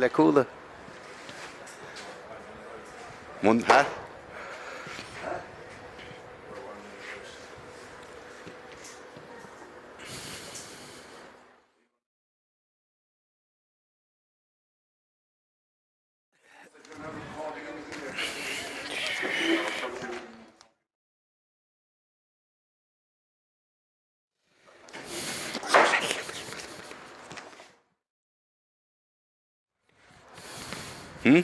le Cuala. Mun, ha? Hmm?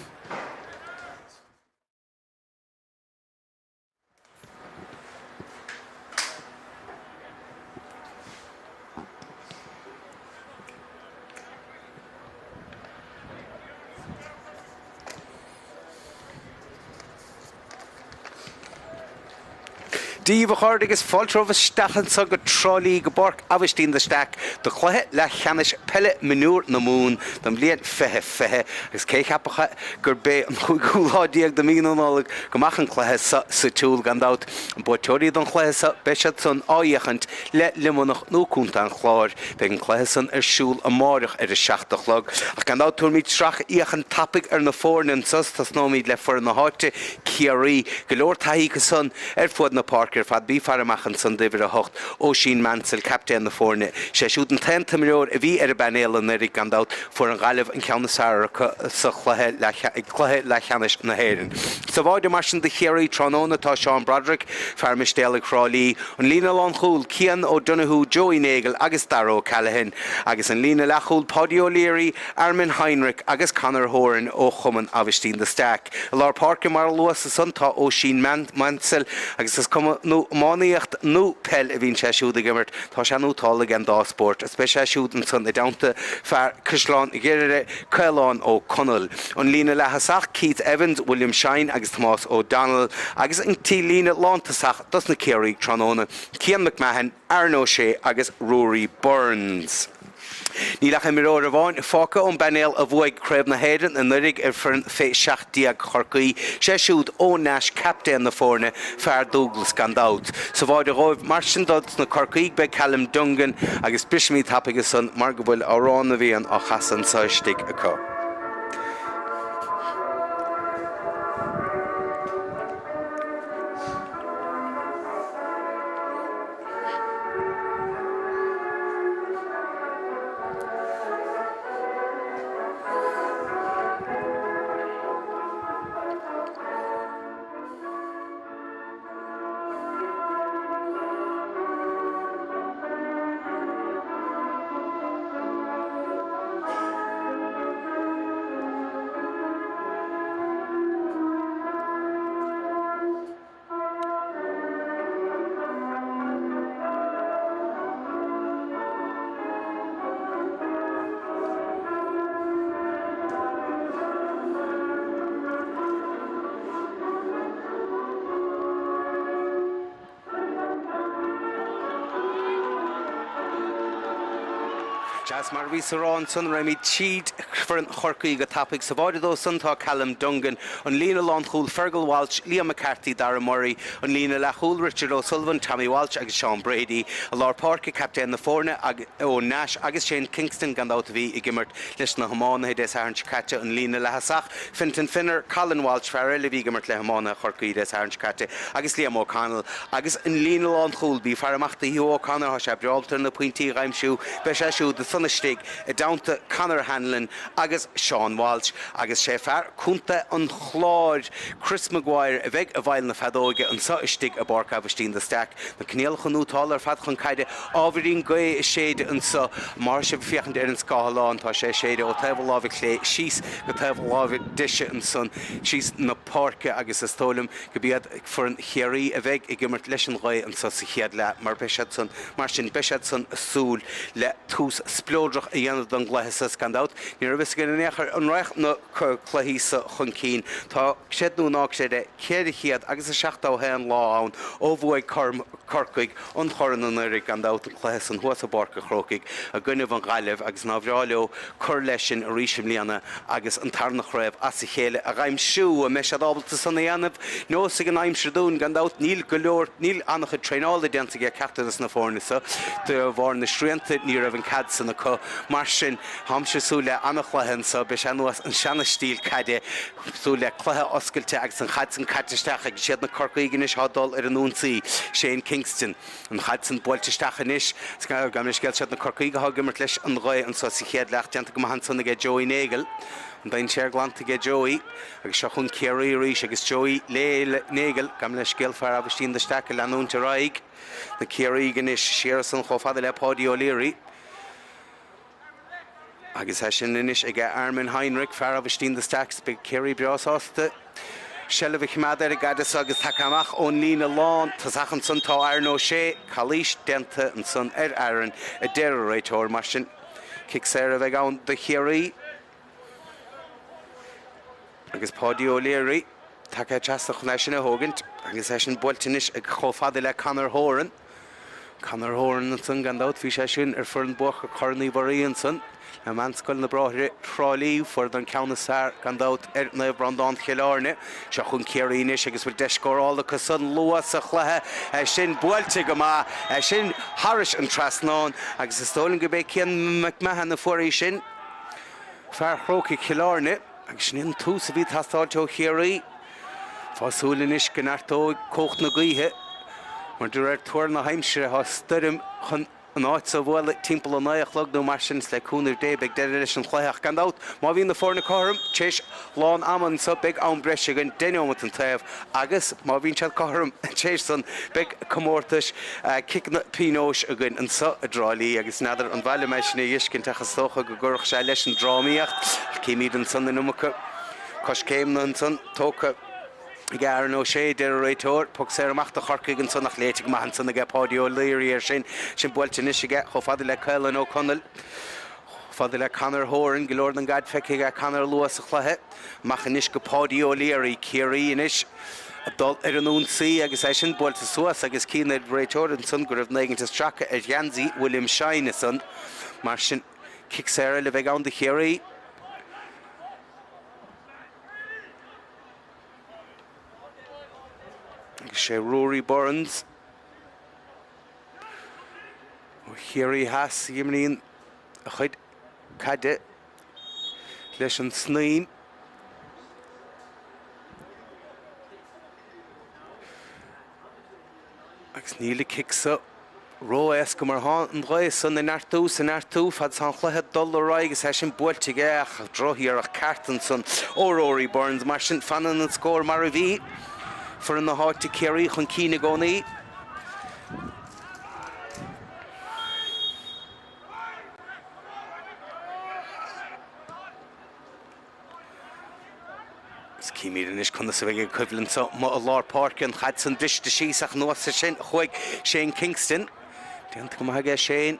Dia daoibh a chairde agus fáilte romhaibh isteach anseo go Trá Lí go bPáirc Aibhistín de Staic do chluiche leathcheannais peile mionúr na Mumhan don bhliain 2020 agus cé cheapfadh gurb é an chúigiú lá déag de mhí na Nollag go mbeadh an cluiche seo sa tsiúl. Gan dabht, an buaiteoirí don chluiche seo, beidh siad san á fhéachaint le Luimneach nó Contae an Chláir. Beidh an cluiche san ar siúl amáireach ar a 7 a chlog. Ach gan dabht, tabharfaimid sracfhéachaint tapaidh ar na foirne anso. Tosnóimid le foireann na háite, Ciarraí. Go leor taithí acu san ar fuaid na páirce ar fad. Bí faire amach ansan d'uimhir 8, Oisín Mansell, captaen na foirne. Sé siúd an t-aon t-imreoir a bhí ar an bpainéal anuraidh, gan dabht. Fuair an Ghaillimh an ceann is fearr acu sa chluiche cluiche leathcheannais na hÉireann. Sa bháide mar sin do Chiarraí tráthnóna tá Seán Broderick, fear Mistéalaigh Thrá Lí, an líne lánchúil, Cian O'Donoghue, Joey Nagle agus Darragh O'Callaghan, agus an líne leathchúil, Paudie O'Leary, Armin Heinrich agus Conor Horan ó Chumann Aibhistín de Staic. I lár páirce mar a luas ansan tá Oisín Mansell agus is cuma nó iománaíocht nó peil a bhíonn sé siúd ag imirt, Tá sé nótálta ag an dá spórt. Is beidh sé siúd ansan i dteannta fear Caisleán Ghriaire, Caolán Ó Conaill. An líne leath-thosach, Keith Evans, William Shine agus Tomás O'Donnell agus an t-líne lántosach dos na Ciarraígh tráthnóna, Cian McMahon, Aaron O'Shea agus Ruairí Burns. Níl ach imreoir amháin fágtha ón bpainéal a bhuaigh Craobh na hÉireann anuraidh ar foireann fé 17 Chorcaí, sé siúd Eoin Nash, captaen na foirne, fear Dúglas gan dabht. Sa bháide dhóibh mar sin do na Corcaígh beidh Callum Dungan agus brisfimid tapaidh ansan mar go bhfuil Amhrán na bhFiann á chasadh anso istigh acu. Sea, is mar a bhíos a rá ansan, raghaimid tríd foireann Chorcaí go tapaidh. Sa bháide dó san tá Callum Dungan, an líne lánchúil, Fergal Walsh, Liam McCarthy, Dara Murray, an líne leathchúil, Richard O'Sullivan, Tommy Walsh agus Seán Brady, i lár páirce, captaen na foirne, Eoin Nash agus Shane Kingston gan dabht a bhí ag imirt leis na hiománaithe Dé Sathairn seo caite, an líne leath-thosach, Fintan Finner, Colin Walsh, fear eile a bhí ag imirt le hiománaithe Chorcaí Dé Sathairn seo caite, agus Liam O'Connell. Agus an líne lánchúil, bí faire amach do Hugh O'Connor, tá sé breá ábalta ar na pointí a dh'aimsiú, beidh sé siúd ansan istigh i dteannta Conor Hanlon agus Seán Walsh. Agus sé fear contae an Chláir, Chris Maguire, a bheidh i bhfeighil na feadóige anso istigh i bPáirc Aibhistín de Staic. Na coinníollacha nótálta ar fad chun caide. Ábhairín gaoth ag séideadh anso. Má tá sibh ag féachaint ar an scáileán, tá sé ag séideadh ó taobh a láimhe clé síos go taobh a láimhe deise ansan, síos na páirce agus is dóigh liom go b'iad foireann Chiarraí a bheidh ag imirt leis an ghaoth anso sa chéad leath mar beidh siad san, mar sin, beidh siad san ag súil le tús spleodrach a dhéanamh don gcluiche so. Gan dabht, ní raibh fhios againn in aon chor an raghadh na cluichí so chun cinn. Tá, creid nó ná creid é, 400 agus a 71 lá ann ó bhuaigh Corcaigh an chorn anuraidh, gan dabht, an cluiche san thuas i bPáirc a' Chrócaigh i gcoinnibh an Ghaillimh agus nár bhreá leo cur leis sin arís i mbliana agus an tarna chraobh as a chéile a dh'aimsiú. An mbeidh siad ábalta san a dhéanamh? Neosfaidh an aimsir dúinn, gan dabht. Níl go leor, níl an-chuid traenála déanta ag ceachtar de na foirne so. De bharr na srianta ní raibh an cead san acu. acu. Mar sin, táimse ag súil le an-chluiche anseo. Beidh sé ar nós an seana-stíl caide, súil le cluiche oscailte agus an chaid san caite isteach agus siad na Corcaígh anois atá ag dul ar an ionsaí. Shane Kingston. An chaid san buailte isteach anois. Gabh mo leithscéal, siad na Corcaígh atá ag imirt leis an ghaoth anseo sa chéad leath. Déanta go maith ansan aige Joey Nagle. An dainséar glanta aige Joey. Agus seo chugainn Ciarraí arís agus Joey Nagle, gabh mo leithscéal, fear Aibhistín de Staic ag leanúint ar aghaidh. Na Ciarraígh anois siar ansan chomh fada le Páidí O'Leary. Agus é sin anois aige Armin Heinrich, fear Aibhistín de Staic. Beidh Ciarraí breá sásta seilbh a choimeád ar an gcaid so agus tagtha amach ón líne lán tosach ansan tá Aaron O'Shea. Calaois déanta ansan ar Aaron, a deir an réiteoir. Mar sin, cic saor a bheidh ann do Chiarraí. Agus Páidí O'Leary tagtha trasna chun é sin a thógaint agus é sin buailte anois ag chomh fada le Conor Horan. Conor Horan ansan gan dabht, bhí sé sin ar foireann buacach Chorn Uí Mhuirí ansan le Meánscoil na Bráithre Trá Lí. Fuaireadar an ceann is fearr gan dabht ar Naomh Breandán Chill Airne. Seo chugainn Ciarraí anois agus bhfuil deis scórála acu san luath sa chluiche. É sin buailte go maith, é sin thairis an trasnán agus is dóigh liom go b'é Cian McMahon a fuair í sin. Fear Chrócaigh Chill Airne, agus sin é an tús a bhí ag teastáilt ó Chiarraí. Fág súil anois go neartóidh cumhacht na gaoithe, mar de réir tuar na haimsire tá stoirm chun an áit so a bhualadh timpeall a 9 a chlog nó mar sin is le cúnamh Dé beidh deireadh leis an chluiche ach gan dabht má bhíonn na foirne cothrom tar éis lán ama anso beidh am breise againn, 10 neomat an taobh agus má bhíonn siad cothrom tar éis san beidh comórtais ciceanna pionóis againn anso i dTrá Lí agus n'fheadar an mhaith liom é sin a fheiscint ach is dócha go gcuirfeadh sé leis an drámaíocht. Címid ansan an iomarca coiscéimeanna ansan tógtha ag Aaron O'Shea, deir an réiteoir. Poc saor amach do Chorcaigh ansan ach léite go maith ansan aige Páidí O'Leary air sin. Sin buailte anois aige chomh fada le Caolan Ó Conaill. Chomh fada le Conor Horan, go leor den gcaid feicthe aige Conor luath sa chluiche. Amach anois go Páidí O'Leary, Ciarraí anois ag dul ar an ionsaí agus é sin buailte suas agus chinn an réiteoir ansan go raibh duine éigint ag stracadh ar gheansaí William Shine ansan. Mar sin, cic saor eile a bheidh ann do Chiarraí. Agus sé Rory Burns ó Chiarraí Theas a imríonn a chuid caide leis an snaidhm. Agus níl an cic so ró-éasca mar tá an ghaoth san ag neartú is ag neartú fad is tá an chluiche ag dul ar aghaidh agus é sin buailte aige ach drochiarracht ceart ansan ó Rory Burns. Mar sin fanann an scór mar a bhí. Foireann na háite Ciarraí chun cinn i gcónaí. Is címid anois conas a bheidh an choimhlint seo amuigh i lár páirce, an chaid san briste síos ach anuas air sin chuaigh Shane Kingston. Déanta go maith aige Shane.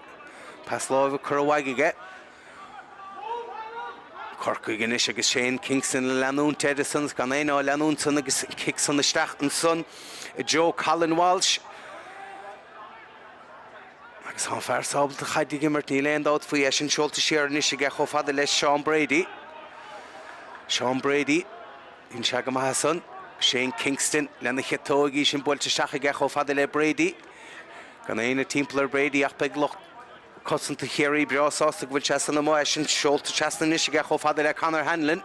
Pas láimhe curtha uaidh aige. Corcaigh anois agus Shane Kingston ag leanúint air san is gan éinne á leanúint san agus an cic san isteach ansan i dtreo Colin Walsh. Agus tá an fear so ábalta caid a imirt, níl aon dabht faoi, é sin seolta siar anois aige chomh fada le Seán Brady. Seán Brady, bíonn sé go maith ansan. Shane Kingston lena chiotóig, í sin buailte isteach aige chomh fada le Brady. Gan éinne timpeall ar Brady ach beidh lucht cosanta Chiarraí breá sásta go bhfuil sé san amuigh, é sin seolta trasna anois aige chomh fada le Conor Hanlon.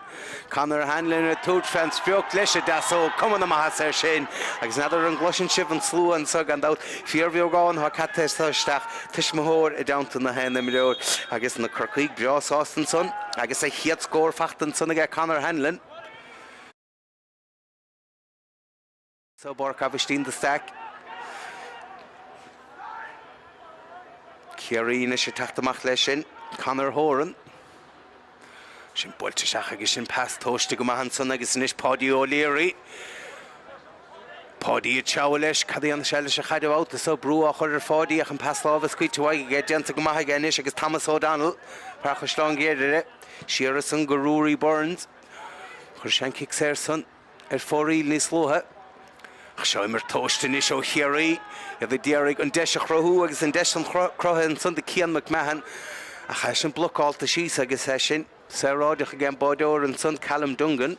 Conor Hanlon ag tabhairt fén sprioc leis an deasóg, cuma na maitheasa air sin agus n'fheadar an gcloiseann sibh an slua anseo gan dabht, fíorbheagán atá ceaptha isteach, tuismitheoir i dteannta na haon imreoir agus na Corcaígh breá sásta ansan agus a chéad scór fachta ansan aige Conor Hanlon. I bPáirc Aibhistín de Staic. Ciarraí anois ag teacht amach leis sin. Conor Horan. Sin buailte isteach agus sin pas tomhaiste go maith ansan agus anois Páidí O'Leary. Páidí ag treabhadh leis. Cad a dhéanfaidh sé leis an chaid an babhta so? Brú á chur ar Pháidí ach an pas láimhe scaoilte uaidh aige. Déanta go maith aige anois agus Thomas O'Donnell, fear Chaisleán Ghriaire, siar ansan go Ruairí Burns. Chuir sé an cic saor san. ar fóraoil níos luaithe. Ach seo imirt tomhaiste anois ó Chiarraí, iad ag iarraidh an deis a chruthú agus an deis san cruthaithe ansan do Cian McMahon ach é sin blocálta síos agus é sin saoráideach ag an báireoir ansan Callum Dungan.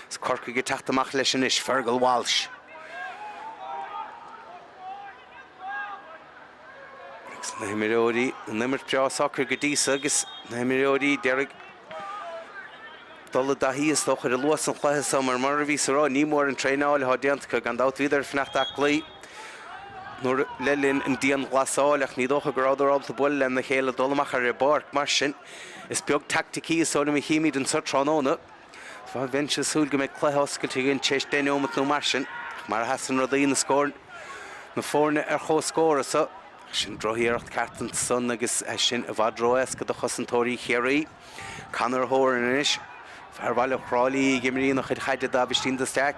Is Corcaigh ag teacht amach leis anois, Fergal Walsh. Agus na himreoirí, an imirt breá socair go dtí so agus na himreoirí d'iarraidh dul i dtaithí is dócha ar luas an chluiche so mar mar a bhíos a rá ní mór an traenáil atá déanta acu gan dabht bhíodar ag fanacht aclaí nuair le linn an dianghlasáil ach ní dócha go rabhadar ábalta bualadh lena chéile dul amach ar an bpáirc mar sin is beag teaicticí is dóigh liom a chímid anseo tráthnóna. Bheinnse ag súil go mbeidh cluiche oscailte againn tar éis 10 neomat nó mar sin ach mar a sheasann rudaí na scóir na foirne ar comhscór so sin drochiarracht ceart ansan agus é sin i bhfad ró-éasca do chosantóirí Chiarraí. Conor Horan anois, fear bhaile Thrá Lí ag imríonn a chuid chaide d'Aibhistín de Staic.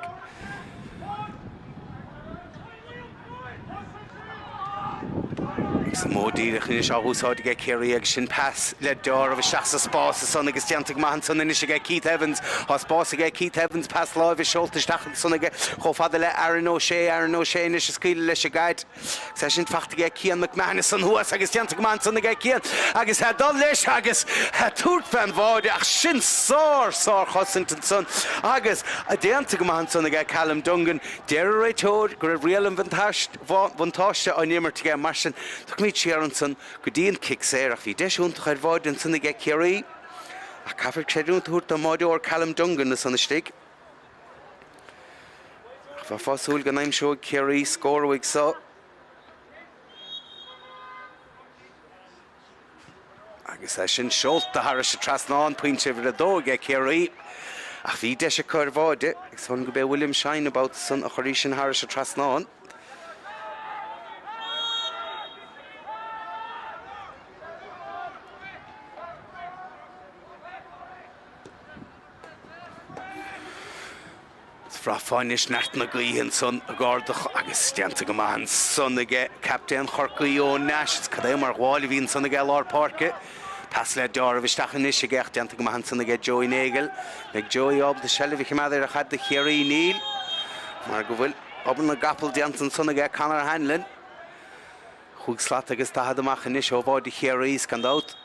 Agus an modh díreach anois á úsáid aige Ciarraí agus sin pas le deáramh isteach sa spás ansan agus déanta go maith ansan anois aige Keith Evans. Tá spás aige Keith Evans, pas láimhe seolta isteach ansan aige chomh fada le Aaron O'Shea. Aaron O'Shea anois ag scaoileadh leis an gcaid. Agus é sin fachta aige Cian McMahon ansan thuas agus déanta go maith ansan aige Cian agus é dul leis agus é tabhairt fén bháide ach sin sár, sár-chosaint ansan agus déanta go maith ansan aige Callum Dungan. Deir an réiteoir go raibh riail an bhuntáiste á n-imirt aige mar sin tiocfaimid siar ansan go dtí an cic saor ach bhí deis iontach ar bháide ansan aige Ciarraí ach caithfear creidiúint a thabhairt don mbáideoir Callum Dungan ansan istigh. Ach bheifeá ag súil go n-aimseoidh Ciarraí scór uaidh so. Agus é sin seolta thairis an trasnán, pointe uimhir 2 aige Ciarraí. Ach bhí deis acu ar bháide, agus chun go b'é William Shine an babhta san a chuir í sin thairis an trasnán. Bhraithfeá anois neart na gaoithe ansan ag ardach agus déanta go maith ansan aige captaen Chorcaí Eoin Nash. Cad é mar ghabháil a bhí ansan aige i lár páirce. Pas le deáramh isteach anois aige ach déanta go maith ansan aige Joey Nagle. Beidh Joey ábalta seilbh a choimeád ar an chaid do Chiarraí? Níl, mar go bhfuil obair na gcapall déanta ansan aige Conor Hanlon. Chúig slat agus 40 amach anois ó bháide Chiarraí is gan dabht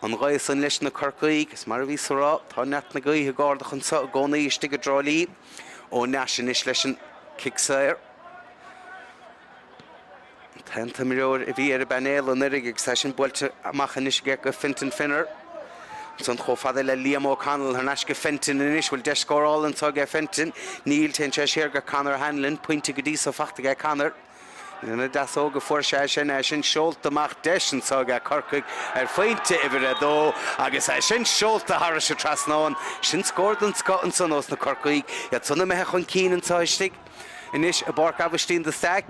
an ghaoth san leis na Corcaígh. Is mar a bhíos a rá, tá neart na gaoithe ag ardach anseo i gcónaí istigh i dTrá Lí. Eoin Nash anois leis an cic saor. An t-aon t-imreoir a bhí ar an bpainéal anuraidh agus é sin buailte amach anois aige go Fintan Finner. Ansan chomh fada le Liam O'Connell thar n-ais go Fenton anois. Bhfuil deis scórála anseo aige Fenton? Níl. Téann sé siar go Conor Hanlon. Pointe go dtí so fachta aige Conor. Lena deasóg a fuair sé sin, é sin seolta amach deis anseo aige Corcaigh ar phointe uimhir 2 agus é sin seolta thairis an trasnán. Sin scór den scoth ansan ós na Corcaígh, iad san imithe chun cinn anseo istigh anois i bPáirc Aibhistín de Staic.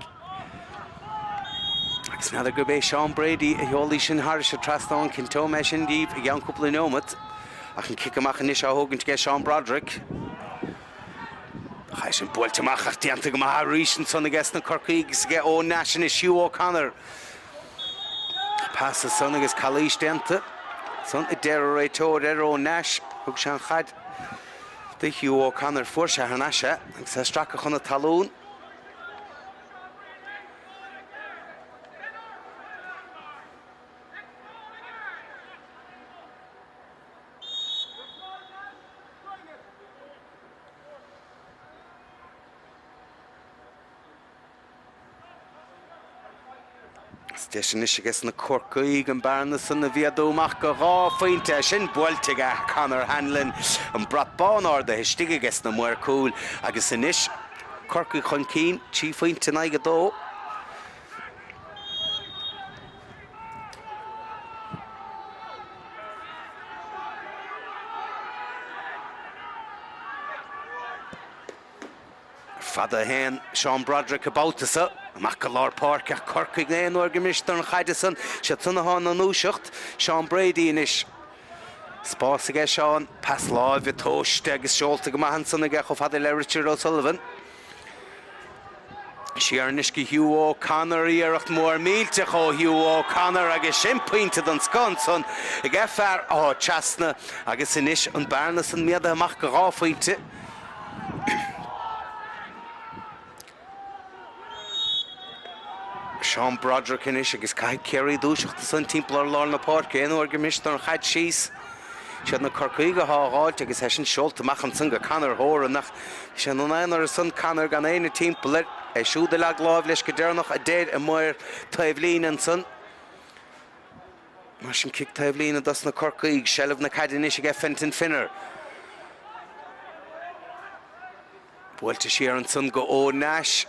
Agus n'fheadar gurb é Seán Brady a sheol í sin thairis an trasnán, cinnteoidh mé sin díbh i gceann cúpla neomat. Ach an cic amach anois á thógaint aige Seán Broderick. Ach é sin buailte amach ach déanta go maith arís ansan aige sna Corcaígh agus aige Eoin Nash anois Hugh O'Connor. Pas ansan agus calaois déanta ansan a deir an réiteoir ar Eoin Nash. Thug sé an chaid do Hugh O'Connor. Fuair sé thar n-ais é agus é stractha chun na talún. Is deis anois aige na Corcaígh an bearna san a mhéadú amach go 2 phointe. Sin buailte aige Conor Hanlon. An brat bán ardaithe istigh aige sna maoir cúil agus anois Corcaigh chun cinn, 3 phointe in aghaidh 2. Fada a théann Seán Broderick an babhta so, amach go lár páirce ach Corcaigh aon uair go mbristear an chaid san, siad san atá ina ndúiseacht. Seán Brady anois. Spás aige Seán, pas láimhe tomhaiste agus seolta go maith ansan aige chomh fada le Richard O'Sullivan. Siar anois go Hugh O'Connor, iarracht mór millteach ó Hugh O'Connor agus sin pointe den scoth ansan ag fear Áth Trasna agus anois an bearna san méadaithe amach go 2 phointe. Seán Broderick anois agus caithfidh Ciarraí dúiseacht ansan timpeall ar lár na páirce aon uair go mbristear an chaid síos. Siad na Corcaígh atá á dh'fháilt agus é sin seolta amach ansan go Conor Horan ach bhí sé ina aonar ansan, Conor gan éinne timpeall air. É siúd a leag láimh leis go deireanach a deir an maor taobhlíne ansan. Mar sin cic taobh líne dos na Corcaígh. Seilbh na caide anois aige Fenton Finner. Buailte siar ansan go Eoin Nash.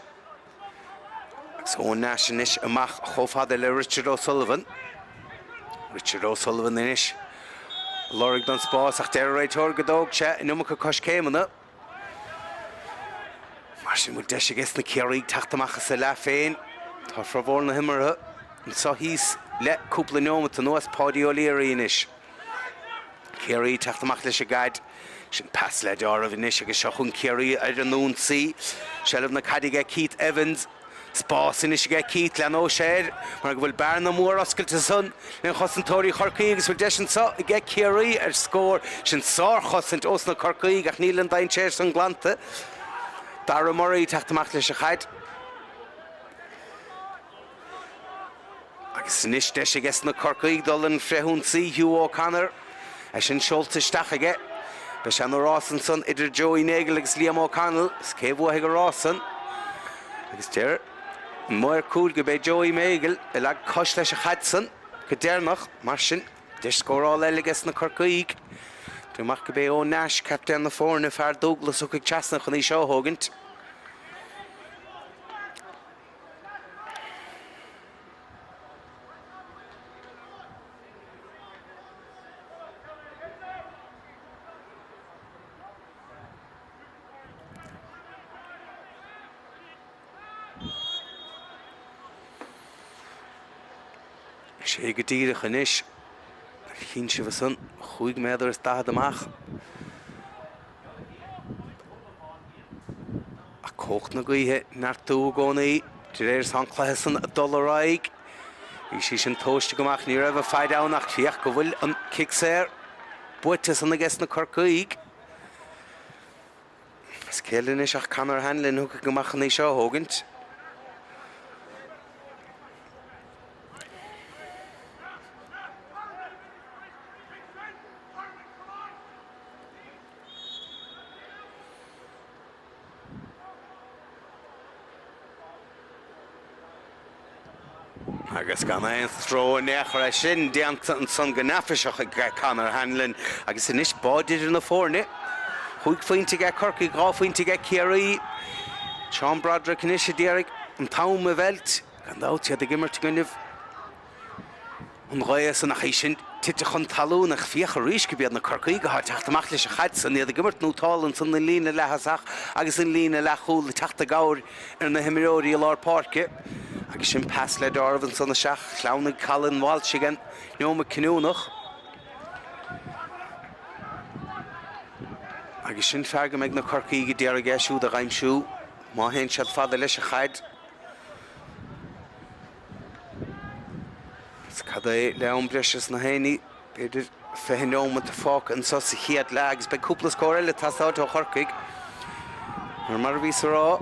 Agus Eoin Nash anois amach chomh fada le Richard O'Sullivan. Richard O'Sullivan anois ag lorg don spás ach deir an réiteoir go dtóg sé an iomarca coiscéimeanna. Mar sin bhfuil deis aige sna Ciarraígh teacht amach as a leath féin. Tá formhór na himeartha anseo thíos le cúpla neomat anuas. Páidí O'Leary anois. Ciarraí teacht amach leis an gcaid. Sin pas le deáramh anois agus seo chugainn Ciarraí ar an ionsaí. Seilbh na caide aige Keith Evans. Spás anois aige Keith, leanóidh sé air mar go bhfuil bearna mór oscailte ansan le chosantóirí Chorcaí agus bhfuil deis anseo aige Ciarraí ar scór. Sin sárchosaint ós na Corcaígh ach níl an dainséar san glanta. Dara Murray teacht amach leis an chaid. Agus anois deis aige sna Corcaígh dul an frithionsaí, Hugh O'Connor, é sin seolta isteach aige. Beidh sé ina rás ansan idir Joey Nagle agus Liam O'Connell. Is cé a bhuafaidh an rás san? Agus deir an maor cúil go b'é Joey Nagle a leag cos leis an chaid san go deireanach. Mar sin, deis scórála eile aige sna Corcaígh. Deirim amach go b'é Eoin Nash, captaen na foirne, fear Dúglas a thiocfaidh trasna chun í seo a thógaint. Sé go díreach anois. Chinn sibh ansan, chúig méadar is daichead amach. Ach cumhacht na gaoithe ag neartú i gcónaí, de réir is tá an cluiche san ag dul ar aghaidh. Bhí sí sin tomhaiste go maith, ní raibh a faid ann ach féach go bhfuil an cic saor buaite san aige sna Corcaígh. Is cé eile anois ach Conor Hanlon a thiocfaidh amach chun í seo a thógaint. Agus gan aon stró in aon chor é sin déanta ansan go neafaiseach ag Conor Hanlon agus anois bád idir na foirne. Chúig phointe aige Corcaigh, 2 phointe aige Ciarraí. Seán Broderick anois a d'iarraidh an t-am a mheilt. Gan dabht iad ag imirt i gcoinnibh. An ghaoth san ach í sin tite chun talún ach féach arís go b'iad na Corcaígh athá ag teacht amach leis an chaid san, iad ag imirt nótálta ansan an líne leath-thosach agus an líne leath-chúl ag teacht i gcabhair ar na himreoirí i lár páirce agus sin pas le deáramh ansan isteach shleamhnaigh Colin Walsh ag an neomat cinniúnach agus sin fear go mbeidh na Corcaígh ag iarraidh é siúd a dh'aimsiú má théann siad fada leis an chaid. Is cad é le am breise sna haonaigh, b'fhéidir 20 neomat fágtha anseo sa chéad leath agus beidh cúpla scór eile ag teastáilt ó Chorcaigh. Mar mar a bhíos a rá,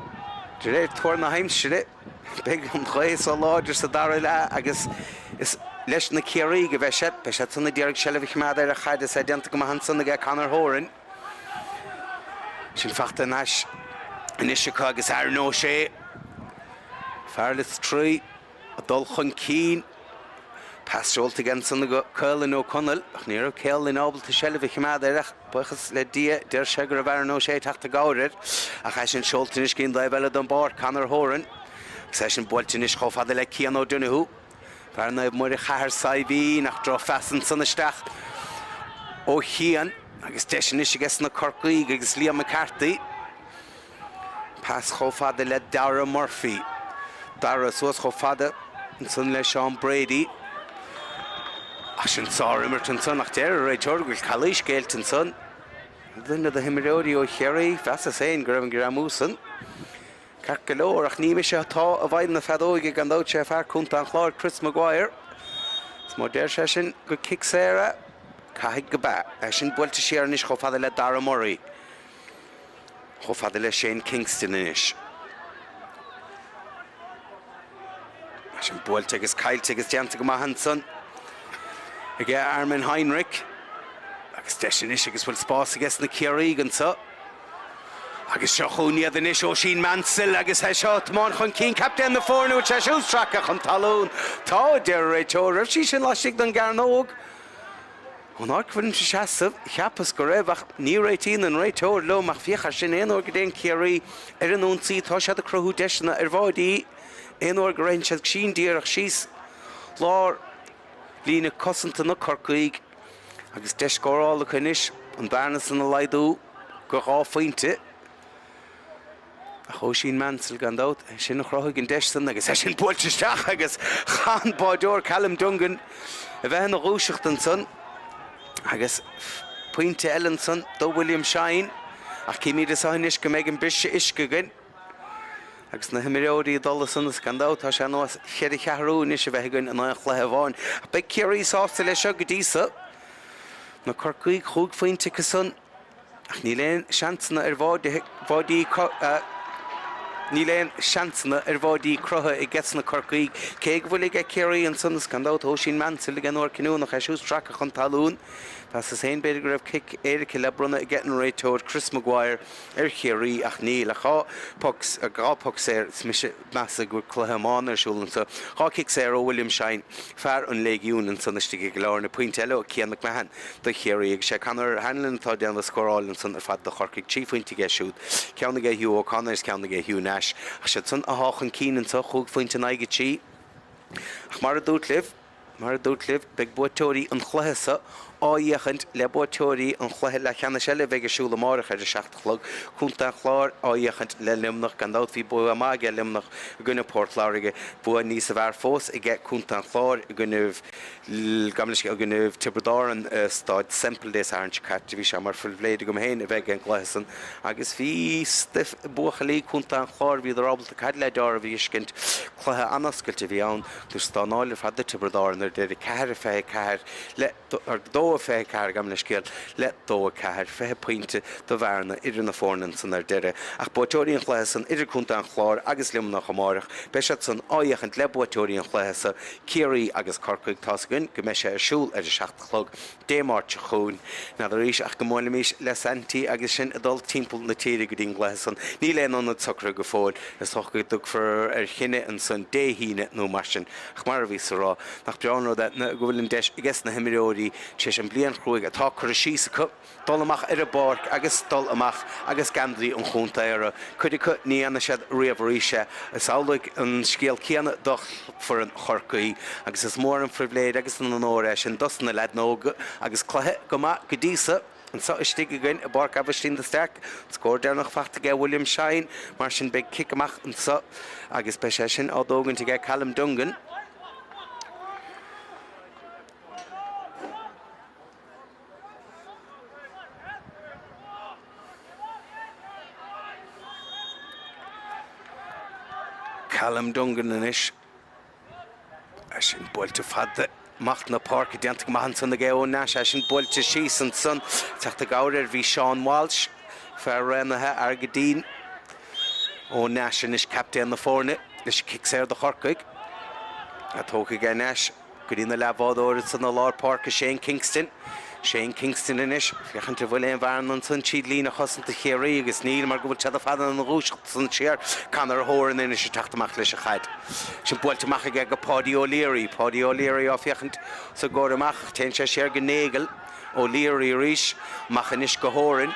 de réir tuar na haimsire, beidh an ghaoth so láidir sa dara leath agus is leis na Ciarraígh a bheidh sé. Beidh siad san ag iarraidh seilbh a choimeád ar an chaid is é déanta go maith ansan aige Conor Horan. Sin fachta in ais anois acu agus Aaron O'Shea, fear Lios Tuathail, ag dul chun cinn. Pas seolta aige ansan go Caolan Ó Conaill ach ní raibh Caolan ábalta seilbh a choimeád air ach buíochas le Dia deir sé go raibh Aaron O'Shea ag teacht i gcabhair air. Ach é sin seolta anois go dtí an dtaobh eile den bpáirc, Conor Horan. Agus é sin buailte anois chomh fada le Cian O'Donoghue. Fear Naomh Muire Chathair Saidhbhín ach drochphas ansan isteach ó Chian agus deis anois aige sna Corcaígh agus Liam McCarthy. Pas chomh fada le Dara Murphy. Dara suas chomh fada ansan le Seán Brady. Ach sin sár-imirt ansan ach deir an réiteoir go bhfuil calaois géillte ansan. Duine de himreoirí ó Chiarraí, mheasas féin go raibh an greamú san. Ceart go leor, ach ní mise atá i bhfeighil na feadóige, gan dabht sé fear contae an Chláir, Chris Maguire. Is má deir sé sin gur cic saor é, caithfidh go b'ea. É sin buailte siar anois chomh fada le Dara Murray. Chomh fada le Shane Kingston anois. É sin buailte agus caillte agus déanta go maith ansan aige Armin Heinrich. Agus deis anois agus bhfuil spás aige sna Ciarraígh anseo. Agus seo chugainn iad anois, Oisín Mansell agus é seo ag tiomáint chun cinn, captaen na foirne, bhfuil sé siúd sractha chun talún? Tá, a deir an réiteoir. Raibh sí sin laistigh den gcearnóg? Ón áit go bhfuilimse ag seasamh, cheapas go raibh, ach ní réitíonn an réiteoir liom. Ach féach air sin, aon uair go dtéann Ciarraí ar an ionsaí, tá siad ag cruthú deiseanna ar bháidí, aon uair go ritheann siad sín díreach síos lár líne cosanta na Corcaígh agus deis scórála acu anois, an bearna san a laghdú go 2 phointe. Ach Oisín Mansell gan dabht, é sin a chruthaigh an deis san agus é sin buailte isteach agus chaith an báideoir Callum Dungan a bheith ina dhúiseacht ansan agus pointe eile ansan do William Shine. Ach címid anso anois go mbeidh an briseadh uisce againn. Agus na himreoirí ag dul ansan is gan dabht tá sé ar nós cheithre cheathrú anois a bheith againn in aon chluiche amháin. Ach beidh Ciarraí sásta leis seo go dtí so. Na Corcaígh chúig phointe acu san ach níl aon seansanna ar bháidí Níl aon seansanna ar bháidí cruthaithe aige na Corcaígh cé go bhfuil aige Ciarraí ansan is gan dabht Oisín Mansell ag an uair cinniúnach é siúd sractha chun talún. Mheasas féin b'fhéidir go raibh cic éirice le bronnadh aige an réiteoir Chris Maguire ar Chiarraí ach níl ach 2 poc, 2 poc saor, is mise ag meas go bhfuil cluiche iomána ar siúl anseo, 2 cic saor ó William Shine, fear an Léigiúin ansan istigh i gCill Airne, pointe eile ó Cian McMahon do Chiarraí agus sé Conor Hanlon atá ag déanamh scóráil ansan ar fad do Chorcaigh, 3 phointe aige siúd, ceann aige Hugh O'Connor is ceann aige Hugh Nash ach siad san athá chun cinn anseo, chúig phointe in aghaidh 3 ach mar a dúirt libh. Mar a dúirt libh, beidh buaiteoirí an chluiche seo á fhiachaint le buaiteoirí an chluiche leathcheannais eile a bheidh ar siúl amárach ar a 7 a chlog. Contae an Chláir á fhiachaint le Luimneach. Gan dabht bhí bua maith aige Luimneach i gcoinne Port Láirge, bua níosa bhfearr fós aige Contae an Chláir i gcoinnibh, gabh mo leithscéal, i gcoinnibh Tiobraid Árann i Stáid Semple Dé Sathairn seo caite. Bhí sé mar phribhléid agam féin a bheith ag an gcluiche san agus bhí stuif buachaillí Contae an Chláir, bhíodar ábalta caid le deáramh a fheiscint. Cluiche an-oscailte a bhí ann. Dúirt dá náire ar fad do Tiobraid Árann ar deireadh, 4, 24 le 2, 24, gabh mo leithscéal, le 2, 4, 20 pointe de bhearna idir na foirne ansan ar deireadh. Ach buaiteoirí an chluiche san idir Contae an Chláir agus Luimneach amáireach, beidh siad san á fhiachaint le buaiteoirí an chluiche so, Ciarraí agus Corcaigh. Tá's againn go mbeidh sé ar siúl ar a 7 a chlog. Dé Máirt seo chugainn. N'fheadar arís ach go mbuailfimis le Saintí agus sinn ag dul timpeall na tíre go dtí an gcluiche san. Níl aon ionad socraithe go fóill. Is dócha go dtiocfar ar chinneadh ansan Dé hAoine nó mar sin. Ach mar a bhíos a rá, nach breá an rud é go bhfuil an deis ages na himreoirí, tar éis an bhliain chruaidh atá curtha síos acu, dul amach ar an bpáirc agus dul amach agus geansaí an chontae orthu. Cuid acu ní dhéanfaidh siad riamh arís é. Is amhlaidh an scéal céanna do foireann Chorcaí agus is mór an phribhléid agus an onóir é sin dos na leaideanna óga agus cluiche go maith go dtí so anseo istigh againn i bPáirc Aibhistín de Staic. An scór deireanach faighte aige William Shine, mar sin beidh cic amach anseo agus beidh sé sin á dtógaint aige Callum Dungan. Callum Dungan anois. É sin buailte fada amach na páirce, déanta go maith ansan aige Eoin Nash, é sin buailte síos ansan. Teacht i gcabhair air bhí Seán Walsh, fear Raonaithe Argideen. Eoin Nash anois captaen na foirne leis an cic saor do Chorcaigh. É tógtha aige Nash. Go dtí na leathbhádóir ansan i lár páirce, Shane Kingston. Shane Kingston anois, féachaint an bhfuil aon bhearna ansan tríd líne chosanta Chiarraí agus níl mar go bhfuil siad ar fad ina ndúiseacht ansan siar. Conor Horan anois ag teacht amach leis an chaid. Sin buailte amach aige go Paudie O'Leary. Paudie O'Leary á féachaint sa gcomhair amach. Téann sé siar go Nagle. O'Leary arís. Amach anois go Horan.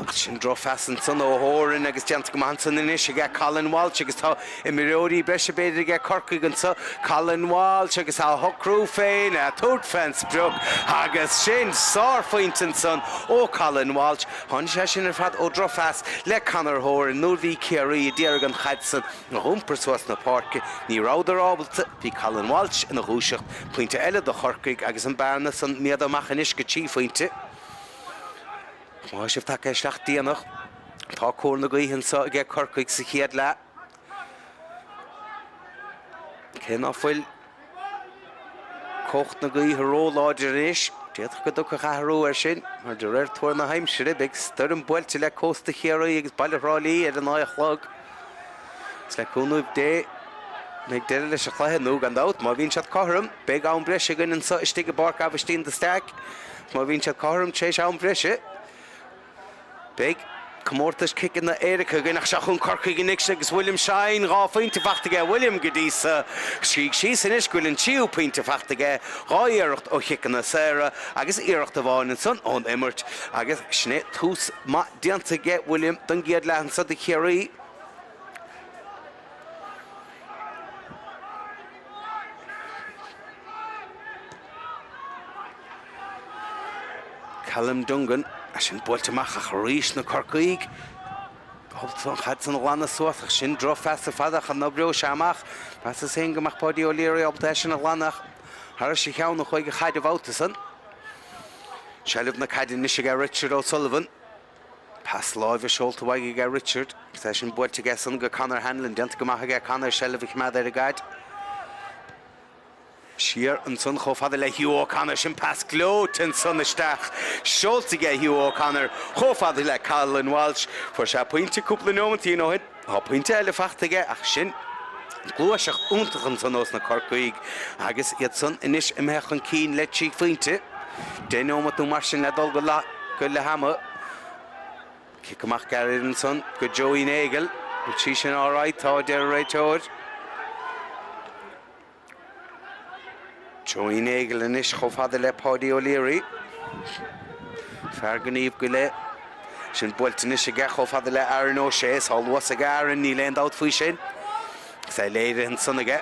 Ach sin drochphas ansan ó Horan agus déanta go maith ansan anois aige Colin Walsh agus tá imreoirí breise b'fhéidir aige Corcaigh anso. Colin Walsh agus á shocrú féin, á tabhairt fén sprioc agus sin sárphointe ansan ó Colin Walsh. Tháinig sé sin ar fad ó drochphas le Conor Horan nuair bhí Ciarraí a d'iarraidh an chaid san a dh'iompar suas na páirce. Ní rabhadar ábalta, bhí Colin Walsh ina dhúiseacht. Pointe eile do Chorcaigh agus an bearna san méadaithe amach anois go 3 phointe. Má tá sibh tagtha isteach déanach, tá cóir na gaoithe anseo aige Corcaigh sa chéad leath. Cé ná fuil cumhacht na gaoithe ró-láidir anois, d'fhéadfadh go dtiocfadh athrú air sin, mar de réir tuar na haimsire, beidh stoirm buailte le cósta Chiarraí agus baile Thrá Lí ar a 9 a chlog. Is le cúnamh Dé, beidh deireadh leis an chluiche, nó gan dabht, má bhíonn siad cothrom, beidh am breise againn anseo istigh i bPáirc Aibhistín de Staic. Má bhíonn siad cothrom tar éis am breise, beidh. Comórtas ciceanna éirice againn ach seo chugainn Corcaigh anois agus William Shine, 2 phointe fachta aige William go dtí so. Suígh síos anois go bhfuil an tríú pointe fachta aige, 2 iarracht ó chiceanna saora agus iarracht amháin ansan ón imirt agus sin é tús maith déanta aige William don gcéad leath anso do Chiarraí. Callum Dungan, é sin buailte amach ach arís na Corcaígh ábalta an chaid san a ghlanadh suas ach sin drochphas ar fad ach an oibreoidh sé amach? Mheasas féin go mbeadh Páidí O'Leary ábalta é sin a ghlanadh ach thairis a cheann a chuaigh an chaid an babhta san. Seilbh na caide anois aige Richard O'Sullivan. Pas láimhe seolta uaidh aige Richard agus é sin buailte aige san go Conor Hanlon. Déanta go maith aige Conor seilbh a choimeád ar an gcaid. Siar ansan chomh fada le Hugh O'Connor, sin pas gleoite ansan isteach, seolta aige Hugh O'Connor chomh fada le Colin Walsh. Fuair sé pointe cúpla neomatín ó shin, tá pointe eile fachta aige ach sin gluaiseacht iontach ansan ós na Corcaígh agus iad san anois imithe chun cinn le 3 phointe. 10 neomat nó mar sin le dul go leath ama. Cic amach gairid ansan go Joey Nagle. Bhfuil sí sin alright? Tá, a deir an réiteoir. Joey Nagle anois chomh fada le Páidí O'Leary. Fear gníomh go leith. Sin buailte anois aige chomh fada le Aaron O'Shea. Tá luas ag Aaron, níl aon dabht faoi sin. Agus é léirithe ansan aige.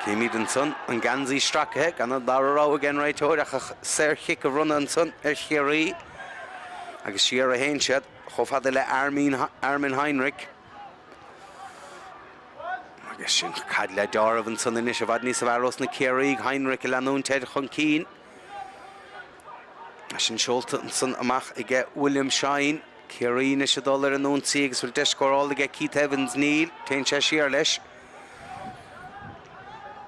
Címid ansan an geansaí stracaithe gan an dara rogha ag an réiteoir ach saorchic a bhronnadh ansan ar Chiarraí. Agus siar a théann siad chomh fada le Armin Heinrich. Agus sin caid le deáramh ansan anois i bhfad níos fearr ós na Ciarraígh, Heinrich ag leanúint air chun cinn. Sin seolta ansan amach aige William Shine. Ciarraí anois ag dul ar an ionsaí agus bhfuil deis scórála aige Keith Evans? Níl. Téann sé siar leis.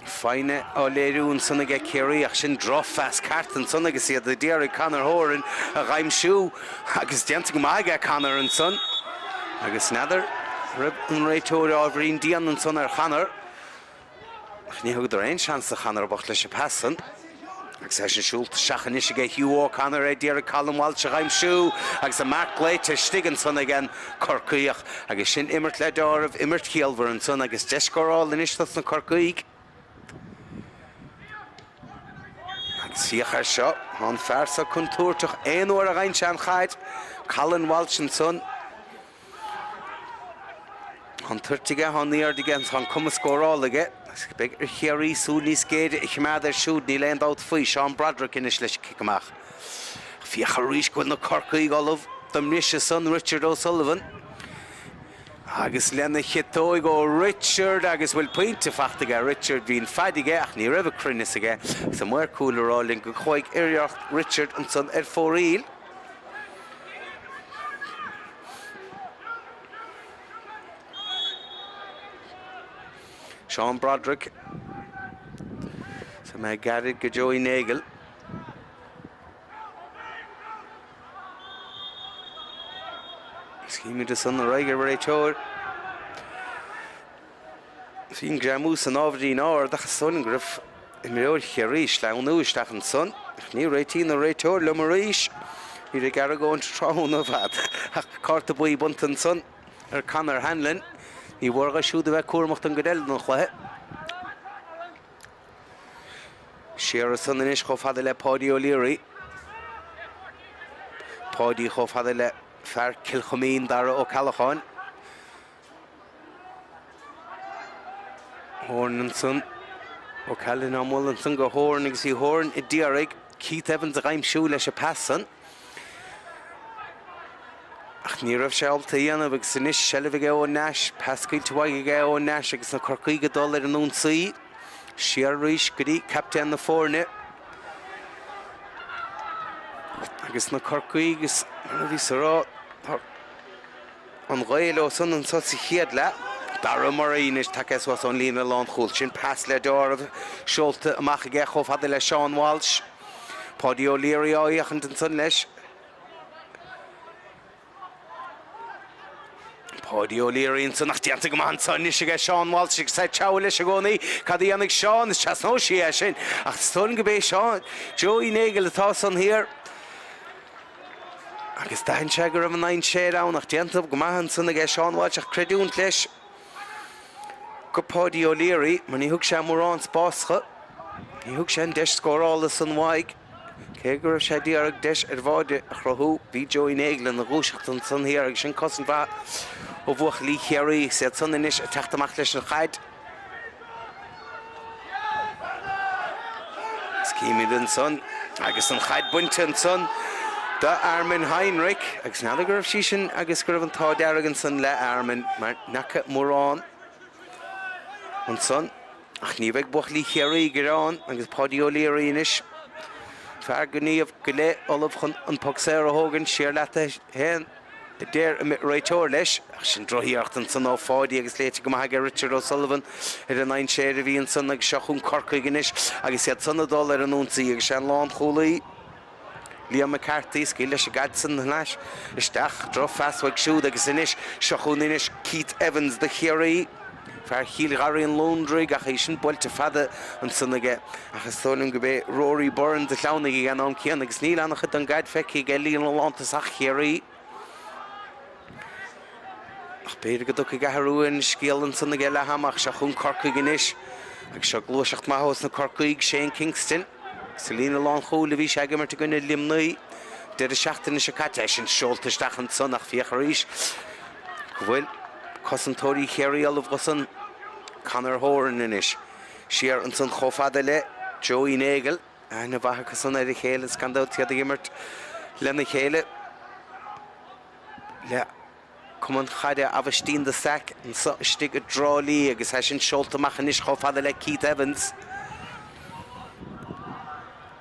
Foighne á léiriú ansan aige Ciarraí ach sin drochphas ceart ansan agus iad ag iarraidh Conor Horan a dh'aimsiú agus déanta go maith aige Conor ansan agus n'fheadar raibh an réiteoir ábhairín dian ansan ar Chonor ach ní thugadar aon seans do Chonor bocht leis an phas san. Agus é sin seolta isteach anois aige Hugh O'Connor ag iarraidh Colin Walsh a dh'aimsiú agus an marc glaoite istigh ansan ag an Corcaíoch. Agus sin imirt le deáramh, imirt chiallmhar ansan agus deis scórála anois dos na Corcaígh. Agus féach air seo, tá an fear seo contúirteach aon uair a fhaigheann sé an chaid. Colin Walsh ansan. Tá an toirt aige, tá an aird aige agus tá an cumas scórála aige. Agus beidh ar Chiarraí súil níos géire a choimeád air siúd, níl aon dabht faoi. Seán Broderick anois leis an cic amach. Féach arís go bhfuil na Corcaígh ullamh don mbriseadh san, Richard O'Sullivan. Agus lena chiotóig ó Richard agus bhfuil pointe fachta aige Richard. Bhí an faid aige ach ní raibh an cruinneas aige. Agus an maor cúil ag rá linn go chuaigh iarracht Richard ansan ar fóraoil. Seán Broderick. Tá mé gairid go Joey Nagle. Címid ansan ar aghaidh ar an réiteoir. Bhí an greamú san ábhairín ard ach is dóigh liom go raibh imreoir Chiarraí ag sleamhnú isteach ansan. Ach ní réitíonn an réiteoir liom arís. Níl ag argóint tráthnóna ar fad ach cárta buí bronnta ansan ar Conor Hanlon. Ní mhór dhó siúd a bheith cúramach don gcuid eile den chluiche. Siar ansan anois chomh fada le Páidí O'Leary. Páidí chomh fada le fear Chill Chuimín, Dara Ó Ceallacháin. Horan ansan. O'Callaghan á mbualadh ansan go Horan agus bhí Horan ag iarraidh Keith Evans a dh'aimsiú leis an pas san. Ach ní raibh sé ábalta a dhéanamh agus anois seilbh aige Eoin Nash, pas scaoilte uaidh aige Eoin Nash agus na Corcaígh ag dul ar an ionsaí. Siar arís go dtí captaen na foirne. Agus na Corcaígh is mar a bhíos a rá, tá An ghaoth leo san anso sa chéad leath. Dara Murray anois tagtha suas ón líne lánchúil. Sin pas le deáramh seolta amach aige chomh fada le Seán Walsh. Páidí O'Leary á fhéachaint ansan leis. Páidí O'Leary ansan ach déanta go maith anso anois aige Seán Walsh agus é ag treabhadh leis i gcónaí. Cad a dhéanfaidh Seán? Is trasnóidh sí é sin. Ach is dóigh liom go b'é Seán Joey Nagle atá san thiar. Agus d'aithin sé go raibh an dainséar ann ach déanta go maith ansan aige Seán Walsh ach creidiúint leis go Páidí O'Leary mar ní thug sé mórán spás dho. Ní thug sé an deis scórála san uaidh. Cé go raibh sé d'iarraidh deis ar bháide a chruthú, bhí Joey Nagle ina dhúiseacht ansan thiar agus sin cosaint mhaith ó bhuachaillí Chiarraí agus iad san anois ag teacht amach leis an chaid. Is címid ansan agus an chaid bainte ansan do Armin Heinrich agus n'fheadar go raibh sí sin agus go raibh an t-ádh dearg ansan le Armin mar n'fheaca mórán ansan ach ní bheidh buachaillí Chiarraí ag gearán agus Páidí O'Leary anois fear gníomh go leith ullamh chun an poc saor a thógaint siar leat a haon. a deir an réiteoir leis, ach sin drochiarracht ansan ó Pháidí agus léite go maith aige Richard O'Sullivan ar an ndainséar a bhí ansan agus seo chugainn Corcaigh anois agus iad san ag dul ar an ionsaí agus sé an lánchúlaí Liam McCarthy, scaoil leis an gcaid san thar n-ais isteach, drochphas uaidh siúd agus anois seo chugainn anois Keith Evans do Chiarraí, fear Chill Gharraí an Lúndraigh ach é sin buailte fada ansan aige ach is dóigh liom go b'é Rory Burns a shleamhnaigh ag an am céanna agus níl an-chuid den gcaid feicthe aige líne lántosach Chiarraí. Ach b'fhéidir go dtiocfaidh athrú ar an scéal ansan ag leath ama ach seo chugainn Corcaigh anois agus seo gluaiseacht maith ós na Corcaígh, Shane Kingston. Sa líne lánchúil a bhí sé ag imirt i gcoinne Luimnigh deireadh seachtaine seo caite. É sin seolta isteach ansan ach féach arís go bhfuil cosantóirí Chiarraí ullamh dho san. Conor Horan anois siar ansan chomh fada le Joey Nagle. Aithne mhaith acu san ar a chéile is gan dabht iad ag imirt lena chéile le Cumann Chaide Aibhistín de Staic anso istigh i dTrá Lí agus é sin seolta amach anois chomh fada le Keith Evans.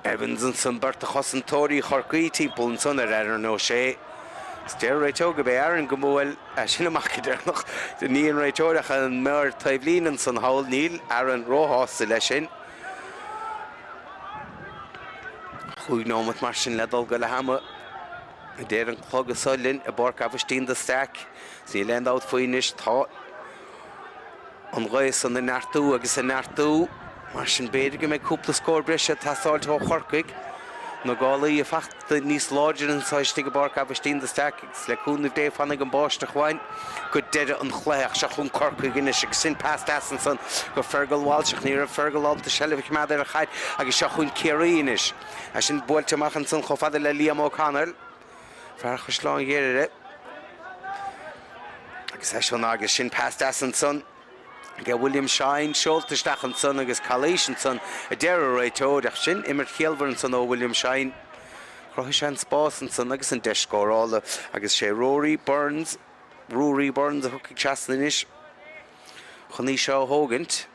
Evans ansan beirt de chosantóirí Chorcaí timpeall ansan ar Aaron O'Shea. Is deir an réiteoir gurb é Aaron go mbuail é sin amach go deireanach. Ní an réiteoir ach an maor taobhlíne ansan thall. Níl Aaron róshásta leis sin. Chúig nóimeat mar sin le dul go leath ama. A deir an clog anso linn i bPáirc Aibhistín de Staic. Is níl aon dabht faoi anois, tá an ghaoth san ag neartú agus ag neartú. Mar sin b'fhéidir go mbeidh cúpla scór breise ag teastáilt ó Chorcaigh. Na gálaí ag fanacht níos láidre anso istigh i bPáirc Aibhistín de Staic agus le cúnamh Dé fanfaidh an báisteach uainn go deireadh an chluiche. Ach seo chugainn Corcaigh anois agus sin pas deas ansan go Fergal Walsh ach ní raibh Fergal ábalta seilbh a choimeád ar an chaid agus seo chugainn Ciarraí anois. É sin buailte amach ansan chomh fada le Liam O'Connell, fear Chaisleán Ghairire. Agus é sin agus sin pas deas ansan ag William Shine, seolta isteach ansan agus calaois ansan a deir an réiteoir ach sin imirt chiallmhar ansan ó William Shine. Chruthaigh sé an spás ansan agus an deis scórála agus sé Rory Burns, Ruairí Burns a thiocfaidh trasna anois chun í seo a thógaint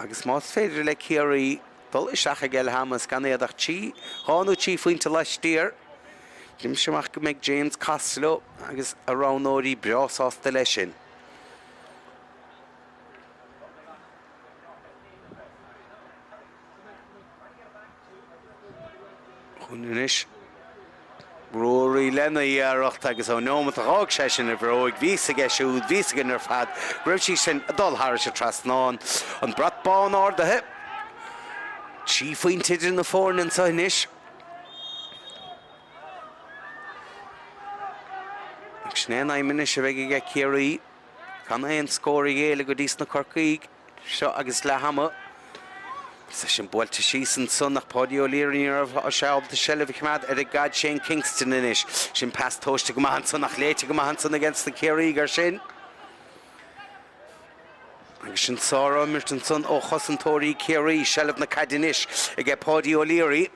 agus más féidir le Ciarraí Dul isteach ag leath ama is gan iad ach 3, 2 nó 3 phointe laistiar. Deinimse amach go mbeidh James Costello agus a roghnóirí breá sásta leis sin. Chugainn anois. Ruairí lena iarracht agus ón neomat a dh'fhág sé sin a bhróig, bhí fhios aige siúd, bhí fhios againn ar fad go raibh sí sin ag dul thairis an trasnán. An brat bán ardaithe. 3 phointe idir na foirne anseo anois. Agus sin é an aidhm anois a bheidh aige Ciarraí, gan aon scór a ghéilleadh go dtí sna Corcaígh. Seo agus leath ama. Is é sin buailte síos ansan ach Páidí O'Leary ní raibh sé ábalta seilbh a choimeád ar an gcaid. Shane Kingston anois. Sin pas tomhaiste go maith ansan ach léite go maith ansan aige sna Ciarraígh ar sin. Agus sin sárimirt ansan ó chosantóirí Ciarraí. Seilbh na caide anois aige Páidí O'Leary.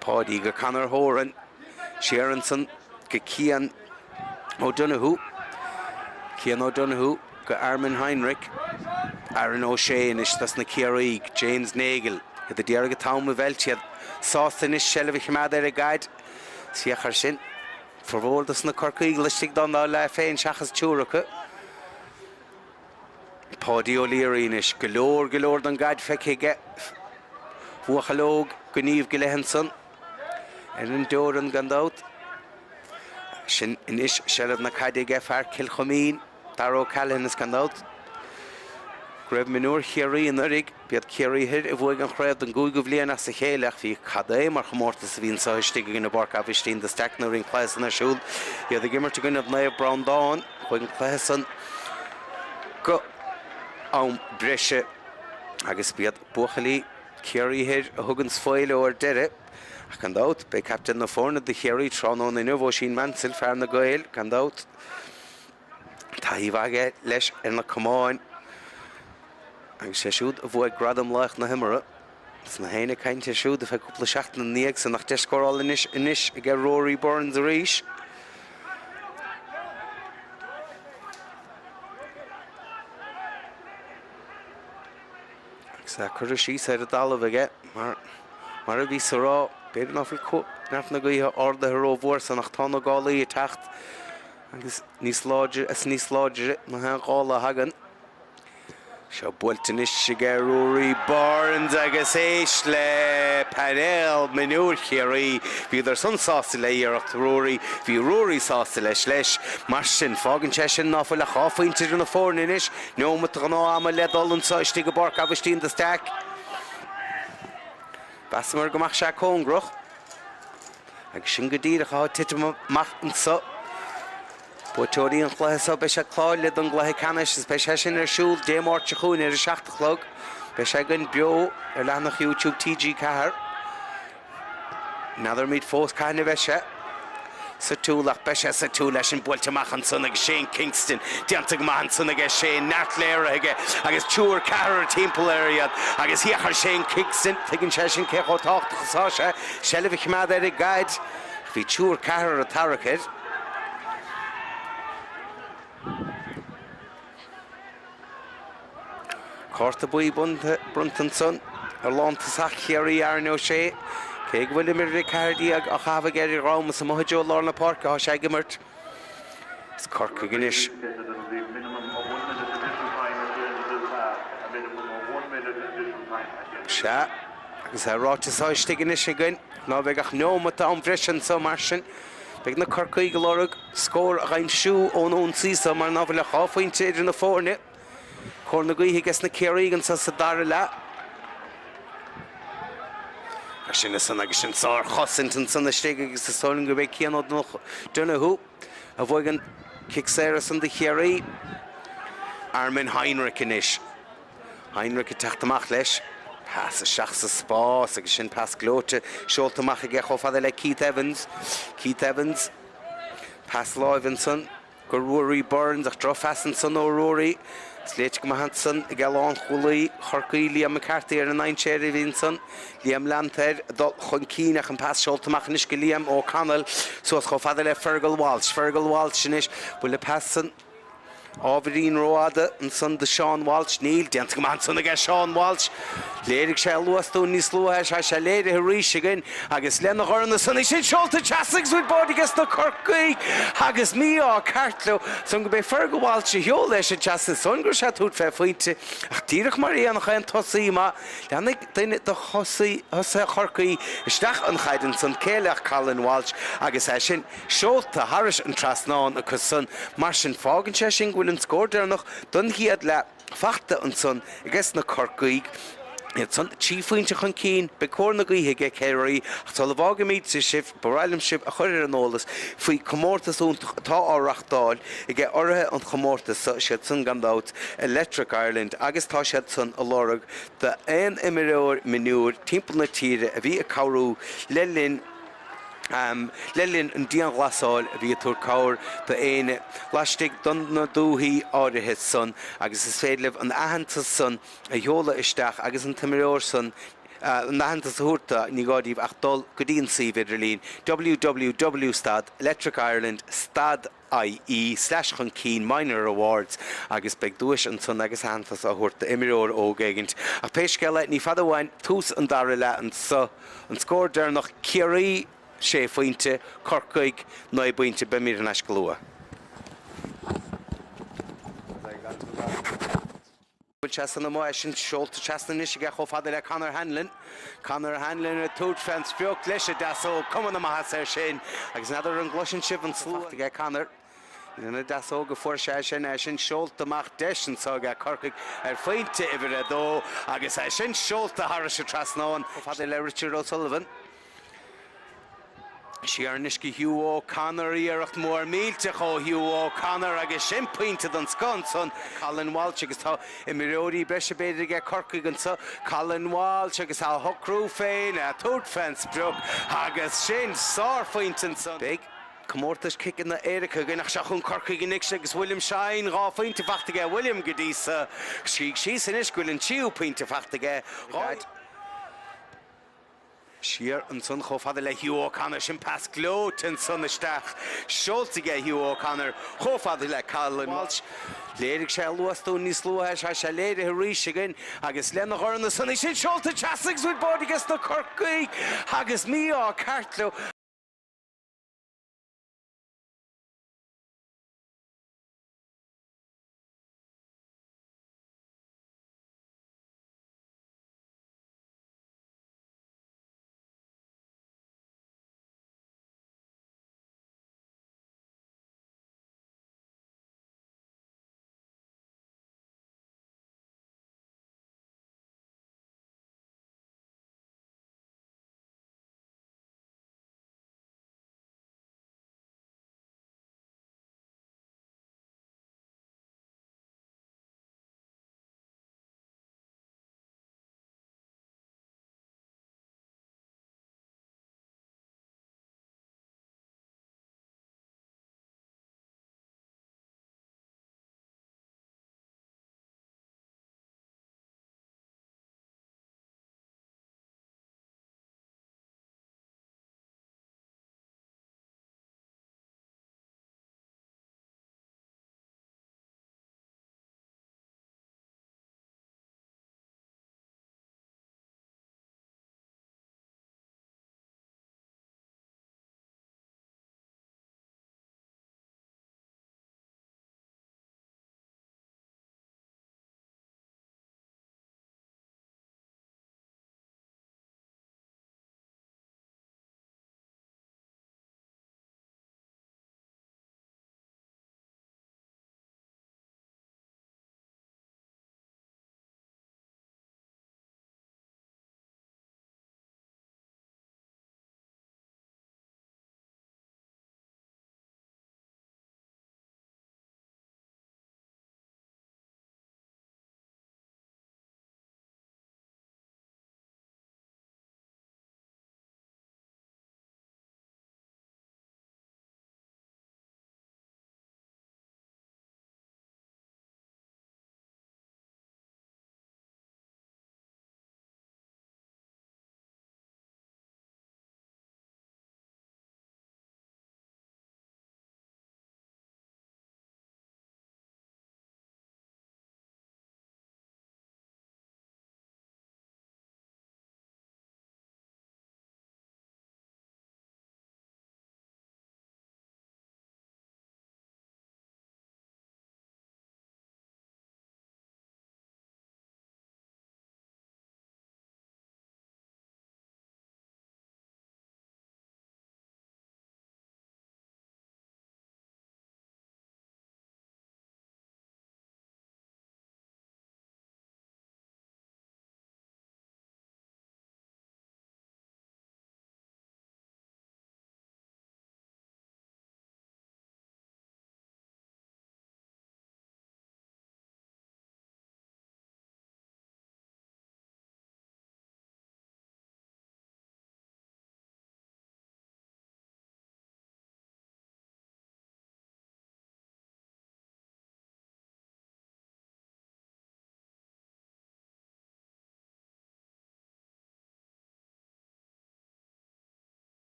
Páidí go Conor Horan. Siar ansan go Cian O'Donoghue. Cian O'Donoghue go Armin Heinrich. Aaron O'Shea anois dos na Ciarraígh. James Nagle. Iad ag iarraidh an t-am a mheilt. Iad sásta anois seilbh a choimeád ar an gcaid. Féach air sin. Formhór dos na Corcaígh laistigh dá ndá leath féin seachas triúr acu. Páidí O'Leary anois. Go leor, go leor den gcaid feicthe aige. Buachaill óg, gníomh go leith ansan ar an dteorainn gan dabht. Sin anois seilbh na caide aige fear Cill Chuimín, Dara O'Callaghan is gan dabht. go raibh mionúir Chiarraí anuraidh, b'iad Ciarraí Thoir a bhuaigh an chraobh don gcúigiú bhliain as a chéile ach bhí cad é mar chomórtas a bhí anseo istigh againn i bPáirc Aibhistín de Staic nuair a bhí an cluiche san ar siúl. Iad ag imirt i gcoinne Naomh Breandán. Chuaigh an cluiche san go am breise agus b'iad buachaillí Chiarraí Thoir a thug an svae leo ar deireadh. Ach gan dabht, beidh captaen na foirne do Chiarraí tráthnóna inniu, Oisín Mansell, fear na Gaeil, gan dabht. Taithí mhaith aige leis ar na camáin agus sé siúd a bhuaigh gradam laoch na himeartha. Is na héinne ag caint air siúd ar feadh cúpla seachtain ina dhiaidh san ach deis scórála anois anois aige Rory Burns arís. Agus é curtha síos ar an dtalamh aige mar mar a bhíos a rá, b'fhéidir ná fuil neart na gaoithe ardaithe rómhór san ach tá na gálaí ag teacht. Agus níos láidre is níos láidre na haon ghála a thagann. Seo buailte anois aige Ruairí Burns agus éist le painéal mionúir Chiarraí. Bhíodar san sásta le iarracht Ruairí. Bhí Ruairí sásta leis leis. Mar sin, fágann sé sin ná fuil ach 2 phointe idir na foirne anois. Neomat de ghnáth ama le dul anseo istigh i bPáirc Aibhistín de Staic. Mheasamar go mbeadh sé cóngarach. Agus sin go díreach atá ag titim amach anseo. Buaiteoirí an chluiche seo, beidh siad cáilithe don gcluiche ceannais agus beidh sé sin ar siúl Dé Máirt seo chugainn ar a 7 a chlog. Beidh sé againn beo ar leathanach YouTube TG4. N'fheadaraimid fós cathain a bheidh sé sa tsiúl ach beidh sé sa tsiúl leis sin buailte amach ansan ag Shane Kingston. Déanta go maith ansan aige Shane, neart léirithe aige agus triúr, ceathrar timpeall air iad agus féach ar Shane Kingston, tuigeann sé sin cé chomh tábhachtach is atá sé seilbh a choimeád ar an gcaid. Bhí triúr, ceathrar ag tarrac air. Cárta buí bronnta ansan ar lántosach Chiarraí, Aaron O'Shea. Cé go bhfuil uimhir 14 á chaitheamh aige ar a dhrom, is amuigh i dtreo lár na páirce atá sé ag imirt. Is Corcaigh anois. Sea, agus é ráite so istigh anois againn, ná beidh ach neomat d'am bhreise anso mar sin. Beidh na Corcaígh ag lorg scór a dh'aimsiú ón ionsaí so mar ná fuil ach 2 phointe idir na foirne. Cóir na gaoithe aige sna Ciarraígh anso sa dara leath. Sin ansan agus sin sár-chosaint ansan istigh agus is dóigh liom gurb é Cian O'Donoghue a bhuaigh an cic saor ansan do Chiarraí. Armin Heinrich anois. Heinrich ag teacht amach leis. Pas isteach sa spás agus sin pas gleoite seolta amach aige chomh fada le Keith Evans. Keith Evans. Pas láimhe ansan go Ruairí Burns ach drochphas ansan ó Ruairí. Is léite go maith ansan ag lánchúlaí Chorcaí Liam McCarthy ar an dainséar a bhí ansan. Liam leanta air ag dul chun cinn ach an pas seolta amach anois go Liam O'Connell suas chomh fada le Fergal Walsh. Fergal Walsh anois. Bhfuil an pas san ábhairín rófhada ansan do Seán Walsh? Níl. Déanta go maith ansan aige Seán Walsh. Léirigh sé a luas dúinn níos luaithe. Tá sé léirithe arís againn agus lena dhorn ansan é sin seolta trasna agus bhfuil báide aige sna Corcaígh agus mí-ádh ceart leo san go b'é Fergal Walsh a sheol é sin trasna san go raibh sé ag tabhairt fé phointe ach díreach mar a dhéanfadh aon tosaí maith leathnaigh duine de thosaithe Chorcaí isteach an chaid ansan cé eile ach Colin Walsh agus é sin seolta thairis an trasnán acu san. Mar sin fágann sé sin go bhfuil an scór deireanach don chéad leath fachta ansan aige sna Corcaígh. Iad san 3 phointe chun cinn, beidh cóir na gaoithe aige Ciarraí ach sula bhfágaimid sibh ba mhaith liom sibh a chur ar an eolas faoi comórtas iontach atá á reachtáil aige urraithe an chomórtais seo, siad san gan dabht Electric Ireland agus tá siad san ag lorg d'aon imreoir mionúir timpeall na tíre a bhí ag cabhrú le linn Le linn an dianghlasáil a bhí ag tabhairt cabhair do éinne laistigh de na dúthaí áirithe san agus is féidir libh an aitheantas san a sheoladh isteach agus an t-imreoir san an aitheantas a thabhairt do, ní gá daoibh ach dul go dtí an suíomh idirlín www stad Electric Ireland stad ie slash chun cinn minor awards agus beidh duais ansan agus aitheantas á thabhairt d'imreoir óg éigint. Ach pé scéal é, ní fada uainn tús an dara leath anso. An scór deireanach, Ciarraí 6 phointe, Corcaigh 9 bpointe. Beimid thar n-ais go luath. Bhfuil sé san amuigh é sin seolta trasna anois aige chomh fada le Conor Hanlon. Conor Hanlon ag tabhairt fén sprioc leis an deasóg. Cuma na maitheasa air sin agus n'fheadar an gcloiseann sibh an slua aige Conor. Lena deasóg a fuair sé sin, é sin seolta amach deis anso aige Corcaigh ar phointe uimhir a dó agus é sin seolta thairis an trasnán. Chomh fada le Richard O'Sullivan. Siar anois go Hugh O'Connor, iarracht mhór millteach ó Hugh O'Connor agus sin pointe den scoth ansan. Colin Walsh agus tá imreoirí breise b'fhéidir aige Corcaigh anso. Colin Walsh agus á shocrú féin, á tabhairt fén sprioc agus sin sárphointe ansan. Beidh comórtas ciceanna éirice againn ach seo chugainn Corcaigh anois agus William Shine, 2 phointe fachta aige William go dtí so. Scrígh síos anois go bhfuil an tríú pointe fachta aige. Siar ansan chomh fada le Hugh O'Connor, sin pas gleoite ansan isteach, seolta aige Hugh O'Connor chomh fada le Colin Walsh. Léirigh sé a luas dúinn níos luaithe, tá sé léirithe arís againn agus lena dhorn ansan, é sin seolta trasna agus bhfuil báide aige sna Corcaígh agus mí-ádh ceart leo.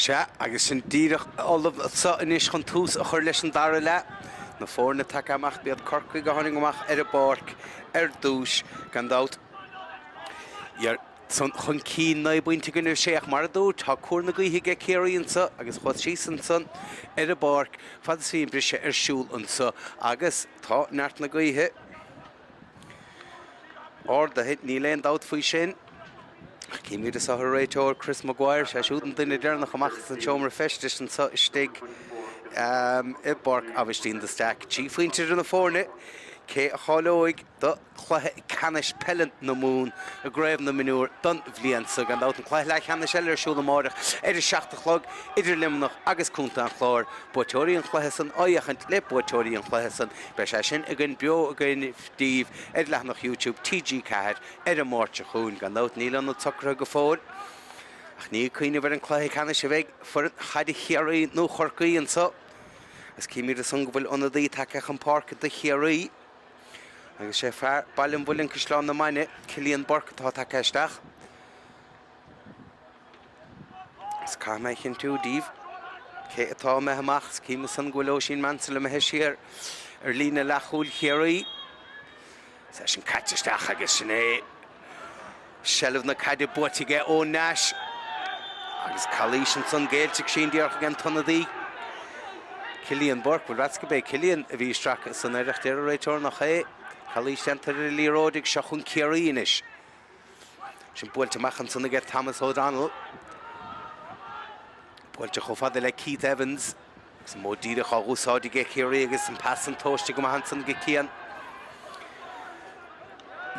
Sea, agus sinn díreach ullamh anso anois chun tús a chur leis an dara leath. Na foirne tagtha amach, b'iad Corcaigh a tháinig amach ar an bpáirc ar dtús, gan dabht. Iad san chun cinn 9 bpointe i gcoinne 6 ach mar a dúirt, tá cúr na gaoithe aige Ciarraí anso agus chuas síos ansan ar an bpáirc fad is bhí an briseadh ar siúl anso agus tá neart na gaoithe ardaithe, níl aon dabht faoi sin. Ach címid anso an réiteoir Chris Maguire, sé siúd an duine deireanach amach as an seomra feistis anso istigh i bPáirc Aibhistín de Staic. 3 phointe idir na foirne, cé a cháileoidh do chluiche ceannais peile na Mumhan i gCraobh na Mionúr don bhliain seo. Gan dabht an cluiche leathcheannais eile ar siúl amáireach ar a 7 a chlog idir Luimneach agus Contae an Chláir. Buaiteoirí an chluiche san á fhéachaint le buaiteoirí an chluiche san. Beidh sé sin againn beo againn daoibh ar leathanach YouTube TG4 ar an Máirt seo chugainn. Gan dabht níl ionad socraithe go fóill ach ní ag cuimhneamh ar an cluiche ceannais a bheidh foireann chaide Chiarraí nó Chorcaí anseo. Agus címid ansan go bhfuil ionadaí tagtha chun páirce do Chiarraí. Agus sé fear Baile an Mhuilinn Caisleán na Mainge, Cillian Burke atá tagtha isteach. Is caithfidh mé a chinntiú daoibh cé atá imithe amach. Is cím ansan go bhfuil Oisín Mansell imithe siar ar líne leathchúil Chiarraí. Is é sin caite isteach agus sin é. Seilbh na caide buaite aige Eoin Nash. Agus calaois ansan géillte ag síneadh díreach ag an t-ionadaí Cillian Burke. Bhuel, mheasas gurb é Cillian a bhí ag stracadh san aer ach deir an réiteoir nach é. Calaois déanta ar an liathróid ag seo chun Ciarraí anois. Sin buailte amach ansan aige Thomas O'Donnell. Buailte chomh fada le Keith Evans. Agus an modh díreach á úsáid aige Ciarraí agus an pas san tomhaiste go maith ansan go Cian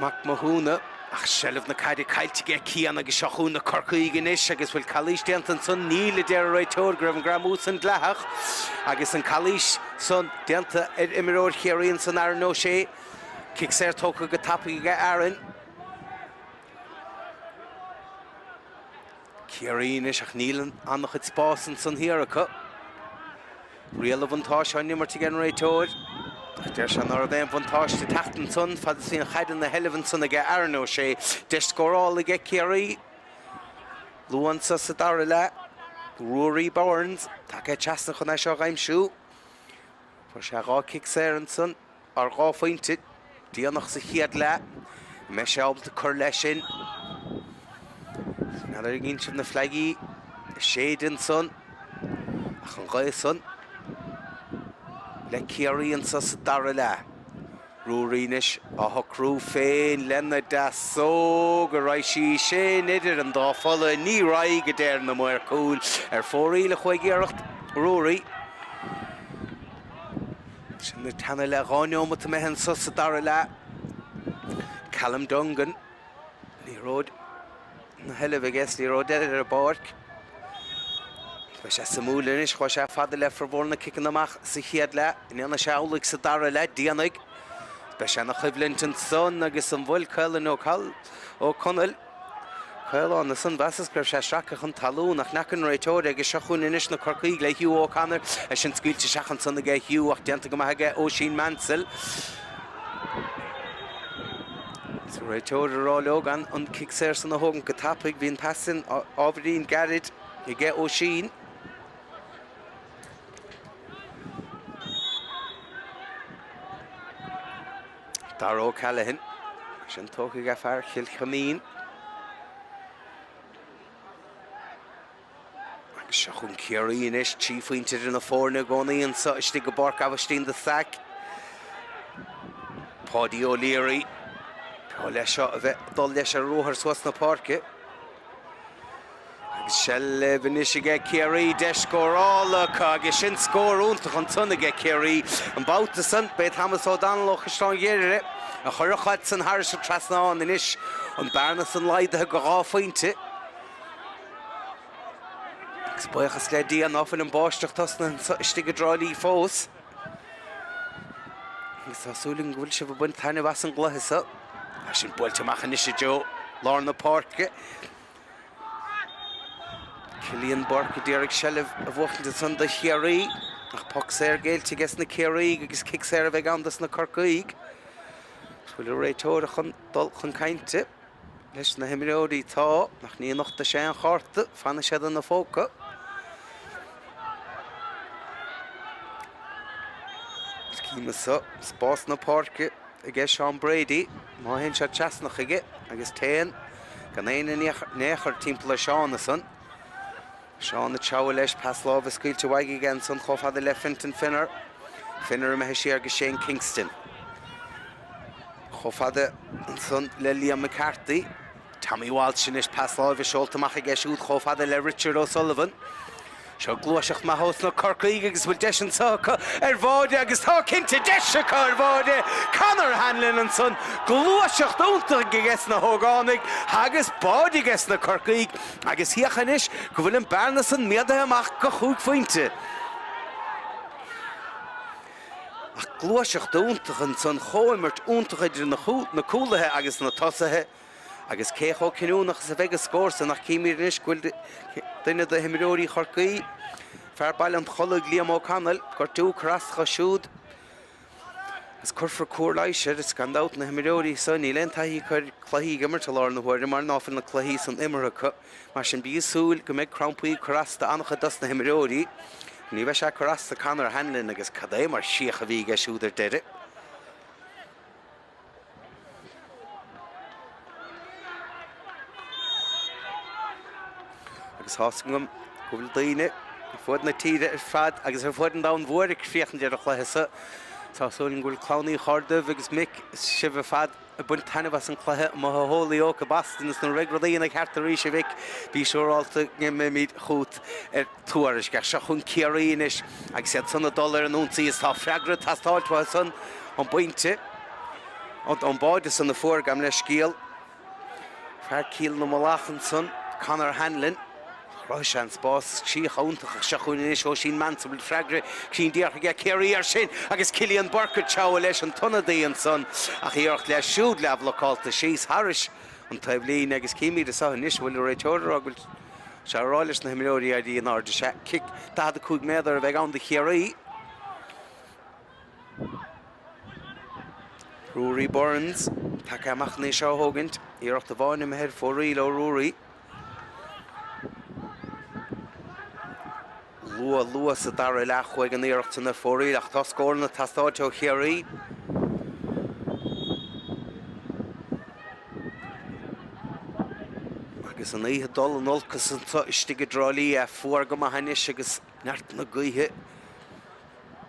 Mac Mathúna. Ach seilbh na caide caillte aige Cian agus seo chugainn na Corcaígh anois agus bhfuil calaois déanta ansan? Níl, a deir an réiteoir, go raibh an greamú san dleathach agus an calaois san déanta ar imreoir Chiarraí ansan Aaron O'Shea. Cic saor tógtha go tapaidh aige Aaron. Ciarraí anois ach níl an-chuid spás ansan thiar acu. Riail an bhuntáiste á n-imirt ag an réiteoir. Ach deir sé ná raibh aon bhuntáiste ag teacht ansan fad is bhí an chaid ina sheilbh ansan aige Aaron O'Shea. Deis scórála aige Ciarraí. Luath anso sa dara leath. Ruairí Burns tagtha trasna chun é seo a aimsiú. Fuair sé 2 cic saor ansan. Ar 2 phointe déanach sa chéad leath, an mbeidh sé ábalta cur leis sin? N'fheadar an gcíonn sibh na fleaigí ag séideadh ansan ach an ghaoth san le Ciarraí anso sa dara leath. Ruairí anois á shocrú féin lena deasóg, an raghaidh sí sin idir an dá pholla? Ní raghaidh, a deir na maoir cúil. Ar fóraoil a chuaigh iarracht Ruairí. Sin ag teannadh le 2 neomat imithe anso sa dara leath. Callum Dungan, liathróid ina sheilbh aige, is liathróid eile ar an bpáirc. Beidh sé suimiúil anois, chuaigh sé fada le formhór na ciceanna amach sa chéad leath. An ndéanfaidh sé amhlaidh sa dara leath? Déanfaidh. Beidh sé ina choimhlint ansan agus an bhfuil Caolan Ó Conaill. Caolán ansan, mheasas go raibh sé sractha chun talún ach n'fheaca an réiteoir agus seo chugainn anois na Corcaígh le Hugh O'Connor. É sin scaoilte isteach ansan aige Hugh ach déanta go maith aige Oisín Mansell. Is an réiteoir ag rá leo gan an cic saor san a thógaint go tapaidh. Bhí an pas sin ábhairín gairid aige Oisín. Dara O'Callaghan. Sin tógtha aige fear Chill Choimín. Agus seo chugainn Ciarraí anois, 3 phointe idir na foirne i gcónaí anseo istigh i bPáirc Aibhistín de Staic. Páidí O'Leary. B'fhearr leis seo a bheith ag dul leis ar ruathar suas na páirce. Agus seilbh anois aige Ciarraí, deis scórála acu agus sin scór iontach ansan aige Ciarraí. An babhta san, b'é Thomas O'Donnell ó Chaisleán Ghairire a chuir an chaid san thairis an trasnán anois, an bearna san laghdaithe go 2 phointe. Agus buíochas le Dia ná fuil an báisteach tosnaithe anso istigh i dTrá Lí fós. Agus tá súil agam go bhfuil sibh ag baint taitneamh as an gcluiche seo. Tá sin buailte amach anois i dtreo lár na páirce. Cillian Burke a d'iarraidh seilbh a bhuachaint ansan do Chiarraí ach poc saor géillte aige sna Ciarraígh agus cic saor a bheidh ann dos na Corcaígh. Is bhfuil an réiteoir chun dul chun cainte leis na himreoirí? Tá, ach ní nochtfaidh sé an chárta, fanfaidh siad ina phóca. Cím anso spás na páirce aige Seán Brady, má théann sé trasna chuige agus téann, gan éinne in aon chor timpeall ar Seán ansan. Seán ag treabhadh leis, pas láimhe scaoilte uaidh aige ansan chomh fada le Fintan Finner. Finner imithe siar go Shane Kingston. Chomh fada ansan le Liam McCarthy. Tommy Walsh anois, pas láimhe seolta amach aige siúd chomh fada le Richard O'Sullivan. Seo gluaiseacht maith ós na Corcaígh agus bhfuil deis anseo acu ar bháide agus tá cinnte deis acu ar bháide! Conor Hanlon ansan, gluaiseacht iontach aige sna hógánaigh agus báide aige sna Corcaígh agus féach anois go bhfuil an bearna san méadaithe amach go chúig phointe. Ach gluaiseacht iontach ansan, chomhimirt iontach idir na cúlaithe agus na tosaithe. Agus cé chomh cinniúnach is a bheidh an scór san ach címid anois go bhfuil duine d'imreoirí Chorcaí, fear Baile an Chollaigh, Liam O'Connell, gortú ag cur as dó siúd agus cuirfear cóir leighis air. Is gan dabht na himreoirí seo, níl aon taithí acu ar chluichí ag imirt i láthair na huaire mar ná fuil na cluichí san imeartha acu. Mar sin bí ag súil go mbeidh crampaí ag cur as d'an-chuid dos na himreoirí. Ní bheidh sé ag cur as do Conor Hanlon agus cad é mar chríoch a bhí aige siúd ar deireadh. Agus tá's agam go bhfuil daoine ar fuaid na tíre ar fad agus ar fuaid an domhain mhóir ag féachaint ar an chluiche seo. Tá súil agam go bhfuil clann Uí Chorduibh agus Mick is sibh ar fad ag baint taitneamh as an chluiche amuigh i Holyoke i Boston is nuair a bheidh rudaí ina gceart arís a Mhick, bí siúrálta go mbeimid chugat ar tuairisc. Ach seo chugainn Ciarraí anois agus iad san ag dul ar an ionsaí is tá freagra ag teastáilt uathu san ón bpointe, ón báide san a fuair, gabh mo leithscéal, fear Cill na Mullach ansan, Conor Hanlon. Chruthaigh sé an spás críoch iontach ach seo chugainn anois Oisín Manse bhfuil freagra cruinn díreach aige Ciarraí air sin agus Cillian Burke ag treabhadh leis an t-ionadaí ansan ach iarracht leis siúd leathbhlocálta síos thairis an taobhlíne agus címid anseo anois an bhfuil an réiteoir ag rá go bhfuil sé ag rá leis na himreoirí éirí in airde. Sea, cic 45 méadar a bheidh ann do Chiarraí. Ruairí Burns tagtha amach chun é seo a thógaint. Iarracht amháin imithe ar fóraoil ó Ruairí. Luath, luath sa dara leath chuaigh an iarracht san ar fóraoil ach tá scóranna ag teastáilt ó Chiarraí. Agus an oíche ag dul in olcas anseo istigh i dTrá Lí, é fuar go maith anois agus neart na gaoithe,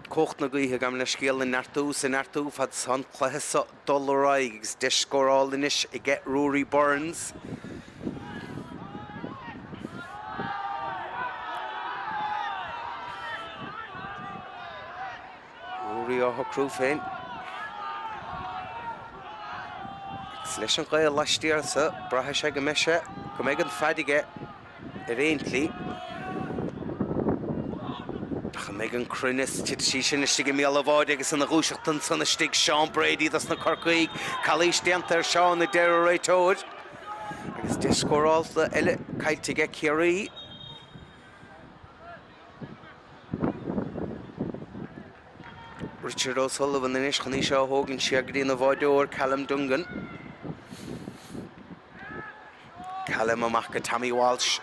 cumhacht na gaoithe, gabh mo leithscéal, ag neartú is ag neartú fad is atá an cluiche seo ag dul ar aghaidh agus deis scórála anois aige Ruairí Burns. Ruairí á shocrú féin. Agus leis an ghaoth laistiar anso, braithfidh sé go mbeidh sé, go mbeidh an fead aige ar aon tslí. Ach an mbeidh an cruinneas, titfidh sí sin istigh i mbéal an bháide agus ina dhúiseacht ansan istigh, Seán Brady dos na Corcaígh. Calaois déanta ar Seán, a deir an réiteoir. Agus deis scóráilte eile caillte aige Ciarraí. Richard O'Sullivan anois chun í seo a thógaint siar go dtí na bháideoir Callum Dungan. Callum amach go Tommy Walsh.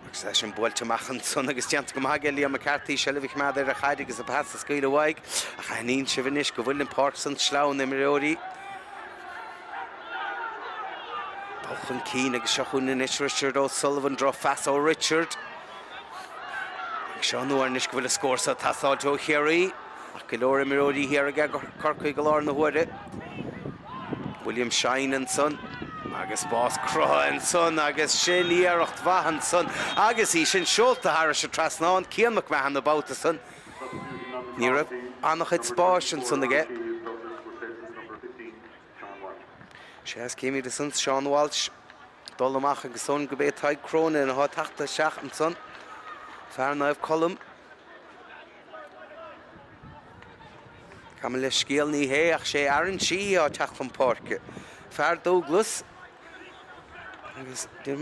Agus é sin buailte amach ansan agus déanta go maith aige Liam McCarthy, seilbh a choimeád ar an chaid agus an pas a scaoileadh uaidh. Ach aithníonn sibh anois go bhfuil an pháirc san sleamhain imreoirí. Dul chun cinn agus seo chugainn anois Richard O'Sullivan, drochphas ó Richard. Agus seo an uair anois go bhfuil an scór seo ag teastáilt ó Chiarraí. Ach go leor imreoirí thiar aige Corcaigh i láthair na huaire. William Shine ansan agus spás cruthaithe ansan agus sin iarracht mhaith ansan agus í sin seolta thairis an trasnán. Cian McMahon an babhta san. Ní raibh an-chuid spáis ansan aige. Sea, is címid ansan Seán Walsh ag dul amach agus ansan gurb é Tadhg Cronin atá ag teacht isteach ansan. Fear Naomh Colm. Gabh mo leithscéal, ní hé ach sé Aaron Sheehy atá ag teacht chun páirce. Fear Dúglas. Agus tá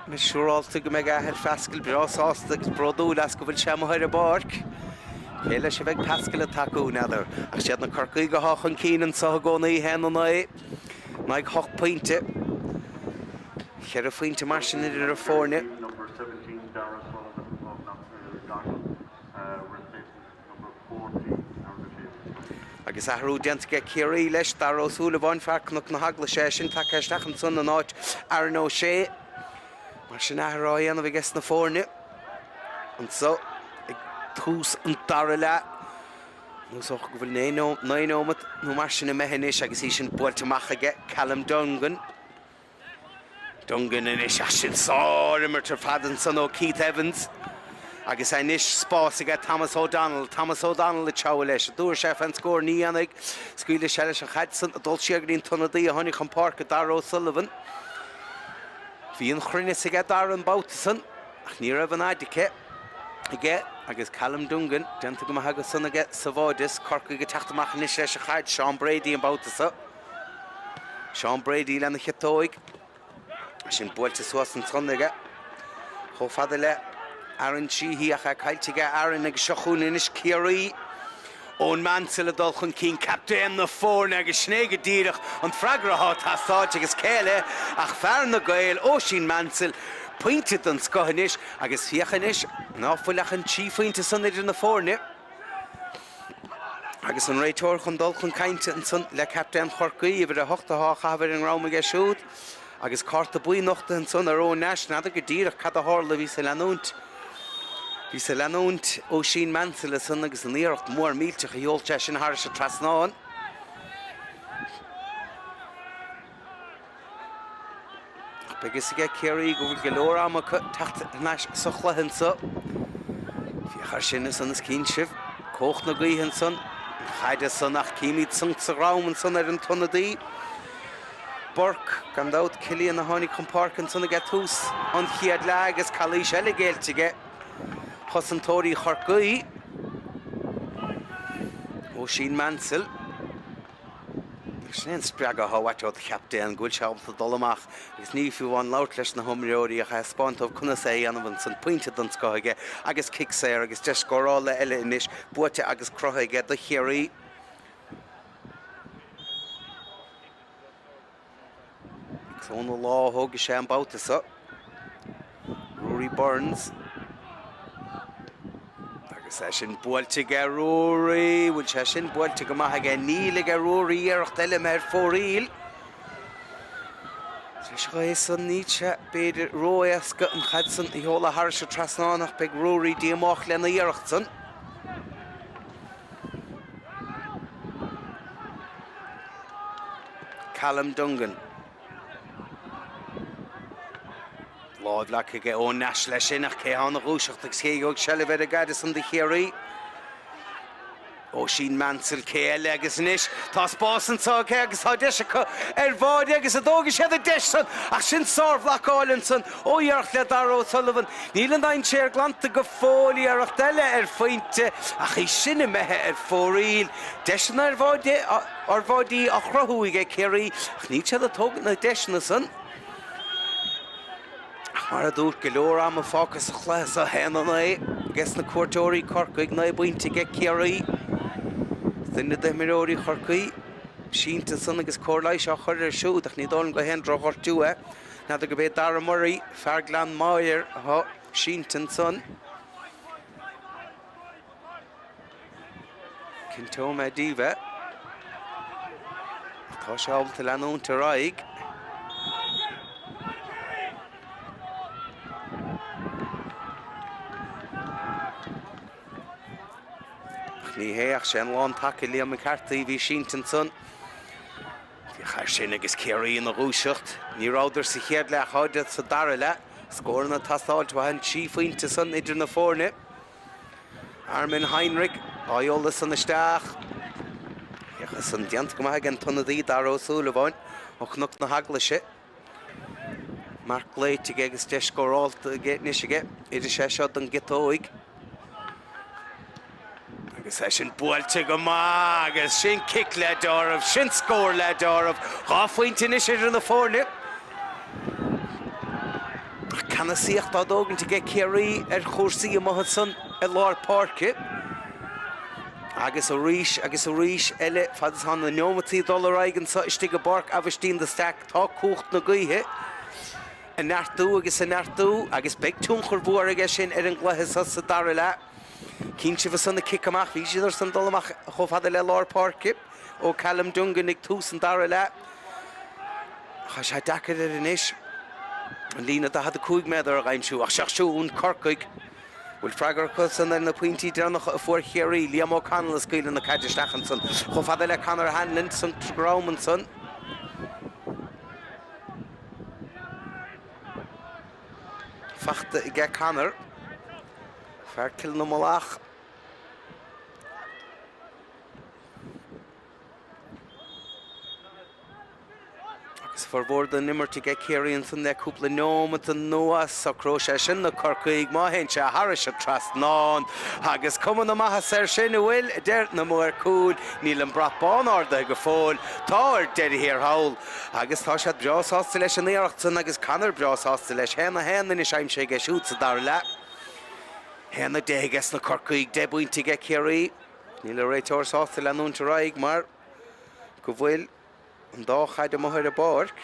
mé siúrálta go mbeidh a athair Pascal breá sásta agus bródúil as go bhfuil sé amuigh ar an bpáirc. Cé leis a bheidh Pascal ag tacú, n'fheadar. Ach siad na Corcaígh atá chun cinn anseo i gcónaí, 1, 9, in aghaidh 8 pointe. Cheithre phointe mar sin idir na foirne. Agus athrú déanta aige Ciarraí leis, Dara Ó Súilleabháin, fear Cnoc na hEaglaise é sin, tagtha isteach ansan in áit Aaron O'Shea. Mar sin athrú á dhéanamh aige sna foirne anso ag tús an dara leath. Is dócha go bhfuil 9 nóimeat nó mar sin imithe anois agus í sin buailte amach aige Callum Dungan. Dungan anois ach sin sár-imirt ar fad ansan ó Keith Evans agus anois spás aige Thomas O'Donnell. Thomas O'Donnell ag treabhadh leis. An dtabharfaidh sé fén scór? Ní dhéanfaidh. Scaoilfidh sé leis an chaid san ag dul siar go dtí an t-ionadaí a tháinig chun páirce, Dara O'Sullivan. Bhí an chruinneas aige Dara an babhta san ach ní raibh an fhaid aici aige agus Callum Dungan déanta go maith aige san aige sa bháideas. Corcaigh ag teacht amach anois leis an chaid. Seán Brady an babhta so. Seán Brady lena chiotóig. Sin buailte suas ansan aige. Chomh fada le Aaron Sheehy ach é caillte aige Aaron agus seo chugainn anois Ciarraí. Eoin Mansell ag dul chun cinn, captaen na foirne agus sin é go díreach an freagra atá ag teastáilt agus cé eile ach fear na Gael, Oisín Mansell, pointe den scoth anois agus féach anois ná fuil ach an 3 phointe san idir na foirne. Agus an réiteoir chun dul chun cainte ansan le captaen Chorcaí, uimhir 8 atá á chaitheamh ar an ndroim aige siúd. Agus cárta buí nochtaithe ansan ar Eoin Nash, n'fheadar go díreach cad a tharla, bhíos ag leanúint, bhíos ag leanúint Oisín Mansell ansan agus an iarracht mhór millteach a sheol sé sin thairis an trasnán. Ach beidh fhios aige Ciarraí go bhfuil go leor ama acu teacht thar n-ais sa chluiche anso. Féach air sin ansan is cíonn sibh cumhacht na gaoithe ansan, an chaid ansan ach címid sonc sa dhrom ansan ar an t-ionadaí. Burke, gan dabht, Cillian a tháinig chun páirce ansan aige tús an chéad leath agus calaois eile géillte aige chosantóirí Chorcaí. Oisín Mansell. Sin é an spreagadh atá uait ó do chaptaen, go bhfuil sé ábalta dul amach agus ní fiú amháin labhairt leis na himreoirí ach a thaispeáint dóibh conas é a dhéanamh ansan. Pointe den scoth aige agus cic saor agus deis scórála eile anois buaite agus cruthaithe aige do Chiarraí. Agus óna lámh a thógfaidh sé an babhta seo. Ruairí Burns. Agus é sin buailte aige Ruairí. Bhfuil sé sin buailte go maith aige? Níl aige Ruairí iarracht eile imithe ar fóraoil. Tar éis an ghaoth san níl sé b'fhéidir ró-éasca an chaid san a sheoladh thairis an trasnán ach beidh Ruairí díomách lena iarracht san. Callum Dungan. Láimh leagtha aige Eoin Nash leis sin ach cé atá ina dhúiseacht agus cé a gheobhaidh seilbh ar an gcaid ansan do Chiarraí? Oisín Mansell, cé eile agus anois tá spás anseo acu agus tá deis acu ar bháide agus an dtógfaidh siad an deis san ach sin sárbhlocáil ansan ó iarracht le Dara O'Sullivan. Níl an dainséar glanta go fóill, iarracht eile ar phointe ach í sin imithe ar fóraoil. Deiseanna ar bháide ar bháidí á chruthú aige Ciarraí ach níl siad ag tógaint na deiseanna san. Ach mar a dúirt, go leor ama fágtha sa chluiche seo, 1-9 aige sna cuairteoirí Corcaigh, 9 bpointe aige Ciarraí. Duine d'imreoirí Chorcaí sínte ansan agus cóir leighis á chur air siúd ach ní dóigh liom go haon drochghortú é. N'fheadar gurb é Dara Murray, fear Gleann Maghair, atá sínte ansan. Cinnteoidh mé daoibh é. Tá sé ábalta leanúint ar aghaidh. Ach ní hé ach sé an lántaca Liam McCarthy a bhí sínte ansan. Féach air sin agus Ciarraí ina dhúiseacht. Ní rabhadar sa chéad leath, táid sa dara leath. Scóranna ag teastáilt uathu an 3 phointe san idir na foirne. Armin Heinrich á sheoladh san isteach. Féach air san déanta go maith ag an t-ionadaí Dara Ó Súilleabháin ó Chnoc na hEaglaise. Marc glaoite aige agus deis scórálta aige anois aige. Oirfidh sé seo don gciotóig. Agus é sin buailte go maith agus sin cic le deáramh, sin scór le deáramh. 2 phointe anois idir na foirne. Ceannasaíocht á dtógaint aige Ciarraí ar chúrsaí amuigh ansan i lár páirce. Agus arís agus arís eile fad is atá na neomataí ag dul ar aghaidh anseo istigh i bPáirc Aibhistín de Staic tá cumhacht na gaoithe ag neartú agus ag neartú agus beidh tionchar mhór aige sin ar an gcluiche seo sa dara leath. Cinnte ansan an cic amach, bhí siad ar son dul amach chomh fada le lár páirce ó Callum Dungan ag tús an dara leath. Tá sé deacair air anois an líne 45 méadar a dh'aimsiú ach seo chugainn Corcaigh. Bhfuil freagra acu san ar na pointí deireanacha a fuair Chiarraí? Liam O'Connell ag scaoileadh na caide isteach ansan chomh fada le Conor Hanlon san scrum ansan. Fachta aige Conor. Fear Cill na Mullach. Agus formhór den imirt aige Ciarraí ansan le cúpla neomat anuas. Socróidh sé sin na Corcaígh má théann sé thairis an trasnán. Agus cuma na maitheasa air sin, an bhfuil, a deir na maoir cúil. Níl an brat bán ardaithe go fóill. Tá ar deireadh thiar thall. Agus tá siad breá sásta leis an iarracht san agus Conor breá sásta leis. 1-1 anois aimsithe aige siúd sa dara leath. 1-10 aige sna Corcaígh, 10 bpointe aige Ciarraí. Níl an réiteoir sásta leanúint ar aghaidh mar go bhfuil an dá chaid amuigh ar an bpáirc.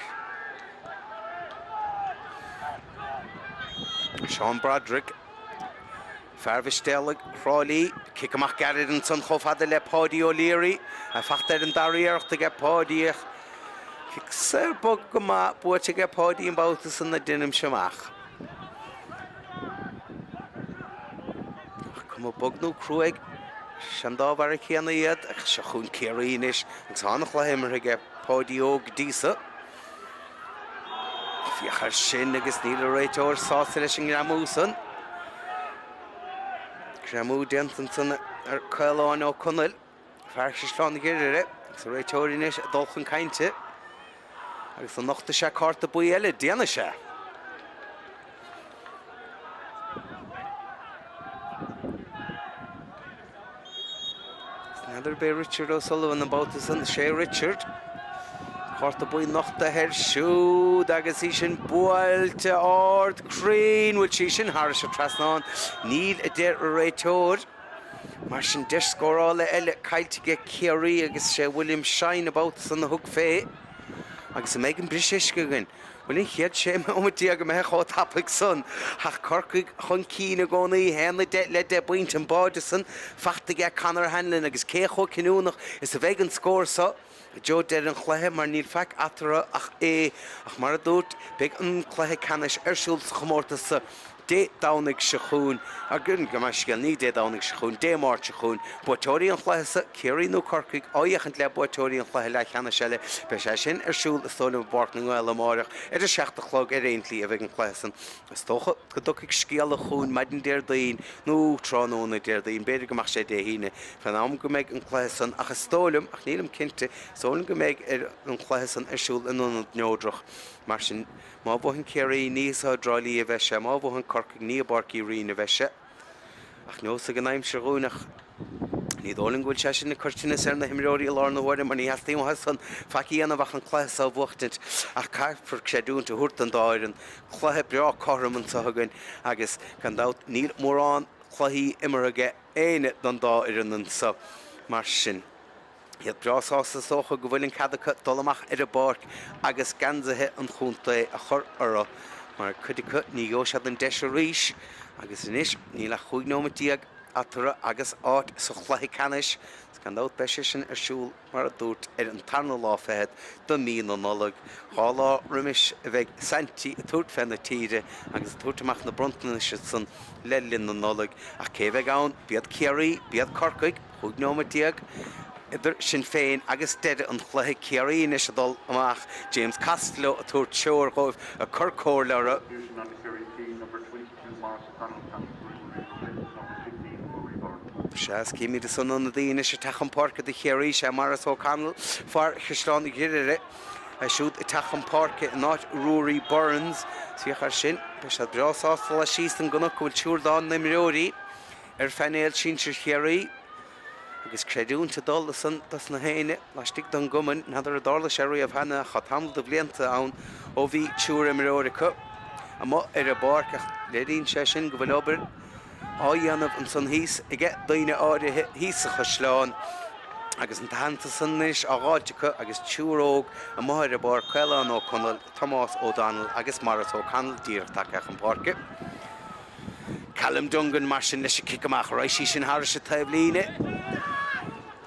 Seán Broderick, fear Mhistéalaigh Thrá Lí, cic amach gairid ansan chomh fada le Páidí O'Leary, a fachta ar an dara iarracht aige Páidí ach cic saor bog go maith buaite aige Páidí an babhta san a deinimse amach. Ach cuma bog nó cruaidh, 'sé an dá bharra céanna iad, ach seo chugainn Ciarraí anois agus tá an-chluiche imeartha aige Páidí Óg go dtí so. Féach air sin agus níl an réiteoir sásta leis an ngreamú san. Greamú déanta ansan ar Caolán Ó Conaill. Fear Chaisleán Ghriaire agus an réiteoir anois ag dul chun cainte agus an nochtfaidh sé cárta buí eile, déanfaidh sé. N'fheadar ab é Richard O'Sullivan an babhta san, sé Richard. Cárta buí nochtaithe air siúd agus í sin buailte ard cruinn, bhfuil sí sin thairis an trasnán? Níl, a deir an réiteoir. Mar sin, deis scórála eile caillte aige Ciarraí agus sé William Shine an babhta san a thug fé. Agus an mbeidh an briseadh uisce againn? Bhuel, an chéad 16 nóiméad imithe chomh tapaidh san. Ach Corcaigh chun cinn i gcónaí, 1-10 le 10 bpointe an báide san fachta aige Conor Hanlon agus cé chomh cinniúnach is a bheidh an scór so i dtreo deireadh an chluiche mar níl faic eatarthu ach é ach mar a dúirt, beidh an cluiche ceannais ar siúl sa chomórtas so Dé Domhnaigh seo chugainn, gabh mo leithscéal, ní Dé Domhnaigh seo chugainn, Dé Máirt seo chugainn. Buaiteoirí an chluiche so, Ciarraí nó Corcaigh, á fhéachaint le buaiteoirí an chluiche leathcheannais eile. Beidh sé sin ar siúl is dóigh liom i bPáirc na nGael amáireach ar a 7 a chlog ar aon tslí a bheidh an cluiche san. Is dócha go dtiocfaidh scéala chugainn maidin Déardaoin nó tráthnóna Déardaoin, b'fhéidir go mbeadh sé Dé hAoine fén am go mbeidh an cluiche san ach is dóigh liom, ach nílim cinnte, is dóigh liom go mbeidh ar an chluiche san ar siúl in ionad neodrach. Mar sin, má bhuann Ciarraí ní i dTrá Lí a bheidh sé, má bhuann Corcaigh ní i bPáirc Uí Rinn a bheidh sé. Ach neosfaidh an aimsir dhúinn ach ní dóigh liom go bhfuil sé sin ag cur tinneas ar na himreoirí i láthair na huaire mar ní theastaíonn uathu san faic a dhéanamh ach an cluiche so a bhuachtaint ach caithfear creidiúint a thabhairt don dá fhoireann. Cluiche breá cothrom anseo againn agus gan dabht níl mórán cluichí imeartha aige éinne don dá fhoireann anseo mar sin. Iad breá sásta is dócha go bhfuil an cead acu dul amach ar an bpáirc agus geansaithe an chontae a chur orthu mar cuid acu ní gheobhaidh siad an deis arís agus anois níl ach 15 nóiméad eatarthu agus áit sa chluiche ceannais agus gan dabht beidh sé sin ar siúl mar a dúirt ar an tarna lá fichead de mhí na Nollag. Dhá lá roimis a bheidh Saintí ag tabhairt fé na tíre agus ag tabhairt amach na bronntanais ansan le linn na Nollag ach cé a bheidh ann? B'iad Ciarraí, b'iad Corcaigh. 15 nóiméad idir sinn féin agus deireadh an chluiche. Ciarraí anois ag dul amach. James Costello ag tabhairt treoir dhóibh, ag cur comhairle orthu. Sea, is címid ansan ionadaí anois ag teacht chun páirce do Chiarraí. Sé Maurice O'Connell, fear Chaisleán Ghriaire, é siúd ag teacht chun páirce in áit Ruairí Burns. Féach air sin, beidh siad breá sásta laistíos den gcnoc go bhfuil triúr dá n-imreoirí ar phainéal sinsir Chiarraí agus creidiúint ag dul ansan dos na héinne laistigh den gcumann. N'fheadar ar dtarla sé riamh cheana ach tá tamall de bhlianta ann ó bhí triúr imreoir acu amuigh ar an bpáirc ach léiríonn sé sin go bhfuil obair á dhéanamh ansan thíos aige daoine áirithe thíos sa Chaisleán agus an t-aitheantas san anois á dh'fháilt acu agus triúr óg amuigh ar an bpáirc, Caolán Ó Conaill, Tomás O'Donnell agus Maurice O'Connell díreach tagtha chun páirce. Callum Dungan mar sin leis an cic amach. Raghaidh sí sin thairis an taobhlíne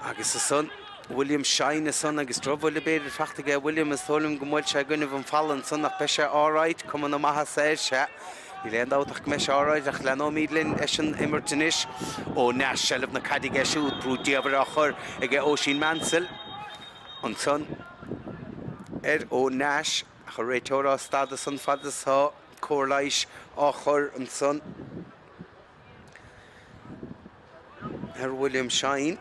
agus ansan William Shine ansan agus drochbhuille b'fhéidir fachta aige William is dóigh liom go mbuail sé i gcoinnibh an falla ansan ach beidh sé alright, cuma na maitheasa air, sea. Níl aon dabht ach go mbeidh sé alright ach leanóimid linn leis an imirt anois. Eoin Nash, seilbh na caide aige siúd, brú diamhair á chur aige Oisín Mansell ansan ar Eoin Nash ach an réiteoir á stadadh san fad is atá cóir leighis á chur ansan ar William Shine.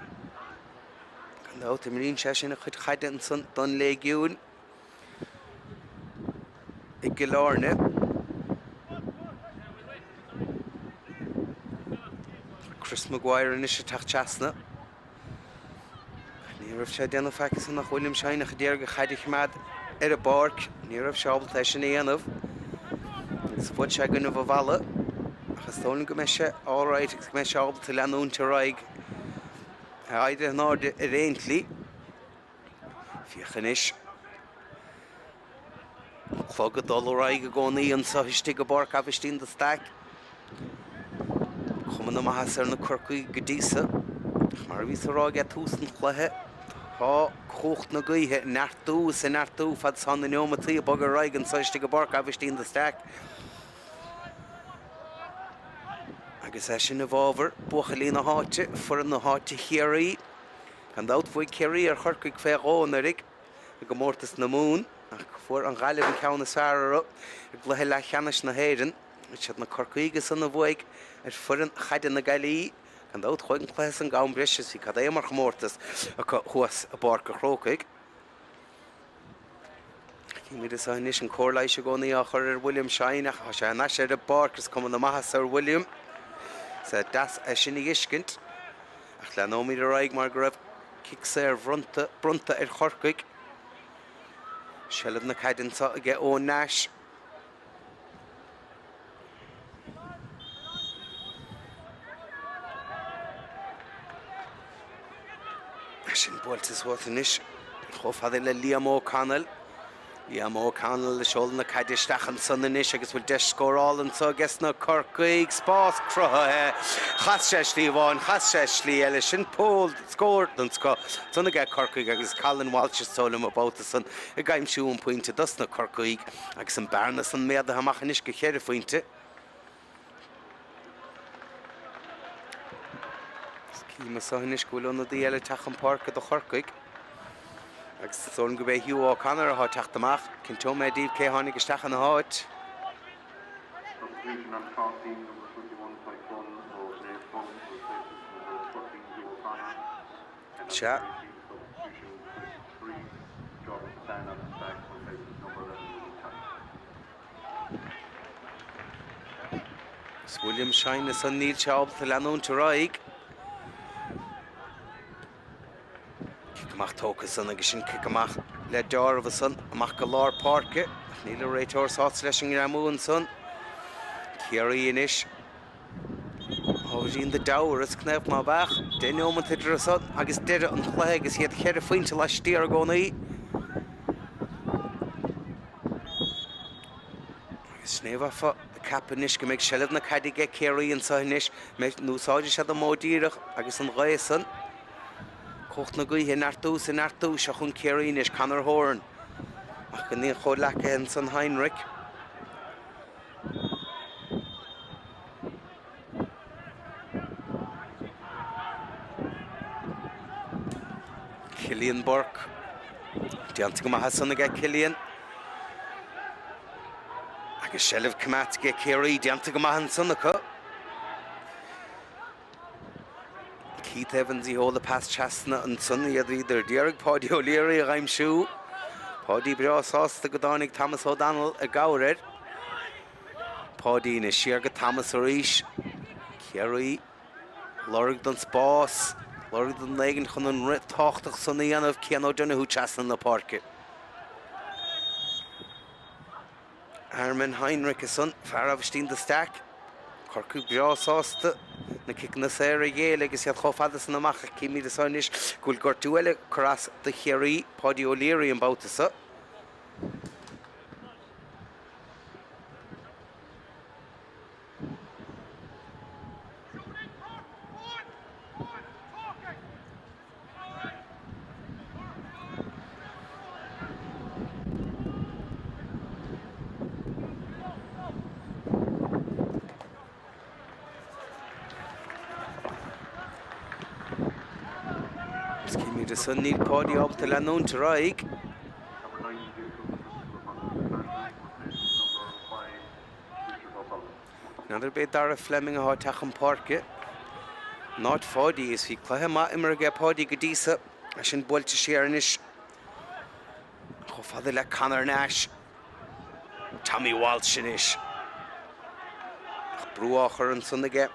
Gan dabht imríonn sé sin a chuid chaide ansan don Léigiún i gCill Airne. Chris Maguire anois ag teacht trasna. Ní raibh sé ag déanamh faic ansan ach William Shine ach a d'iarraidh an chaid a choimeád ar an bpáirc. Ní raibh sé ábalta é sin a dhéanamh agus bhuail sé i gcoinnibh an bhalla. Ach is dóigh liom go mbeidh sé alright agus go mbeidh sé ábalta leanúint ar aghaidh. Éirithe in airde ar aon tslí. Féach anois. An clog ag dul ar aghaidh i gcónaí anseo istigh i bPáirc Aibhistín de Staic. Cuma na maitheasa ar na Corcaígh go dtí so. Ach mar a bhíos a rá ag tús an chluiche, tá cumhacht na gaoithe ag neartú is ag neartú fad is atá na neomataí ag bogadh ar aghaidh anseo istigh i bPáirc Aibhistín de Staic. Agus é sin i bhfabhar buachaillí na háite, foireann na háite Chiarraí. Gan dabht bhuaigh Ciarraí ar Chorcaigh fé dhó anuraidh i gcomórtas na Mumhan ach fuair an Ghaillimh an ceann is fearr orthu i gcluiche leathcheannais na hÉireann. Is iad na Corcaígh ansan a bhuaigh ar foireann chaide na Gaillimhe. Gan dabht chuaigh an cluiche san go am breise is bhí cad é mar chomórtas acu thuas i bPáirc an Chrócaigh. Címid anseo anois an cóir leighis i gcónaí á chur ar William Shine ach tá sé thar n-ais ar an bpáirc is cuma na maitheasa ar William. Is deas é sin a fheiscint. Ach leanóimid ar aghaidh mar go raibh cic saor bhronnta, bronnta ar Chorcaigh. Seilbh na caide anseo aige Eoin Nash. Sin buailte suas anois chomh fada le Liam O'Connell. Liam O'Connell ag seoladh na caide isteach ansan anois agus bhfuil deis scórála anseo aige sna Corcaígh. Spás cruthaithe. Chas sé slí amháin, chas sé slí eile. Sin poll, scór den scoth ansan aige Corcaigh agus Colin Walsh is dóigh liom an babhta san ag aimsiú an pointe dos na Corcaígh agus an bearna san méadaithe amach anois go cheithre phointe. Cím anseo anois go bhfuil ionadaí eile ag teacht chun páirce do Chorcaigh. Agus is dóigh liom gurb é Hugh O'Connor atá ag teacht amach. Cinnteoidh mé daoibh cé tháinig isteach ina háit. Substitution on Cork team number 21 Tadhg Dunne ó Naomh Conn replaces number 13 Hugh O'Connor and on Sea. the Kerry team substitution 23 Jordan Kissane on the Stacks replaces number 11 Willie Tighe. Is William Shine ansan níl sé ábalta leanúint ar aghaidh. Cic amach tógtha ansan agus sin cic amach le deáramh ansan amach go lár páirce. Ach níl an réiteoir sásta leis an ngreamú ansan. Ciarraí anois. Ábhairín de deabhar is cnaip ná beadh. 10 neomat idir ansan agus deireadh an chluiche agus iad cheithre phointe laistiar i gcónaí. Agus sin é a bheifeá ag ceapadh anois go mbeidh seilbh na caide aige Ciarraí anseo anois, n-úsáidfidh siad an modh díreach agus an ghaoth san, cumhacht na gaoithe ag neartú is ag neartú, seo chugainn Ciarraí anois, Conor Horan ach go ndéan chomhleacaithe ansan Heinrich. Cillian Burke. Déanta go maith ansan aige Cillian. Agus seilbh coimeádta aige Ciarraí déanta go maith ansan acu. Keith Evans a sheol an pas trasna ansan iad bhíodar d'iarraidh Páidí O'Leary a dh'aimsiú. Páidí breá sásta go dtáinig Thomas O'Donnell i gcabhair air. Páidí anois siar go Thomas arís. Ciarraí lorg don spás, lorg don éigin chun an rith tábhachtach san a dhéanamh. Cian O'Donoghue trasna na páirce. Armin Heinrich ansan, fear Aibhistín de Staic. Corcaigh breá sásta na ciceanna saora a ghéilleadh agus iad chomh fada san amach ach címid anso anois go bhfuil gortú eile ag cur as do Chiarraí, Páidí O'Leary an babhta seo. bpointe san níl Páidí ábalta leanúint ar aghaidh. N'fheadar ab é Dara Fleming atá ag teacht chun páirce in áit Pháidí is bhí cluiche maith imeartha aige Páidí go dtí so. É sin buailte siar anois chomh fada le Conor Nash. Tommy Walsh anois. Ach brú á chur ansan aige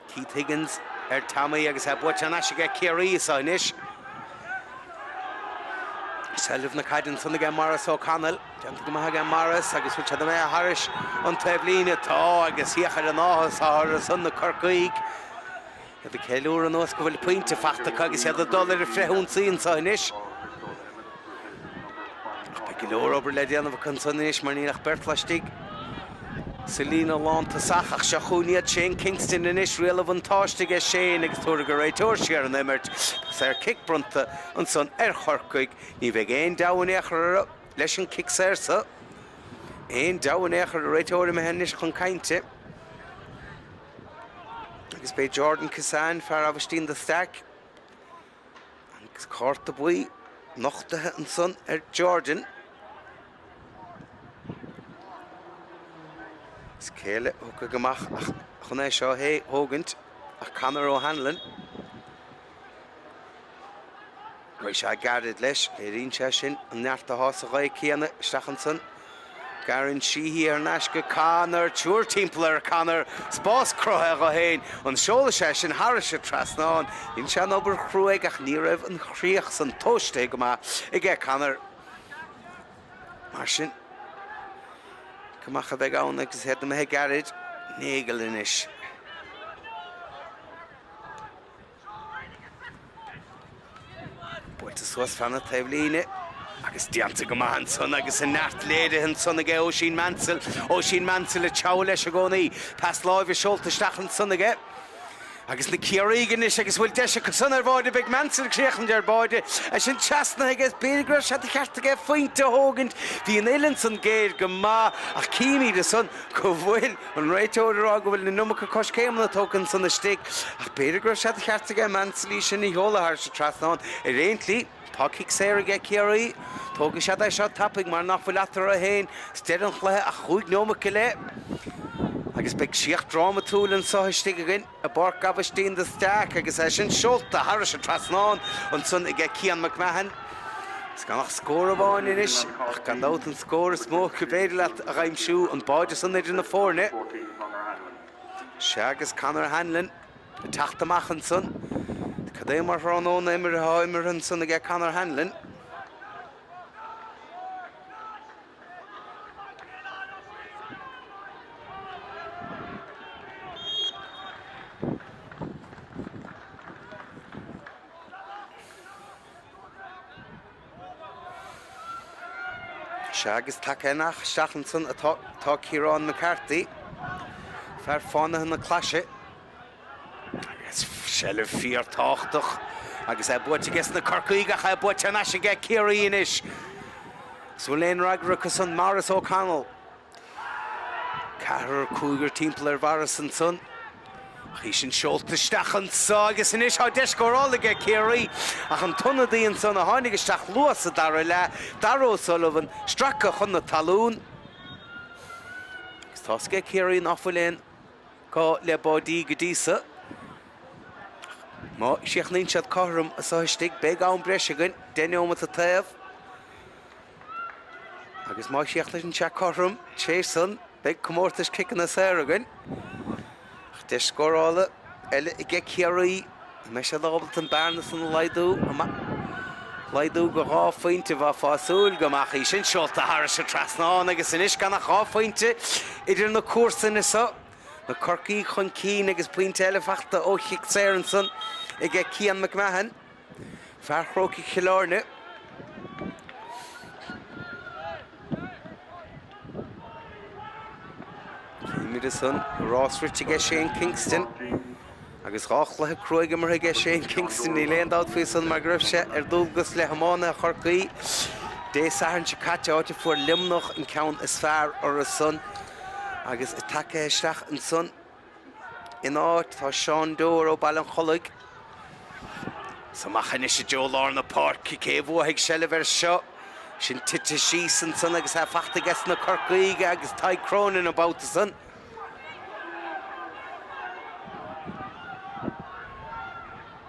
Keith Higgins ar Tommy agus é buailte thar n-ais aige Ciarraí anso anois. Seilbh na caide ansan aige Maurice O'Connell. Déanta go maith aige Maurice agus bhfuil siad imithe thairis an taobhlíne? Tá agus féach ar an áthas atá orthu san na Corcaígh. Iad ag ceiliúradh anuas go bhfuil pointe fachta acu agus iad ag dul ar an frithionsaí anso anois. Ach beidh go leor obair le déanamh acu ansan anois mar níl ach beirt laistigh sa líne lántosach. Ach seo chugainn iad, Shane Kingston anois, riail an bhuntáiste aige Shane agus tabharfaidh an réiteoir siar an imirt. Saor cic bronnta ansan ar Chorcaigh. Ní bheidh aon deabhadh in aon chor orthu leis an cic saor so. Aon deabhadh in aon chor, an réiteoir imithe anois chun cainte. Agus beidh Jordan Kissane, fear Aibhistín de Staic, agus cárta buí nochtaithe ansan ar Jordan. Is cé eile a thiocfaidh amach chun é seo a thógaint ach Conor O'Hanlon. Beidh sé gairid leis. Léiríonn sé sin an neart atá sa ghaoth céanna isteach ansan. Darren Sheehy thar n-ais go Conor. Triúr timpeall ar Conor. Spás cruthaithe dho fhéin. An seolfaidh sé sin thairis an trasnán. Dhein sé an obair chruaidh ach ní raibh an chríoch san tomhaiste go maith aige Conor. Mar sin, cic amach a bheidh ann agus iad imithe gairid. Nagle anois. Buailte suas feadh na taobhlíne agus déanta go maith ansan agus an neart léirithe ansan aige Oisín Mansell. Oisín Mansell ag treabhadh leis i gcónaí. Pas láimhe seolta isteach ansan aige. Agus na Ciarraígh anois agus bhfuil deis acu san ar bháide. Beidh Mansell ag críochnú ar bháide. É sin trasnaithe aige. B'fhéidir go raibh sé de cheart aige phointe a thógaint. Bhí an uillinn san géar go maith ach címid ansan go bhfuil An réiteoir ag rá go bhfuil an iomarca coiscéimeanna tógtha ansan istigh, ach b'fhéidir go raibh sé de cheart aige Mansell í sin a sheoladh thairis an trasnán. Ar aon tslí, tá cic saor aige Ciarraí. Tógfaidh siad é seo tapaidh mar nach bhfuil eatarthu féin is deireadh an chluiche ach chúig neomat go leith. Agus beidh críoch drámatúil anso istigh againn i bPáirc Aibhistín de Staic agus é sin seolta thairis an trasnán ansan aige Cian McMahon. Is gan ach scór amháin anois, ach gan dabht an scór is mó go bhféidir leat a dh'aimsiú, an báide san idir na foirne. Sea, agus Conor Hanlon ag teacht amach ansan. Cad é mar thráthnóna imeartha atá imeartha ansan aige Conor Hanlon. Sea, agus tagtha isteach ansan atá tá Ciarán McCarthy, fear fánaithe na claise. Agus seilbh fíorthábhachtach agus é buaite aige sna Corcaígh ach é buaite thar n-ais aige Ciarraí anois. Is bhfuil aon fhreagra acu san Maurice O'Connell. Ceathrar, cúigear timpeall ar Mhaurice ansan. Ach í sin seolta isteach anso agus anois tá deis scórála aige Ciarraí ach an t-ionadaí ansan a tháinig isteach luath sa dara leath, Darragh O'Sullivan, stractha chun na talún. Agus tá 's aige Ciarraí nach bhfuil aon gá le báidí go dtí so. Ach má chríochnaíonn siad cothrom anso istigh beidh am breise againn, 10 neomat an taobh. Agus má chríochnaíonn sé cothrom, tar éis san, beidh comórtas ciceanna saor againn. Ach deis scórála eile aige Ciarraí. An mbeidh siad ábalta an bearna san a laghdú? Laghdú go dhá phointe, bheifeá ag súil go mbeadh í sin seolta thairis an trasnán agus anois gan ach dhá phointe idir na comharsana so. Na Corcaígh chun cinn agus pointe eile fachta ó chic saor ansan aige Cian McMahon. Fear Chrócaigh Chill Airne. Címid ansan rás rite aige Shane Kingston agus dhá chluiche cruaidh imeartha aige Shane Kingston. Níl aon dabht faoi san mar go raibh sé ar dualgas le hiománaithe Chorcaí Dé Sathairn seo caite, áit a fuair Luimneach an ceann is fearr orthu san agus tagtha isteach ansan. Ina áit tá Seán Dore ó Baile an Chollaigh. Is amach anois i dtreo lár na páirce, cé a bhuafaidh seilbh air seo? Sin tite síos ansan agus é fachta aige na Corcaígh agus Tadhg Cronin an babhta san.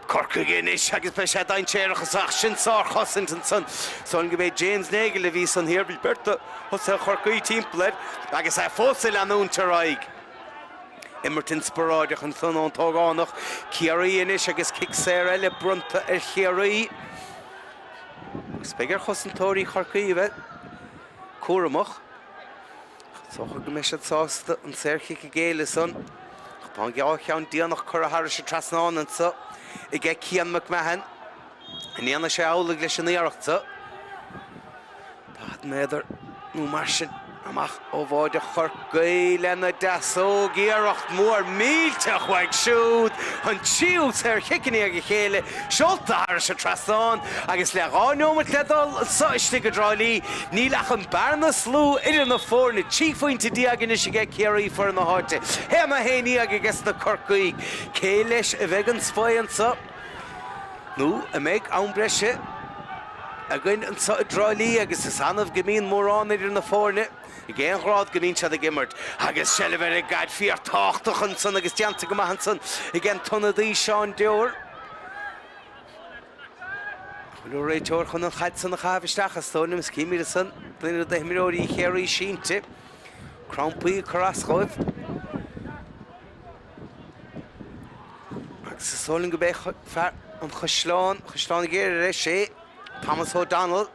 Corcaigh anois agus beidh sé dainséarach anso ach sin sárchosaint ansan. Is dóigh liom go b'é James Nagle a bhí san thiar, bhí beirt de thosaithe Chorcaí timpeall air agus é fós ag leanúint ar aghaidh. Imirt inspioráideach ansan ón t-ógánach Ciarraí anois agus cic saor eile bronnta ar Chiarraí. Agus beidh ar chosantóirí Chorcaí a bheith cúramach. Is dócha go mbeidh siad sásta an saorchic a ghéilleadh san. Ach tá an dá cheann déanach curtha thairis an trasnán anso aige Cian McMahon. An ndéanfaidh sé amhlaidh leis an iarracht so? 40 méadar nó mar sin amach ó bháide Chorcaí lena deasóg. Iarracht mhór millteach uaidh siúd, an tríú saorchic i ndiaidh a chéile seolta thairis an trasnán agus le 2 neomat le dul anso istigh i dTrá Lí, níl ach an bearna is lú idir na foirne, 13 phointe anois aige Ciarraí foireann na háite, 1-11 aige sna Corcaígh. Cé leis a bheidh an svae anso? Nó an mbeidh am breise againn anso i dTrá Lí agus is annamh go mbíonn mórán idir na foirne ag aon ghrád go mbíonn siad ag imirt. Agus seilbh ar an gcaid fíorthábhachtach ansan agus déanta go maith ansan ag an t-ionadaí Seán Dewar. Bhfuil an réiteoir chun an chaid san a chaitheamh isteach is dóigh liom is címid ansan duine d'imreoirí Chiarraí sínte. Crampaí ag cur as dhóibh. Agus is dóigh liom go b'é fear an Chaisleáin, Caisleán an Ghaorthaidh leis é, Thomas O'Donnell.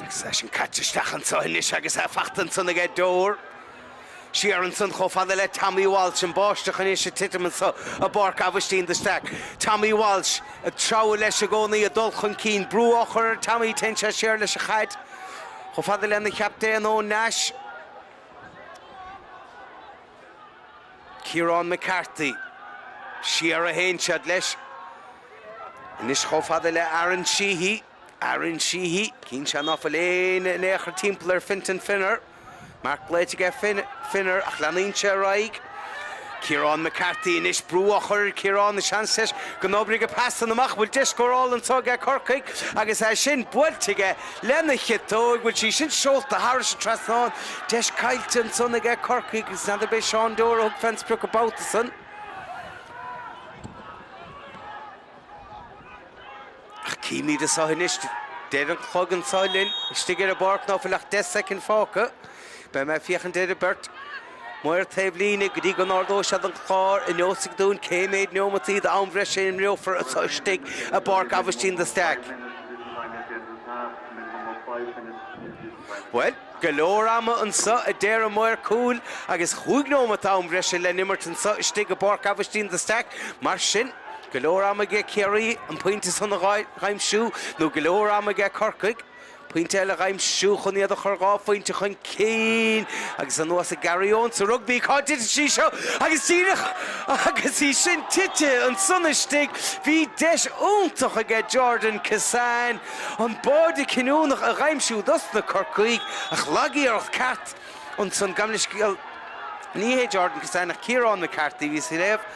Agus é sin caite isteach anseo anois agus é fachta ansan aige Dewar. Siar ansan chomh fada le Tommy Walsh, an báisteach anois ag titim anso i bPáirc Aibhistín de Staic. Tommy Walsh ag treabhadh leis i gcónaí, ag dul chun cinn, brú á chur ar Tommy, téann sé siar leis an chaid. Chomh fada lena chaptaen Eoin Nash, Ciarán McCarthy, siar a théann siad leis anois chomh fada le Aaron Sheehy. Aaron Sheehy, cíonn sé ná fuil éinne in aon chor timpeall ar Fintan Finner. Marc glaoite aige Finner ach leanaíonn sé ar aghaidh. Ciarán McCarthy anois, brú á chur ar Ciarán, seans leis go n-oibreoidh an pas san amach, bhfuil deis scórála anseo aige Corcaigh agus é sin buailte aige lena chiotóig, bhfuil sí sin seolta thairis an trasnán, deis caillte ansan aige Corcaigh agus n'fheadar b'é Seán Dewar a thug fén sprioc an babhta san. Ach címid anseo anois, deir an clog anseo linn istigh ar an bpáirc ná fuil ach 10 soicind fágtha. Beidh mé ag féachaint ar an beirt maor taobh líne go dtí go n-ardóidh siad an clár a neosfaidh dúinn cé méid neomataí d'am bhreise a imreofar anseo istigh i bPáirc Aibhistín de Staic. Bhuel, go leor ama anseo a deir an maor cúil agus chúig neomat am bhreise le n-imirt anseo istigh i bPáirc Aibhistín de Staic. Mar sin, Go leor ama aige Ciarraí an pointe san a dh'aimsiú nó go leor ama aige Corcaigh pointe eile a dh'aimsiú chun iad a chur 2 phointe chun cinn agus anuas ag Gary Owens sa rugbaí. Cá dtitfidh sí seo? Agus díreach agus í sin tite ansan istigh bhí deis iontach aige Jordan Kissane an báide cinniúnach a dh'aimsiú dos na Corcaígh ach lag-iarracht ceart Ansan, gabh mo leithscéal, ní hé Jordan Kissane ach Ciarán McCarthy a bhíos ag léamh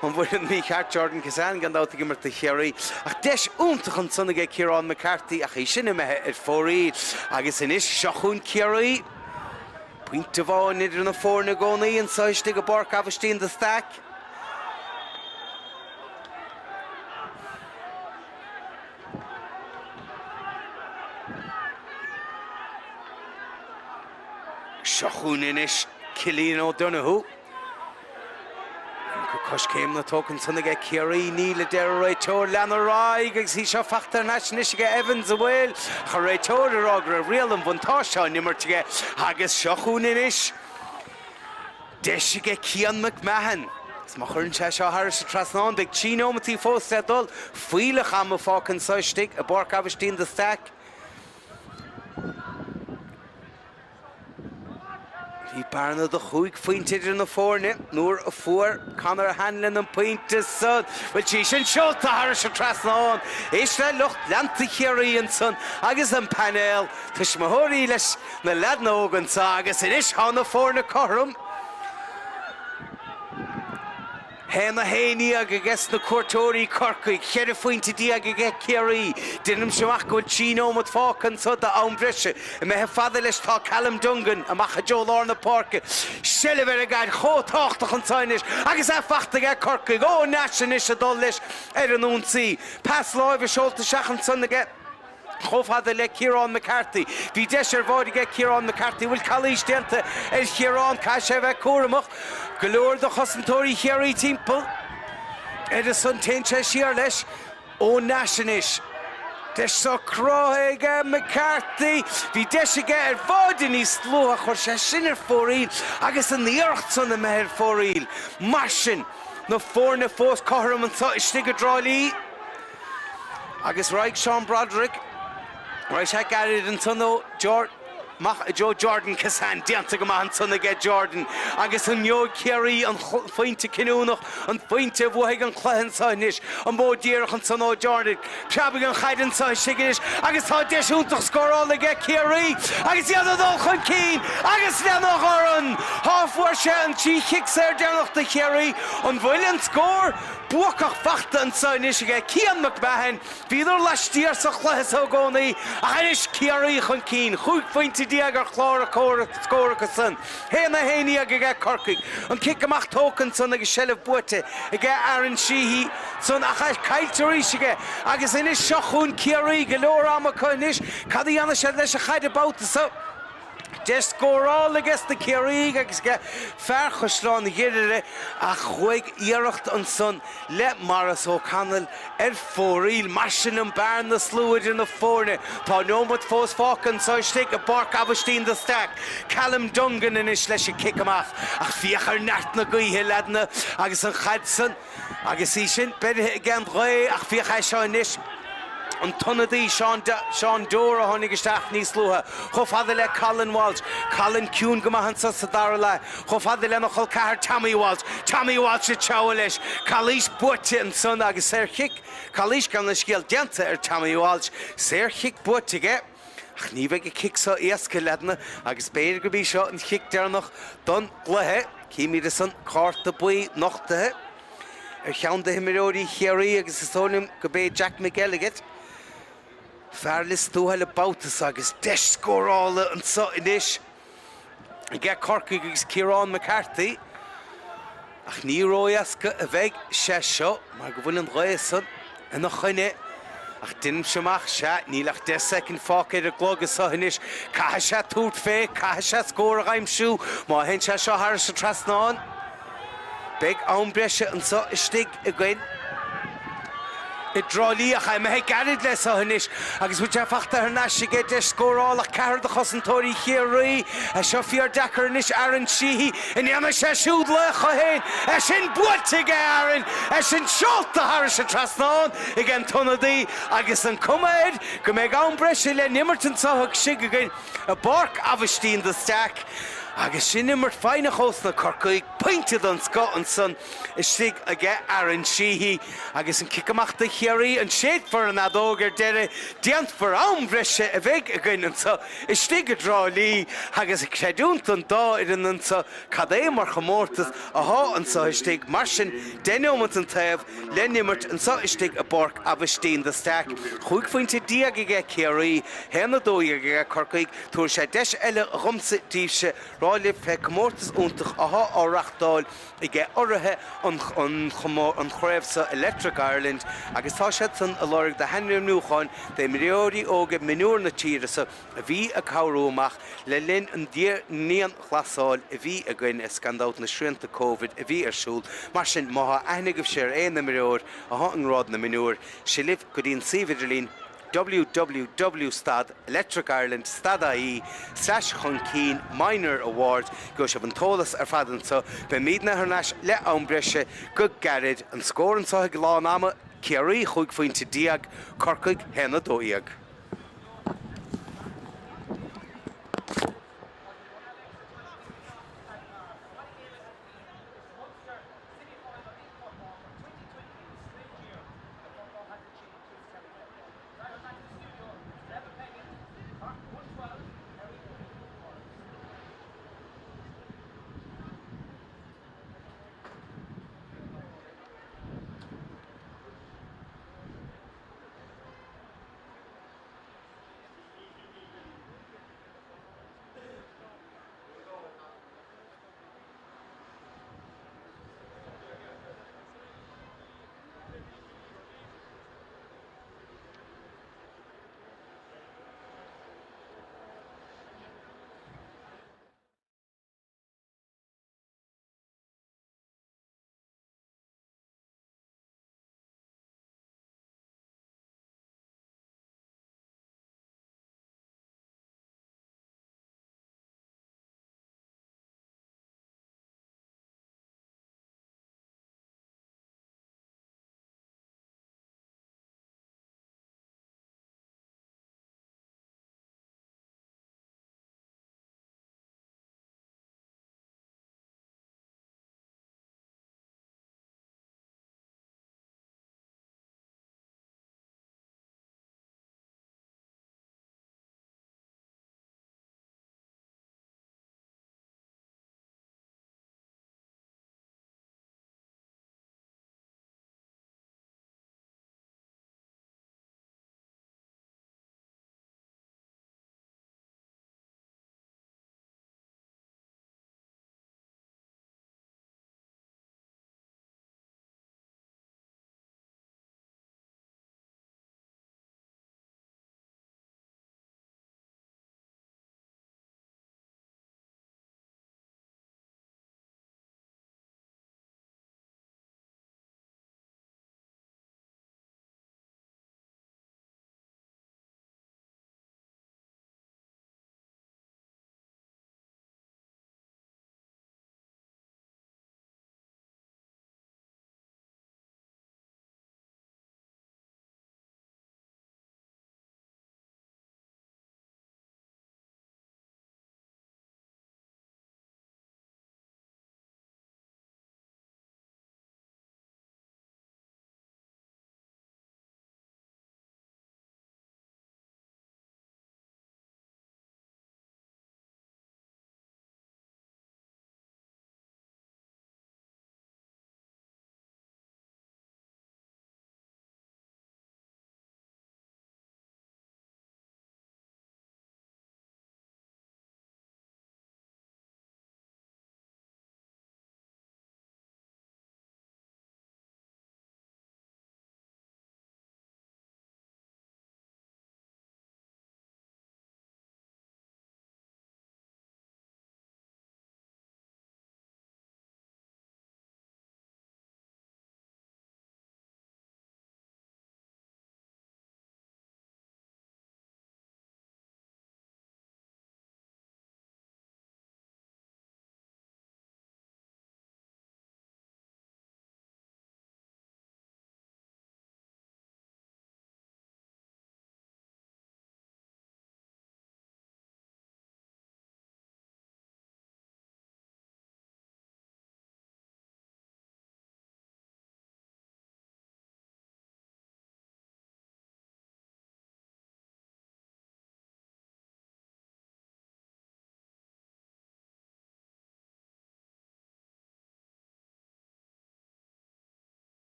an bhfoireann mícheart, Jordan Kissane gan dabht ag imirt do Chiarraí. Ach deis iontach ansan aige Ciarán McCarthy ach í sin imithe ar fóraoil. Agus anois seo chugainn Ciarraí. Pointe amháin idir na foirne i gcónaí anseo istigh i bPáirc Aibhistín de Staic. Seo chugainn anois Cillian O'Donoghue. Coiscéimeanna tógtha ansan aige Ciarraí, níl a deir an réiteoir, lean ar aghaidh agus í seo fachta thar n-ais anois aige Evans an bhfuil ach an réiteoir ag rá go raibh riail an bhuntáiste á n-imirt aige agus seo chugainn anois deis aige Cian McMahon agus má chuireann sé seo thairis an trasnán beidh 3 neomataí fós le dul, fuílleach ama fágtha anseo istigh i bPáirc Aibhistín de Staic. Bhí bearna de chúig phointe idir na foirne nuair a fuair Conor Hanlon an pointe san. Bhfuil sí sin seolta thairis an trasnán? Éist le lucht leanta Chiarraí ansan agus an painéal tuismitheoirí leis na leaideanna óga anso agus anois tá na foirne cothrom. 1, 11 aige na cuairteoirí Corcaigh, 14 phointe aige Ciarraí. Deinimse amach go bhfuil 3 nóiméad fágtha anso d'am breise. Imithe fada leis tá Callum Dungan amach i dtreo lár na páirce. Seilbh ar an gcaid chomh tábhachtach anso anois agus é fachta aige Corcaigh. Eoin Nash anois ag dul leis ar an ionsaí. Pas láimhe seolta isteach ansan aige. Chomh fada le Ciarán McCarthy. Bhí deis ar bháide aige Ciarán McCarthy. Bhfuil calaois déanta ar Chiarán? Caithfidh sé a bheith cúramach. Go leor de chosantóirí Chiarraí timpeall air ansan. Téann sé siar leis. Eoin Nash anois. Deis socraithe aige McCarthy. Bhí deis aige ar bháide níos luaithe. Chuir sé sin ar fóraoil agus an iarracht san imithe ar fóraoil. Mar sin, na foirne fós cothrom anso istigh i dTrá Lí. Agus raghaidh Seán Broderick, raghaidh sé gairid ansan ó amach i dtreo Jordan Kissane. Déanta go maith ansan aige Jordan agus an ngeobhaidh Ciarraí an phointe cinniúnach, an phointe a bhuafaidh an cluiche anso anois. An bó díreach ansan ó Jordan. Preabfaidh an chaid anso istigh anois agus tá deis iontach scórála aige Ciarraí agus iad ag dul chun cinn agus lena dhorn! Thá fuair sé an 3 chic saor deireanach do Chiarraí. An bhfuil an scór? Buacach fachta anso anois aige Cian McMahon. Bhíodar laistiar sa chluiche so i gcónaí ach anois Ciarraí chun cinn, 15 phointe ar chlár a scór acusan. 1, 11 aige Corcaigh. An cic amach tógtha ansan agus seilbh buaite aige Aaron Sheehy ansan ach é caillte arís aige agus anois seo chugainn Ciarraí, go leor ama acu anois. Cad a dhéanfaidh siad leis an chaid an babhta so? Deis scórála aige sna Ciarraígh agus aige fear Chaisleán Ghriaire ach chuaigh iarracht ansan le Maurice O'Connell ar fóraoil. Mar sin an bearna is lú idir na foirne. Tá neomat fós fágtha anso istigh i bPáirc Aibhistín de Staic. Callum Dungan anois leis an cic amach ach féach ar neart na gaoithe, leaideanna, agus an chaid san. Agus í sin beirthe ag an ghaoth, ach féach é seo anois, an t-ionadaí Seán Seán Dore a tháinig isteach níos luaithe, chomh fada le Colin Walsh. Colin ciúin go maith anso sa dara leath, chomh fada lena chol ceathar Tommy Walsh. Tommy Walsh ag treabhadh leis. Calaois buaite ansan agus saorchic, calaois gan an scéal déanta ar Tommy Walsh. Saorchic buaite aige. Ach ní bheidh an cic seo éasca, leaideanna, agus b'fhéidir gurb í seo an chic deireanach don gcluiche. Címid ansan cárta buí nochtaithe ar cheann de himreoirí Chiarraí agus is dóigh liom gurb é Jack McElligott, fear Lios Tuathail an babhta seo agus deis scórála anso anois. aige Corcaigh agus Ciarán McCarthy ach ní ró-éasca a bheidh sé seo mar go bhfuil an ghaoth san ina choinne ach deinimse amach, sea, níl ach 10 soicind fágtha ar an gclog anso anois, caithfidh sé tabhairt fé, caithfidh sé scór a dh'aimsiú, má théann sé seo thairis an trasnán. Beidh am breise anso istigh againn i dTrá Lí ach imithe gairid leis seo anois agus bhfuil sé fachta thar n-ais aige deis scórála ach ceathrar de chosantóirí Chiarraí. É seo fíor deacair anois Aaron Sheehy an ndéanfaidh sé siúd laoch dhe féin. É sin buailte aige Aaron, é sin seolta thairis an trasnán ag an t-ionadaí agus an cuma air go mbeidh am breise le n-imirt anso istigh againn i bPáirc Aibhistín de Staic agus sin imirt foighneach ós na Corcaígh, pointe den scoth ansan istigh aige Aaron Sheehy agus an cic amach do Chiarraí, an séidfear an fheadóg ar deireadh, déanfar am bhreise a bheidh againn anso istigh i dTrá Lí agus ag creidiúint don dá fhoireann anso cad é mar chomórtas athá anso istigh, mar sin 10 neomat an taobh le n-imirt anso istigh i bPáirc Aibhistín de Staic. 15 phointe aige Ciarraí. 1, 12 aige Corcaigh. Tabharfaidh sé deis eile dhomsa daoibhse rá libh fé comórtas iontach athá á reachtáil aige urraithe an an chraobh seo Electric Ireland agus tá siad san ag lorg do hainmniúcháin d'imreoirí óga mionúir na tíre seo a bhí ag cabhrú amach le linn an dianghlasáil a bhí againn is gan dabht na srianta Covid a bhí ar siúl. Mar sin má thá aithne agaibhse ar aon imreoir athá i ngrád na mionúir, seo libh go dtí an suíomh idirlín www stad Electric Ireland stad ie slash chun cinn minor award Gheobhaidh sibh an t-eolas ar fad anseo. Beimidne thar n-ais le am breise go gairid. An scór anseo ag lán ama, Ciarraí 15 phointe, Corcaigh 1, 12.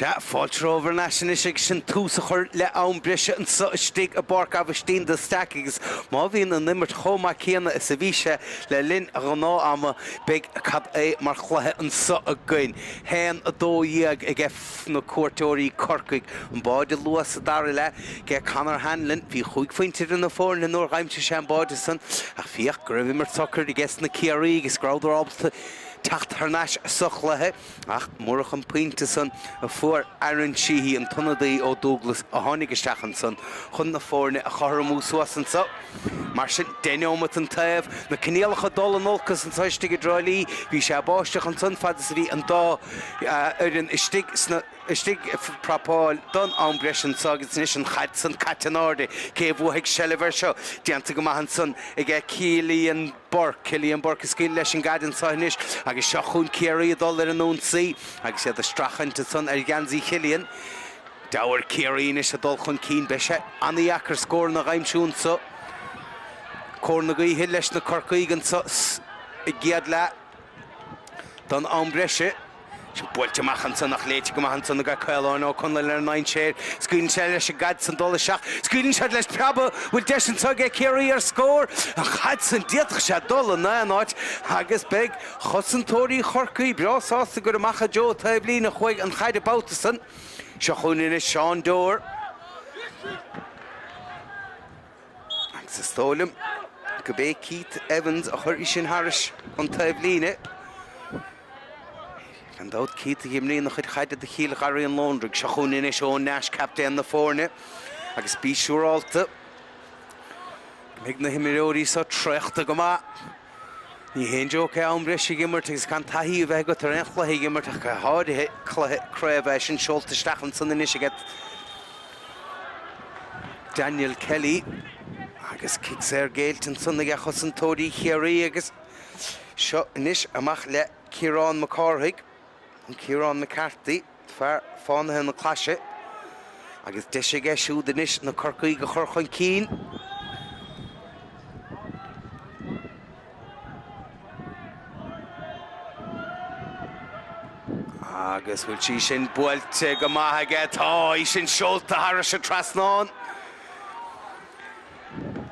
Sea, fáilte romhaibh thar n-ais anois agus sin tús a chur le am breise anseo istigh i bPáirc Aibhistín de Staic agus má bhíonn an imirt chomh maith céanna is a bhí sé le linn an ghnáth-ama beidh cad é mar chluiche anseo againn. 1, 12 aige na cuairteoirí Corcaigh. An báide luath sa dara leath aige Conor Hanlon. Bhí chúig phointe idir na foirne nuair dh'aimsigh sé an báide san ach féach go raibh imirt socair aige sna Ciarraígh agus go rabhadar ábalta teacht thar n-ais sa chluiche. Ach murach an pointe san a fuair Aaron Sheehy, an t-ionadaí ó Dúglas a tháinig isteach ansan chun na foirne a chothromú suas anso. Mar sin, deich neomat an taobh, na coinníollacha ag dul in olcas anso istigh i dTrá Lí. Bhí sé ag báisteach ansan fad is a bhí an dá fhoireann istigh sna. istigh ag prapáil don am breise anso agus anois an chaid san caite in airde. Cé a bhuafaidh seilbh air seo? Déanta go maith ansan aige Cillian Burke. Cillian Burke ag scaoileadh leis an gcaid anso anois agus seo chugainn Ciarraí ag dul ar an ionsaí agus iad ag streachailt ansan ar gheansaí Chillian. Deabhair Ciarraí anois ag dul chun cinn. Beidh sé an-dheacair scóranna a dh'aimsiú anso. Cóir na gaoithe leis na Corcaígh anso i gcéad leath don am breise. Sin buailte amach ansan ach léite go maith ansan aige Caolán Ó Conaill ar an ndainséar. Scaoileann sé leis an gcaid san dul isteach. Scaoileann sé leis preabadh. Bhfuil deis anso aige Ciarraí ar scór? An chaid san d'fhéadfadh sé dul in aon áit agus beidh chosantóirí Chorcaí breá sásta gur amach i dtreo taobhlíne a chuaigh an chaid an babhta san. Seo chugainn anois Seán Dewar. Agus is dóigh liom go b'é Keith Evans a chuir í sin thairis an taobhlíne. Gan dabht Keith a dh'imríonn a chuid chaide do Chill Gharraí an Lóndraigh. Seo chugainn anois Eoin Nash, captaen na foirne, agus bí siúrálta go mbeidh na himreoirí seo traochta go maith. Ní haon joke é am breise ag imirt agus gan taithí a bheith agat ar aon chluiche ag imirt ach go háirithe cluiche craoibhe. É sin seolta isteach ansan anois aige Daniel Kelly agus cic saor géillte ansan aige chosantóirí Chiarraí agus seo anois amach le Ciarán Mac Cárthaigh, an Ciarán McCarthy. Fear fánaithe na claise agus deis aige siúd anois na Corcaígh a chur chun cinn. Agus bhfuil sí sin buailte go maith aige? Tá í sin seolta thairis an trasnán.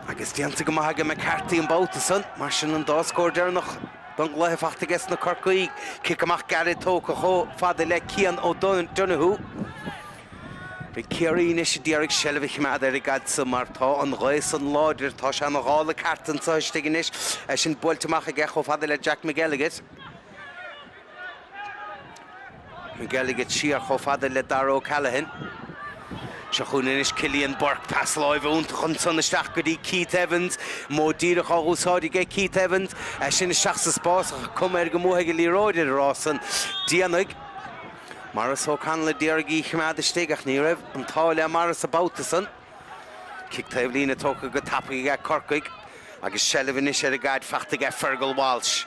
Agus déanta go maith aige McCarthy an babhta san, mar sin an dá scór deireanach don gcluiche faighte aige sna Corcaígh. Cic amach gairid tógtha chomh fada le Cian O'Donoghue. Beidh Ciarraí anois a d'iarraidh seilbh a choimeád ar an gcaid so mar tá an ghaoth san láidir. Tá sé ina ghála ceart anseo istigh anois. É sin buailte amach aige chomh fada le Jack McElligott. McElligott siar chomh fada le Dara O'Callaghan. Seo chugainn anois Cillian Burke, pas láimhe iontach ansan isteach go dtí Keith Evans. Modh díreach á úsáid aige Keith Evans. É sin isteach sa spás ach cuma air go mbuafaidh an liathróid ar an rás san. Déanfaidh Maurice O'Connell a d'iarraidh í a choimeád istigh ach ní raibh an t-ádh le Maurice an babhta san. Cic taobhlíne tógtha go tapaidh aige Corcaigh agus seilbh anois ar an gcaid faighte aige Fergal Walsh.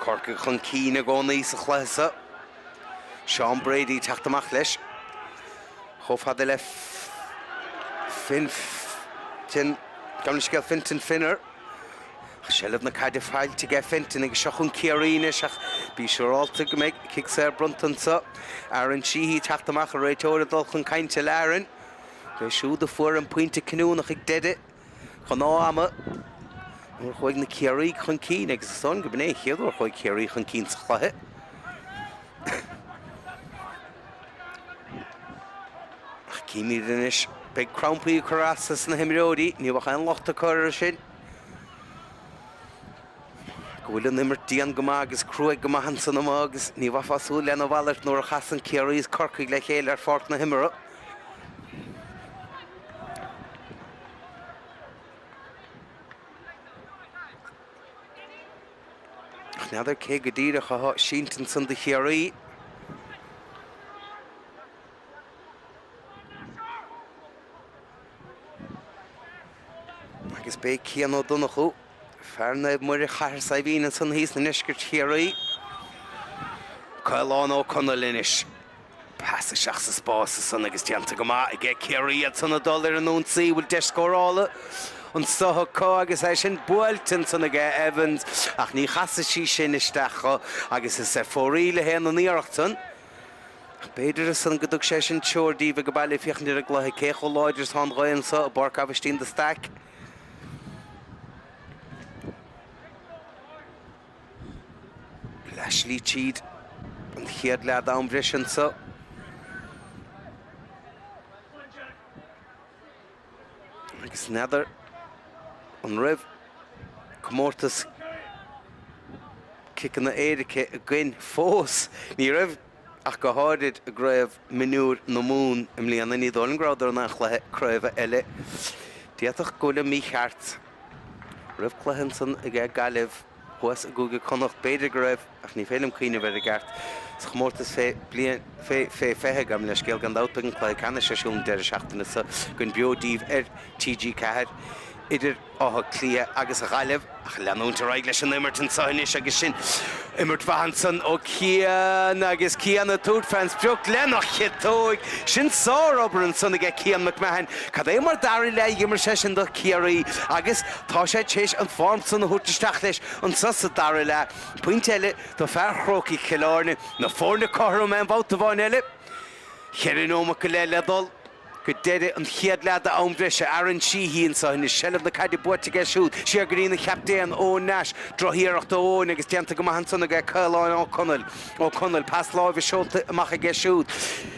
Corcaigh chun cinn i gcónaí sa chluiche seo. Seán Brady ag teacht amach leis. Chomh fada le Fintan, gabh mo leithscéal, Fintan Finner. Seilbh na caide faighte aige Fintan agus seo chugainn Ciarraí anois ach bí siúrálta go mbeidh cic saor bronnta anseo. Aaron Sheehy ag teacht amach, an réiteoir ag dul chun cainte le Aaron. É siúd a fuair an pointe cinniúnach ag deireadh ghnáth ama nuair a chuaigh na Ciarraígh chun cinn agus is dóigh liom go b'in é an chéad uair a chuaigh Ciarraí chun cinn sa chluiche. Ach címid anois, beidh crampaí ag cur as dos na himreoirí, ní bheadh aon locht acu air sin. Go bhfuil an imirt dian go maith agus cruaidh go maith ansan amuigh agus ní bheifeá ag súil lena mhalairt nuair a chasann Ciarraí is Corcaigh le chéile ar pháirc na himeartha. Ach n'fheadar cé go díreach atá sínte ansan do Chiarraí. Agus b'é Cian Ó Donnchú, fear Naomh Muire Chathair Saidhbhín ansan thíos i ndeisceart Chiarraí. Caolán Ó Conaill anois. Pas isteach sa spás ansan agus déanta go maith aige Ciarraí iad san ag dul ar an ionsaí. Bhfuil deis scórála? anso acu agus é sin buailte ansan aige Evans ach ní chasfaidh sí sin isteach agus is ar fóraoil a théann an iarracht san. Ach b'fhéidir ansan go dtug sé sin treoir daoibh ag baile ag féachaint ar an gcluiche cé chomh láidir is atá an ghaoth anso i bPáirc Aibhistín de Staic. Leath slí tríd an chéad leath d'am breise anso. Agus n'fheadar an raibh comórtas ciceanna éirice againn fós. Ní raibh ach go háirid i gCraobh Mionúir na Mumhan i mbliana. Ní dóigh liom go rabhadar in aon chluiche craoibhe eile. D'fhéadfadh go bhfuilim mícheart. Raibh cluiche ansan aige Gaillimh thuas i gCúige Connacht. B'fhéidir go raibh, ach ní féidir liom cuimhneamh air i gceart. Sa chomórtas fé bliain, fé, fé 20, gabh mo leithscéal, gan dabht beidh an cluiche ceannais ar siúl an deireadh seachtaine seo againn beo daoibh ar TG4 idir Áth Cliath agus Gaillimh. Ach leanúint ar aghaidh leis an imirt anseo anois agus sin imirt mhaith ansan ó Cian agus Cian ag tabhairt fén sprioc lena chiotóig. Sin sárobair ansan aige Cian McMahon. Cad é mar dara leath a d'imir sé sin do Chiarraí agus tá sé tar éis an form san a thabhairt isteach leis anso sa dara leath. Pointe eile do fear Chrócaigh Chill Airne. Na foirne cothrom aon bhabhta amháin eile. Cheithre nóimeat go leith le dul. Go deireadh an chéad leath d'am breise, Aaron Sheehy anseo anois, seilbh na caide buaite aige siúd, siar go dtína chaptaen, Eoin Nash, drochiarracht ó Eoin agus déanta go maith ansan aige Caolán Ó Conaill, Ó Conaill, pas láimhe seolta amach aige siúd,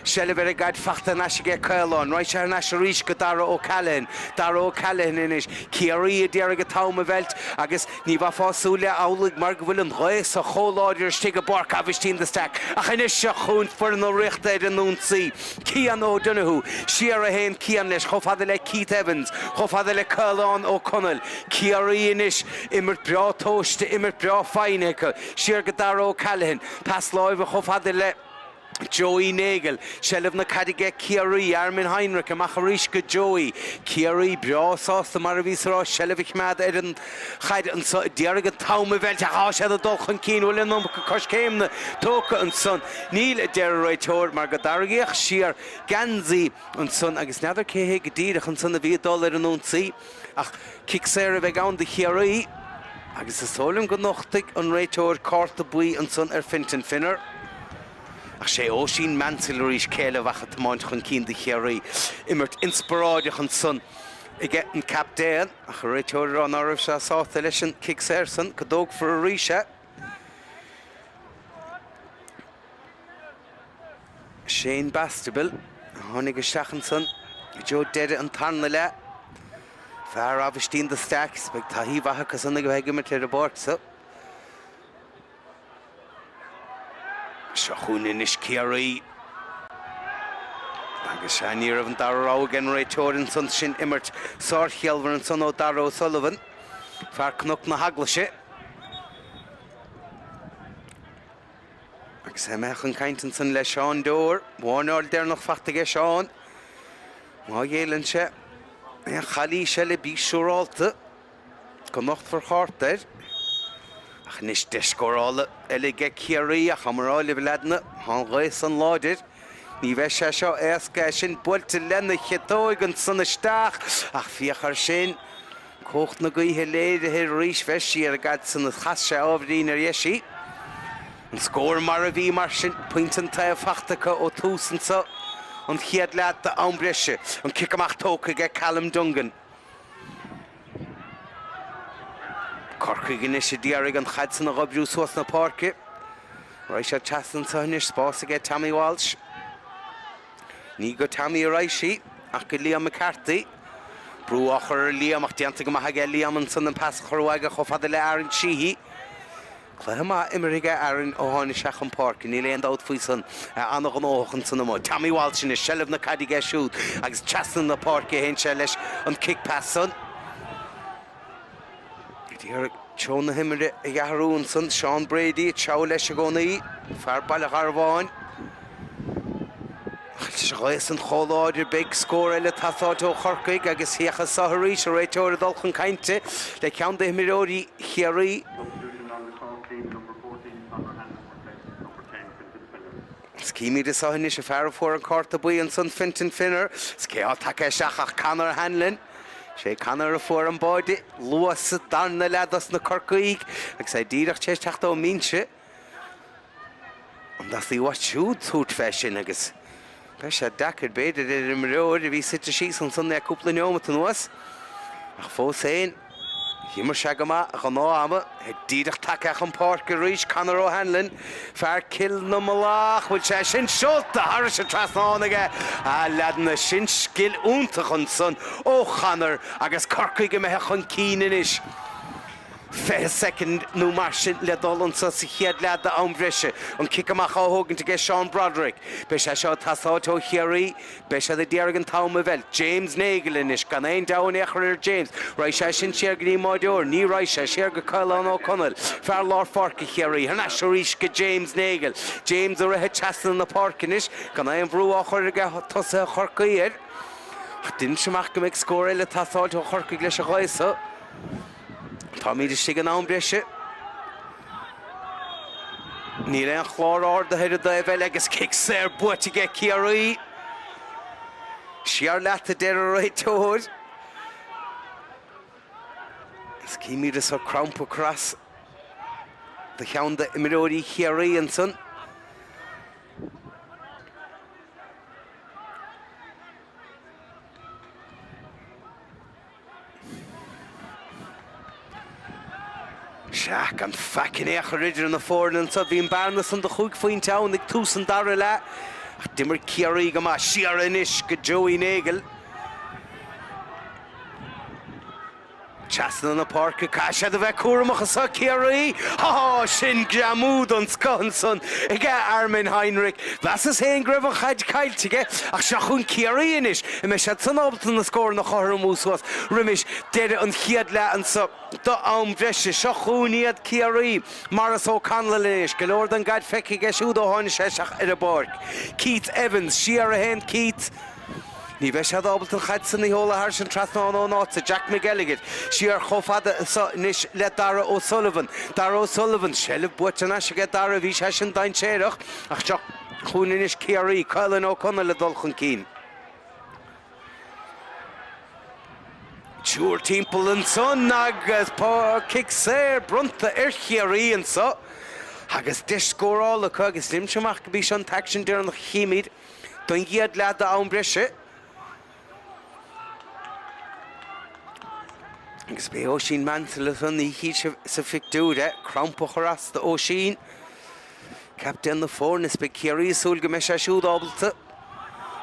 seilbh ar an gcaid fachta thar n-ais aige Caolán, raghaidh sé thar n-ais arís go Dara O'Callaghan, Dara O'Callaghan anois, Ciarraí a d'iarraidh an t-am a mheilt agus ní bheifeá ag súil le amhlaidh mar go bhfuil an ghaoth so chomh láidir istigh i bPáirc Aibhistín de Staic ach anois seo chugainn foireann na Ríochta ar an ionsaí. Cian O'Donoghue, siar a théann Cian leis chomh fada le Keith Evans, chomh fada le Caolán Ó Conaill. Ciarraí anois, imirt breá tomhaiste, imirt breá foighne acu. Siar go Dara O'Callaghan, pas láimhe chomh fada le Joey Nagle. Seilbh na caide aige Ciarraí, Armin Heinrich amach arís go Joey. Ciarraí breá sásta mar a bhíos a rá seilbh a choimeád ar an chaid anso d'iarraidh an t-am a mheilt ach tá siad ag dul chun cinn, bhfuil an iomarca coiscéimeanna tógtha ansan? Níl, a deir an réiteoir, mar go dtarraingíodh siar geansaí ansan agus n'fheadar cé hé go díreach ansan a bhí ag dul ar an ionsaí ach cic saor a bheidh ann do Chiarraí agus is dóigh liom go nochtfaidh an réiteoir cárta buí ansan ar Fintan Finner. Ach sé Oisín Mansell arís cé eile a bheadh ag tiomáint chun cinn do Chiarraí. Imirt inspioráideach ansan aige an captaen ach an réiteoir ag rá ná raibh sé sásta leis an cic saor san, go dtógfar arís é. Shane Bastable a tháinig isteach ansan i dtreo deireadh an tarna leath. Fear Aibhistín de Staic, beidh taithí mhaith acu san ag a bheith ag imirt ar an bpáirc so. Seo chugainn anois Ciarraí. Agus sea, ní raibh an dara rogha ag an réiteoir ansan sin imirt sárchiallmhar ansan ó Dara O'Sullivan, fear Cnoc na hEaglaise. Agus é imithe chun cainte ansan le Seán Dewar. Wairneáil deireanach fachta aige Seán. Má ghéilleann sé aon chalaois eile bí siúrálta go nochtfar cárta air. Ach anois deis scórála eile aige Ciarraí ach tá mé ag rá libh a leaideanna, tá an ghaoth san láidir. Ní bheidh sé seo éasca, é sin buailte lena chiotóig ansan isteach ach féach air sin. Cumhacht na gaoithe léirithe arís bheir sí ar an gcaid san is chas sé ábhairín ar dheis í. An scór mar a bhí mar sin, pointe an taobh fachta acu ó tús anso an chéad leath d'am breise. An cic amach tógtha aige Callum Dungan. Corcaigh anois a d'iarraidh an chaid san a dh'oibriú suas na páirce. Raghaidh sé trasna anso anois, spás aige Tommy Walsh. Ní go Tommy a raghaidh sí, ach go Liam McCarthy. Brú á chur ar Liam ach déanta go maith aige Liam ansan an pas a chur uaidh chomh fada le Aaron Sheehy. Cluiche maith imeartha aige Aaron ó tháinig sé chun páirce, níl aon dabht faoi san. É an-ghnóthach ansan amuigh. Tommy Walsh anois, seilbh na caide aige siúd agus trasna na páirce a théann sé leis an cic pas san. D'iarraidh treo na himeartha a athrú ansan, Seán Brady ag treabhadh leis i gcónaí, fear Baile Gharbháin. Ach leis an ghaoth san chomh láidir, beidh scór eile ag teastáilt ó Chorcaigh agus féach anso arís, an réiteoir ag dul chun cainte le ceann d'imreoirí Chiarraí. Substitution on the Cork team, number 14, Conor Hanlon, replacing number 10, Fintan Finner. Is címid anso anois an fear a fuair an cárta buí ansan, Fintan Finner. Is cé atá tagtha isteach ach Conor Hanlon. Sé Conor a fuair an báide luath sa darna leath dos na Corcaígh agus é díreach tar éis teacht ón mbinse. An dteastaigh uait siúd tabhairt fé sin agus beidh sé deacair b'fhéidir ar an imreoir a bhí suite síos ansan le cúpla neomat anuas ach fós féin D'imir sé go maith ghnáth-ama, é díreach tagtha chun páirce arís, Conor O'Hanlon, fear Cill na Mullach, bhfuil sé sin seolta thairis an trasnán aige, a leaideanna, sin scil iontach ansan ó Chonor agus Corcaigh imithe chun cinn anois. 20 soicind nó mar sin le dul anso sa chéad leath d'am bhreise. An cic amach á thógaint aige Seán Broderick. Beidh sé seo ag teastáilt ó Chiarraí. Beidh siad ag iarraidh an t-am a mheilt. James Nagle anois, gan aon deabhadh in aon chor ar James. Raghaidh sé sin siar go dtí an mbáireoir. Ní raghaidh sé, siar go Caolán Ó Conaill, fear lár pháirce Chiarraí. Thar n-ais arís go James Nagle. James ag rith trasna na páirce anois, gan aon bhrú á chur aige tosaithe Chorcaí air. Ach deinim amach go mbeidh scór eile ag teastáilt ó Chorcaigh leis an ghaoth so. Táimid istigh in am breise. Níl aon chlár ardaithe ar an dtaobh eile agus cic saor buaite aige Ciarraí. Siar leat a deir an réiteoir. Is címid anso crampa ag cur as do cheann d'imreoirí Chiarraí ansan. Sea, gan faic in aon chor idir na foirne anseo. Bhí an bearna san de chúig phointe ann ag tús an dara leath ach d'imir Ciarraí go maith. Siar anois go Joey Nagle. Trasna na páirce, caithfidh siad a bheith cúramach anseo, Ciarraí! Há, sin greamú den scoth ansan aige Armin Heinrich. Mheasas féin go raibh an chaid caillte aige ach seo chugainn Ciarraí anois. An mbeidh siad san ábalta na scóranna a chothromú suas roimis deireadh an chéad leath anso do am bhreise? Seo chugainn iad Ciarraí. Maurice O'Connell anois. Go leor den gcaid feicthe aige siúd ó tháinig sé isteach ar an bpáirc. Keith Evans, siar a théann Keith. Ní bheidh siad ábalta an chaid san a sheoladh thairis an trasnán ón áit so. Jack McElligott siar chomh fada so anois le Dara O'Sullivan. Dara O'Sullivan, seilbh buaite anois aige Dara, bhí sé sin dainséarach ach seo chugainn anois Ciarraí, Caolan Ó Conaill ag dul chun cinn. Triúr timpeall ansan agus cic saor bronnta ar Chiarraí anso agus deis scórála acu agus deinimse amach go b'í seo an t-aicsean deireanach a chímid. Don gcéad leath d'am breise. Agus b'é Oisín Mansell ansan, ní chífidh sibh sa phictiúr é, crampa a chur as d'Oisín, captaen na foirne, is beidh Ciarraí ag súil go mbeidh sé siúd ábalta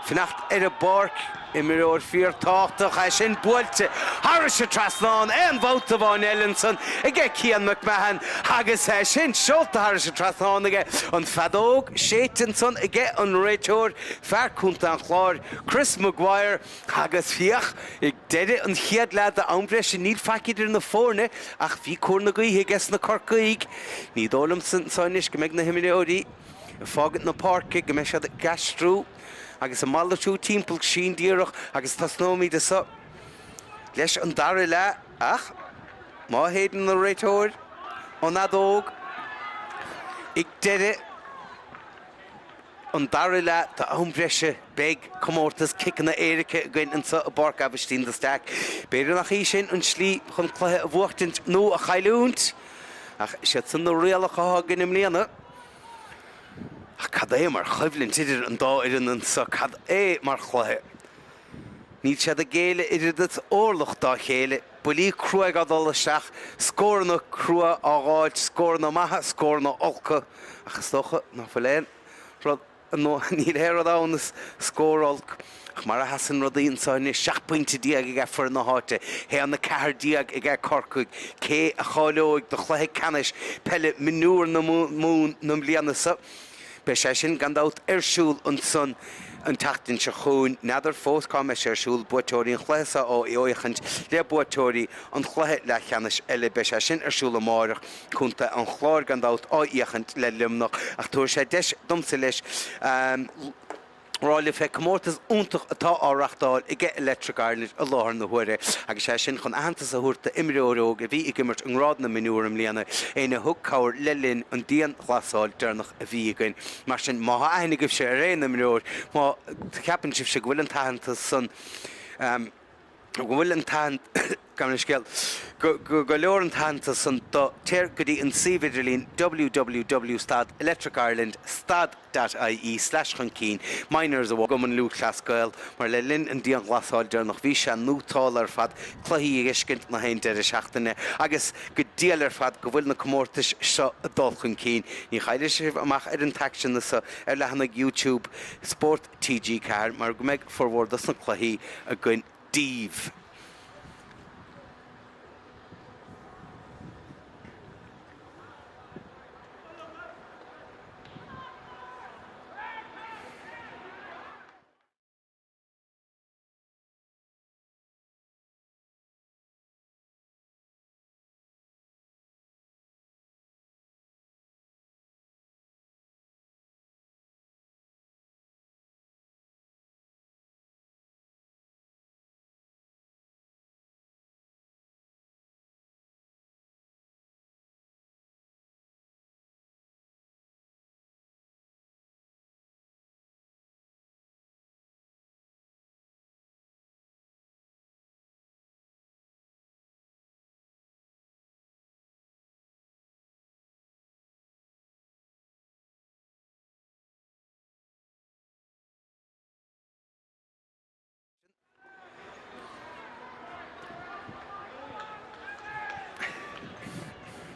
fanacht ar an bpáirc. Imreoir fíorthábhachtach é sin, buailte thairis an trasnán, aon bhabhta amháin eile ansan aige Cian McMahon agus é sin seolta thairis an trasnán aige. An feadóg séidte ansan aige an réiteoir, fear contae an Chláir, Chris Maguire agus féach, ag deireadh an chéad leath d'am breise níl faic idir na foirne ach bhí cóir na gaoithe aige sna Corcaígh. Ní dóigh liomsa anso anois go mbeidh na himreoirí ag fágaint na páirce, go mbeidh siad ag aistriú. Agus ag malartú timpeall sin díreach agus tosnóimid anso leis an dara leath ach má shéideann an réiteoir an fheadóg ag deireadh an dara leath d'am breise beidh comórtas ciceanna éirice againn anso i bPáirc Aibhistín de Staic. B'fhéidir nach í sin an slí chun cluiche a bhuachtaint nó a chailliúint ach siad san na rialacha atá againn i mbliana. Ach cad é mar choimhlint idir an dá fhoireann anso, cad é mar chluiche. Níl siad ag géilleadh oiread is orlach dá chéile, buillí cruaidh á dul isteach, scóranna crua á dh'fháilt, scóranna maithe, scóranna olca, ach is dócha ná fuil aon rud, níl aon rud ann is scór olc. Ach mar a sheasann rudaí anso anois, 17 pointe aige foireann na háite, 1, 14 aige Corcaigh, cé a cháileoidh do chluiche ceannais peile mionúr na Mumhan na bliana seo? Beidh sé sin gan dabht ar siúl ansan an tseachtain seo chugainn. N'fheadar fós cá mbeidh sé ar siúl. Buaiteoirí an chluiche seo á fhéachaint le buaiteoirí an chluiche leathcheannais eile. Beidh sé sin ar siúl amáireach. Contae an Chláir gan dabht á fhéachaint le Luimneach. Ach tabharfaidh sé deis domsa leis rá libh fé comórtas iontach atá á reachtáil aige Electric Ireland i láthair na huaire agus sé sin chun aitheantas a thabhairt d'imreoir óg a bhí ag imirt i ngrád na mionúr i mbliana, éinne a thug cabhair le linn an dianghlasáil deireanach a bhí againn. Mar sin, má thá aithne agaibhse ar aon imreoir, má cheapann sibhse go bhfuil an t-aitheantas san. Go bhfuil an t-aitheantas, gabh mo leithscéal, go leor an t-aitheantas san do, téir go dtí an suíomh idirlín www stad Electric Ireland stad dot ie slash chun cinn minors i gCumann Lúthchleas Gael mar le linn an dianghlasáil deireanach bhí sé nótálta ar fad cluichí a fheiscint na haon deireadh seachtaine agus go diail ar fad go bhfuil na comórtais seo ag dul chun cinn. Ní chaillfidh sibh amach ar an t-aicsean seo ar leathanaigh YouTube Spórt TG4 mar go mbeidh formhór dos na cluichí againn daoibh.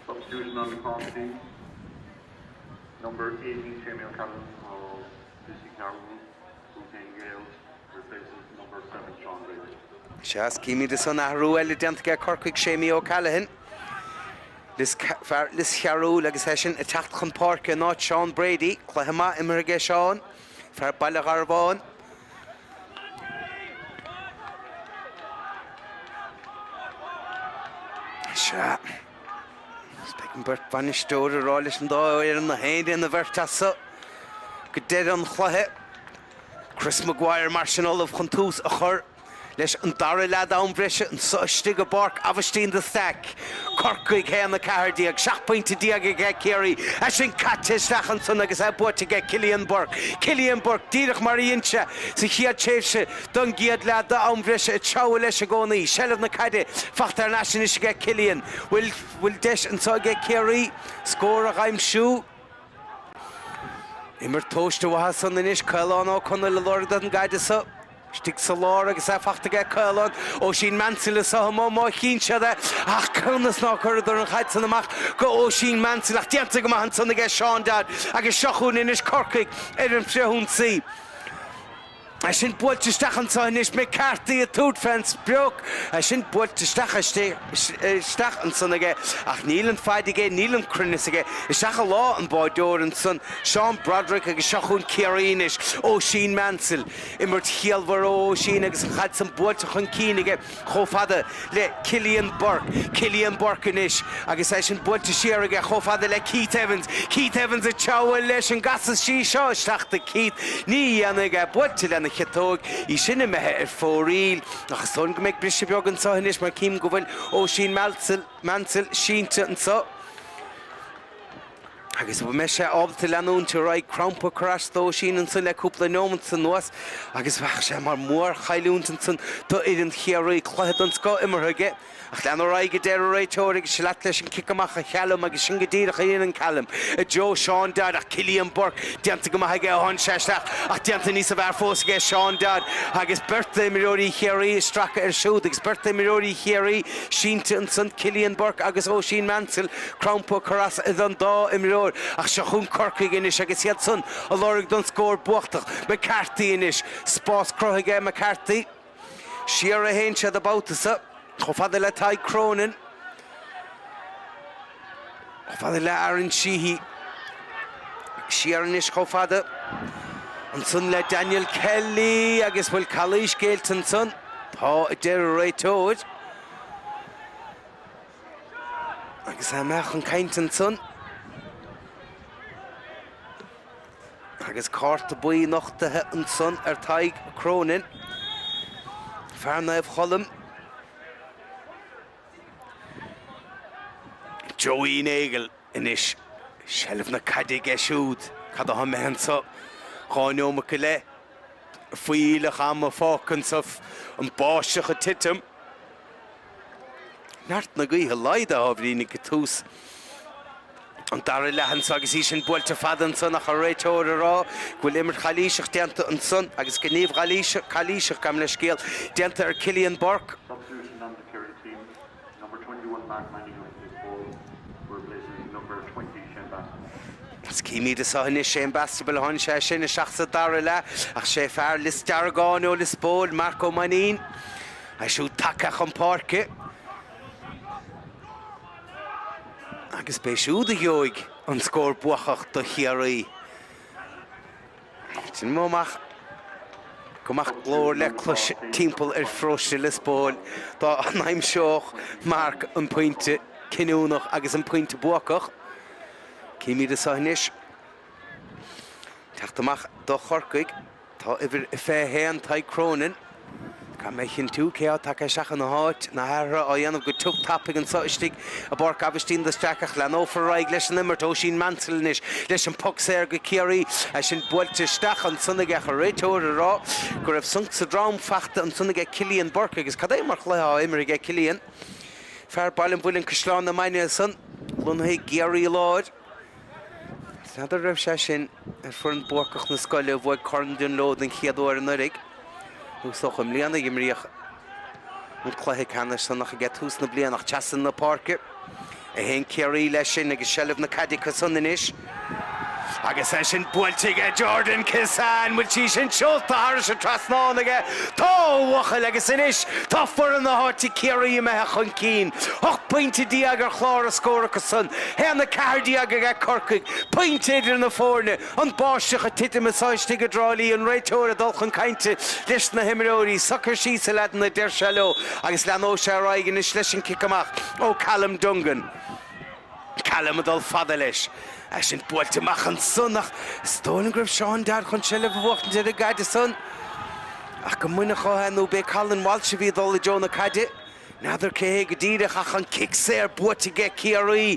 Substitution on the Cork team. Number 18, Seamie O'Callaghan of Lissycarroll, Duquesne Gaels, replaces number 7, Sean Brady. Sea, címid ansan athrú eile déanta aige Corcaigh, Seamie O'Callaghan. Fear Lios Chearúil agus eisean ag teacht chun páirce in áit Sean Brady. Cluiche maith imeartha aige Sean, fear Baile Gharbháin. Sea. Is beidh an bheirt bhainisteoir ag rá leis an dá fhoireann na haon ina bheirt as so go deireadh an chluiche. Chris Maguire mar sin ullamh chun tús a chur leis an dara leath d'am breise anso istigh i bPáirc Aibhistín de Staic. Corcaigh 1, 14, 17 pointe aige Ciarraí. É sin caite isteach ansan agus é buaite aige Cillian Burke. Cillian Burke, díreach mar a dhein sé sa chéad tréimhse don gcéad leath d'am bhreise, ag treabhadh leis i gcónaí. Seilbh na caide fachta thar n-ais anois aige Cillian. Bhfuil deis anso aige Ciarraí scór a dh'aimsiú? Imirt tomhaiste mhaith ansan anois, Caolán Ó Conaill ag lorg don gcaid so. Istigh sa lár agus é fachta aige Caolán. Oisín Mansell anso amuigh má chíonn siad é ach conas nár chuireadar an chaid san amach go Oisín Mansell ach déanta go maith ansan aige Seán Dodd agus seo chugainn anois Corcaigh ar an frithionsaí. É sin buailte isteach anso anois, McCarthy ag tabhairt fén sprioc. É sin buailte isteach isteach ansan aige ach níl an faid aige, níl an cruinneas aige. Isteach i lámha an bháideoir ansan, Seán Broderick agus seo chugainn Ciarraí anois, Oisín Mansell. Imirt chiallmhar ó Oisín agus an chaid san buailte chun cinn aige chomh fada le Cillian Burke. Cillian Burke anois agus é sin buailte siar aige chomh fada le Keith Evans. Keith Evans ag treabhadh leis an gcasfaidh sí seo isteach do Keith. Ní dhéanfaidh é buailte lena chiotóig. Í sin imithe ar fóraoil. Ach is dóigh liom go mbeidh briseadh beag anseo anois mar cím go bhfuil Oisín Mansell sínte anseo. Agus an mbeidh sé ábalta leanúint ar aghaidh, crampa ag cur as d'Oisín ansan le cúpla neomant anuas agus bheadh sé mar mhórchailliúint ansan d'fhoireann Chiarraí. Cluiche den scoth imeartha aige ach lean ar aghaidh a deir an réiteoir agus seo leat leis an cic amach a Chaluim agus sin go díreach a dhéanann Callum i dtreo Seán Dodd ach Cillian Burke déanta go maith aige a tháinig sé isteach ach déanta níosa bhfearr fós aige Seán Dodd agus beirt d'imreoirí Chiarraí ag stracadh air siúd agus beirt d'imreoirí Chiarraí sínte ansan Cillian Burke agus Oisín Mansell Crampa ag cur as don dá imreoir ach seo chugainn Corcaigh anois agus iad san ag lorg don scór buachtach. McCarthy anois. Spás cruthaithe aige McCarthy. Siar a théann siad an babhta seo. Chomh fada le Tadhg Cronin. Chomh fada le Aaron Sheehy. Siar anois chomh fada ansan le Daniel Kelly agus bhfuil calaois géillte ansan? Tá, a deir an réiteoir. Agus é imithe chun cainte ansan. Agus cárta buí nochtaithe ansan ar Tadhg Cronin, fear Naomh Cholm. Joey Nagle anois, seilbh na caide aige siúd. Cad atá imithe anso? 2 neomat go leith. Fuílleach ama fágtha anso. An báisteach ag titim. Neart na gaoithe laghdaithe ábhairín ag tús an dara leath anso agus í sin buailte fada ansan ach an réiteoir ag rá go bhfuil imirt chalaoiseach déanta ansan agus gníomh calaoiseach, gabh mo leithscéal, déanta ar Cillian Burke. Substitution on the Kerry team, number 21 Mark Mannion of Lispole replaces number 20 Shane Bastable. Is címid anso anois Shane Bastable tháinig sé sin isteach sa dara leath ach sé fear Lios Deargáin ó Lios Póil, Marc Ó Mainnín, É siúd tagtha chun páirce agus b'é siúd a gheobhaidh an scór buacach do Chiarraí. Déanaim amach go mbeadh glór le clos timpeall ar pharóiste Lios Póil dá n-aimseodh Mark an pointe cinniúnach agus an pointe buacach. Címid anso anois. Teacht amach do Chorcaigh. Tá uimhir 21, Tadhg Cronin. Caithfidh mé a chinntiú cé atá tagtha isteach ina háit. Na hathruithe á dhéanamh go tiubh tapaidh anseo istigh i bPáirc Aibhistín de Staic ach leanófar ar aghaidh leis an imirt. Oisín Mansell anois leis an poc saor go Ciarraí. É sin buailte isteach ansan aige ach an réiteoir ag rá go raibh sonc sa droim fachta ansan aige Cillian Burke agus cad é mar chluiche á imirt aige Cillian. Fear Baile an Mhuilinn Caisleán na Mainge ansan lonnaithe i gCiarraí Láir. N'fheadar raibh sé sin ar foireann buacach na scoile a bhuaigh Corn Dunlo den chéad uair anuraidh, nó is dócha i mbliana a imríodh an cluiche ceannais san ach aige tús na bliana ach trasna na páirce a théann Ciarraí leis sin agus seilbh na caide acu san anois. Agus é sin buailte aige Jordan Kissane, bhfuil sí sin seolta thairis an trasnán aige? Tá a bhuachaill agus anois tá foireann na háite Ciarraí imithe chun cinn. 18 pointe ar chlár a scór acu san, 1-14 aige Corcaigh, pointe idir na foirne, an báisteach ag titim anso istigh i dTrá Lí, an réiteoir ag dul chun cainte leis na himreoirí, socair síos a leaideanna a deir sé leo agus leanóidh sé ar aghaidh anois leis an cic amach ó Callum Dungan. Callum ag dul fada leis. É sin buailte amach ansan ach is dóigh liom go raibh Seán Dodd chun seilbh a bhuachtaint ar an gcaid ansan ach go mbaineadh dhó é nó b'é Colin Walsh a bhí ag dul i dtreo na caide. N'fheadar cé hé go díreach ach an cic saor buaite aige Ciarraí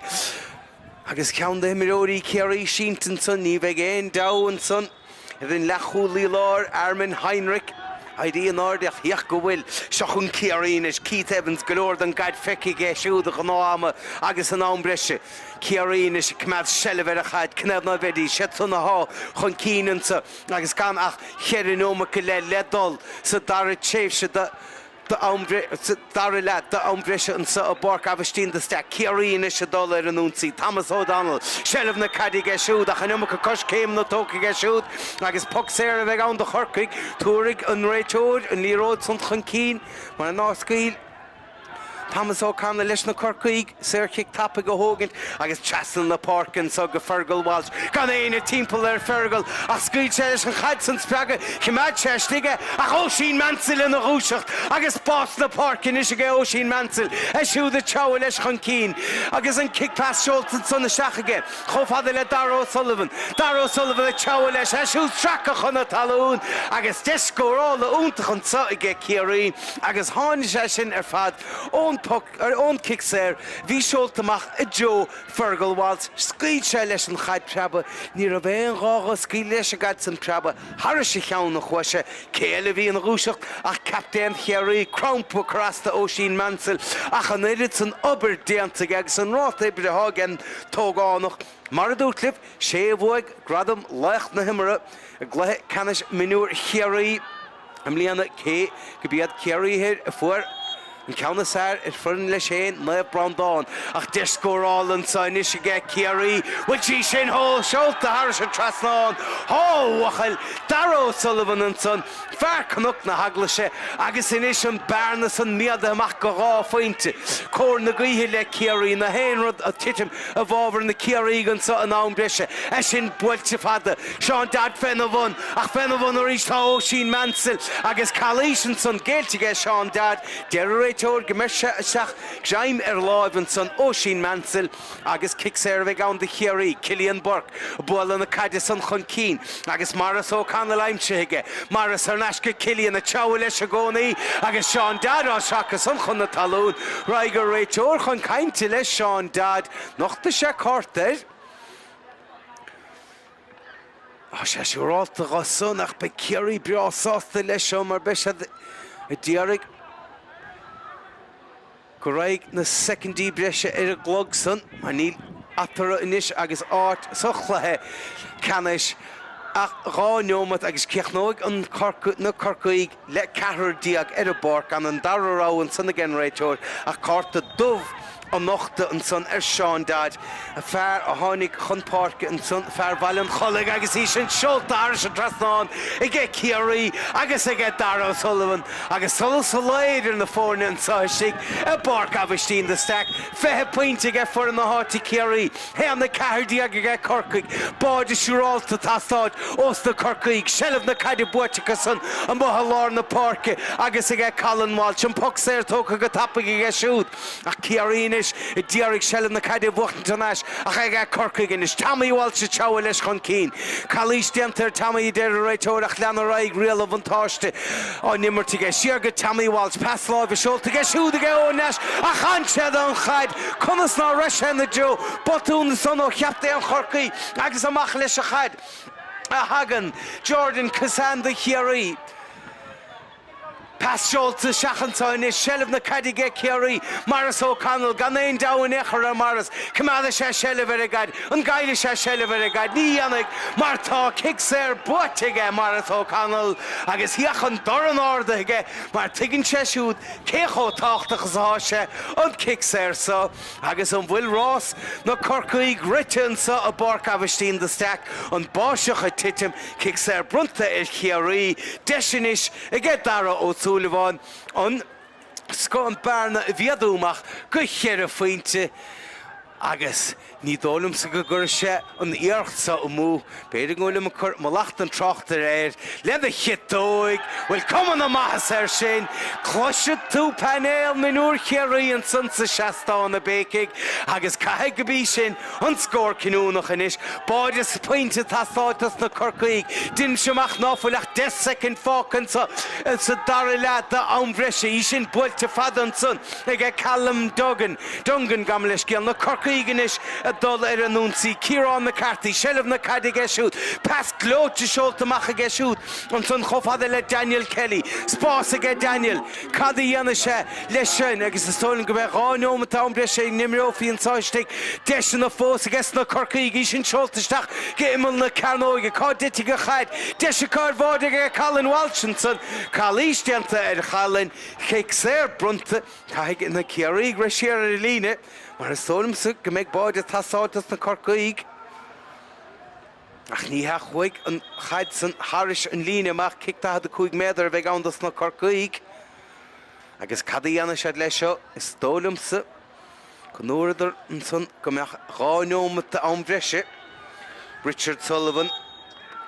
agus ceann de imreoirí Chiarraí sínte ansan. Ní bheidh aon deabhadh ansan ar an leathchúlaí láir, Armin Heinrich. Éirí in airde ach féach go bhfuil. Seo chugainn Ciarraí anois. Keith Evans, go leor den gcaid feicthe aige siúd i ngnáth ama agus in am breise. Ciarraí anois ag coimeád seilbh ar an chaid. Cnaimh ná bheidís, siad san athá chun cinn anso agus gan ach cheithre neomat go leith le dul sa dara tréimhse de Sa dara leath d'am breise anso i bPáirc Aibhistín de Staic, Ciarraí anois ag dul ar an ionsaí. Thomas O'Donnell, seilbh na caide aige siúd ach an iomarca coiscéimeanna tógtha aige siúd agus poc saor a bheidh ann do Chorcaigh. Tabharfaidh an réiteoir an liathróid san chun cinn mar nár scaoil Thomas O'Connell leis na Corcaígh saorchic tapaidh a thógaint agus trasna na páirce anso go Fergal Walsh. Gan éinne timpeall ar Fergal ach scaoil sé leis an chaid san spreagadh, choimeád sé istigh é ach Oisín Mansell ina dhúiseacht agus spás na páirce anois aige Oisín Mansell, é siúd ag treabhadh leis chun cinn agus an cic pas seolta ansan isteach aige chomh fada le Darragh O'Sullivan. Darragh O'Sullivan ag treabhadh leis, é siúd sractha chun na talún agus deis scórála iontach anso aige Ciarraí. Agus tháinig sé sin ar fad ón bpoc, ón cic saor, bhí seolta amach i dtreo Fergal Walsh. Scaoil sé leis an chaid preabadh. Ní raibh aon ghá dhó scaoileadh leis an gcaid san preabadh. Thairis a cheann a chuaigh sé. Cé eile a bhí ina dhúiseacht ach captaen Chiarraí, crampa crosta Oisín Mansell. Ach an oiread san obair déanta aige agus an ráta oibre atá ag an t-ógánach. Mar a dúirt libh, sé a bhuaigh gradam laoch na himeartha i gcluiche ceannais mionúir Chiarraí. I mbliana, cé go b'iad Ciarraí Thoir a fuair an ceann is fearr ar foireann leis féin, Naomh Breandán, ach deis scórála anseo anois aige Ciarraí. Bhfuil sí sin seolta thairis an trasnán? Tá, a bhuachaill! Darragh O'Sullivan ansan, fear Cnoc na hEaglaise, agus anois an bearna san méadaithe amach go dha phointe. Cóir na gaoithe le Ciarraí, na haon rud ag titim i bhfabhar na Ciarraígh anseo in am breise. É sin buailte fada. Seán Dodd féna bhun, ach féna bhun arís tá Oisín Mansell agus calaois ansan géillte aige Seán Dodd. Deir an réiteoir go mbeir sé isteach greim ar láimh ansan Oisín Mansell agus cic saor a bheidh ann do Chiarraí. Cillian Burke ag bualadh na caide san chun cinn agus Maurice O'Connell aimsithe aige. Maurice thar n-ais go Cillian ag treabhadh leis i gcónaí agus Seán Dodd á sracadh san chun na talún. Raghaidh an réiteoir chun cainte le Seán Dodd. Nochtfaidh sé cárta air. Tá sé siúrálta dho san ach beidh Ciarraí breá sásta leis seo mar beidh siad. A d'iarraidh go raghaidh na soicindí breise ar an gclog san mar níl eatarthu anois agus áit sa chluiche ceannais ach 2 neomat agus críochnóidh an na Corcaígh le ceathrar ar an bpáirc gan an dara rogha ansan ag an réiteoir ach cárta dubh a nochtadh ansan ar Seán Dodd, fear a tháinig chun páirce ansan, fear Bhaile an Chollaigh agus í sin seolta thairis an trasnán aige Ciarraí agus aige Darragh O'Sullivan agus solas an lae idir na foirne anso istigh i bPáirc Aibhistín de Staic. 20 pointe aige foireann na háite Ciarraí, 1-14 aige Corcaigh. Báide siúrálta ag teastáilt ós na Corcaígh. Seilbh na caide buaite acu san amuigh i lár na páirce agus aige Colin Walsh. An poc saor tógtha go tapaidh aige siúd. Ach Ciarraí anois a d'iarraidh seilbh na caide a bhuachtaint thar n-ais ach aige Corcaigh anois. Tommy Walsh ag treabhadh leis chun cinn. Calaois déanta ar Tommy a deir an réiteoir ach lean ar aghaidh riail an bhuntáiste á n-imirt aige. Siar go Tommy Walsh. Pas láimhe seolta aige siúd aige Eoin Nash ach chan sé don chaid. Conas ná raibh sé ina dtreo? Botún ansan ó chaptaen Chorcaí agus amach leis an chaid a thagann Jordan Kissane do Chiarraí. Pas seolta isteach anseo anois, seilbh na caide aige Ciarraí, Maurice O'Connell, gan aon deabhadh in aon chor ar Maurice, coimeádfaidh sé seilbh ar an gcaid, an gcaillfidh sé seilbh ar an gcaid? Ní dhéanfaidh mar tá cic saor buaite aige Maurice O'Connell agus féach an dorn ardaithe aige mar tuigeann sé siúd cé chomh tábhachtach is atá sé an cic saor seo agus an bhfuil rás na Corcaígh rite anseo i bPáirc Aibhistín de Staic, an báisteach ag titim, cic saor bronnta ar Chiarraí, deis anois aige Darragh Ó Súilleabháin an scór an bearna a mhéadú amach go cheithre phointe agus ní dóigh liomsa go gcuirfidh sé an iarracht seo amú. B'fhéidir go bhfuilim ag cur mallacht an tráchtaire air lena chiotóig. Bhuel, cuma na maitheasa air sin. Cloisfidh tú painéal mionúir Chiarraí ansan sa seastán, a bhéicigh, agus caithfidh go b'í sin An scór cinniúnach anois. Báide is pointe ag teastáilt dos na Corcaígh. Deinimse amach ná fuil ach 10 soicind fágtha anso sa dara leath d'am bhreise. Í sin buailte fada ansan aige Callum Duggan. Dungan, gabh mo leithscéal. Na Corcaígh anois ag dul ar an ionsaí. Ciarán McCarthy, seilbh na caide aige siúd. Pas gleoite seolta amach aige siúd ansan chomh fada le Daniel Kelly. Spás aige Daniel. Cad a dhéanfaidh sé leis sin? Agus is dóigh liom go mbeidh 2 neomat am breise a n-imreofaí anseo istigh. Deiseanna fós aige sna Corcaígh. Í sin seolta isteach go imeall na cearnóige. Cá dtitfidh an chaid? Deis acu ar bháide aige Colin Walsh ansan. Calaois déanta ar Cholin. Cic saor bronnta. Caithfidh na Ciarraígh rith siar ar an líne mar is dóigh liomsa go mbeidh báide ag teastáilt dos na Corcaígh. Ach ní hea, chuaigh an chaid san thairis an líne amach, cic 45 méadar a bheidh ann dos na Corcaígh. Agus cad a dhéanfaidh siad leis seo? Is dóigh liomsa go ndúradar ansan go mbeadh 2 neomat d'am bhreise. Richard Sullivan,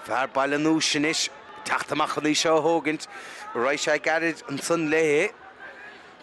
fear Baile an Úis anois, ag teacht amach chun í seo a thógaint. Raghaidh sé gairid ansan léi.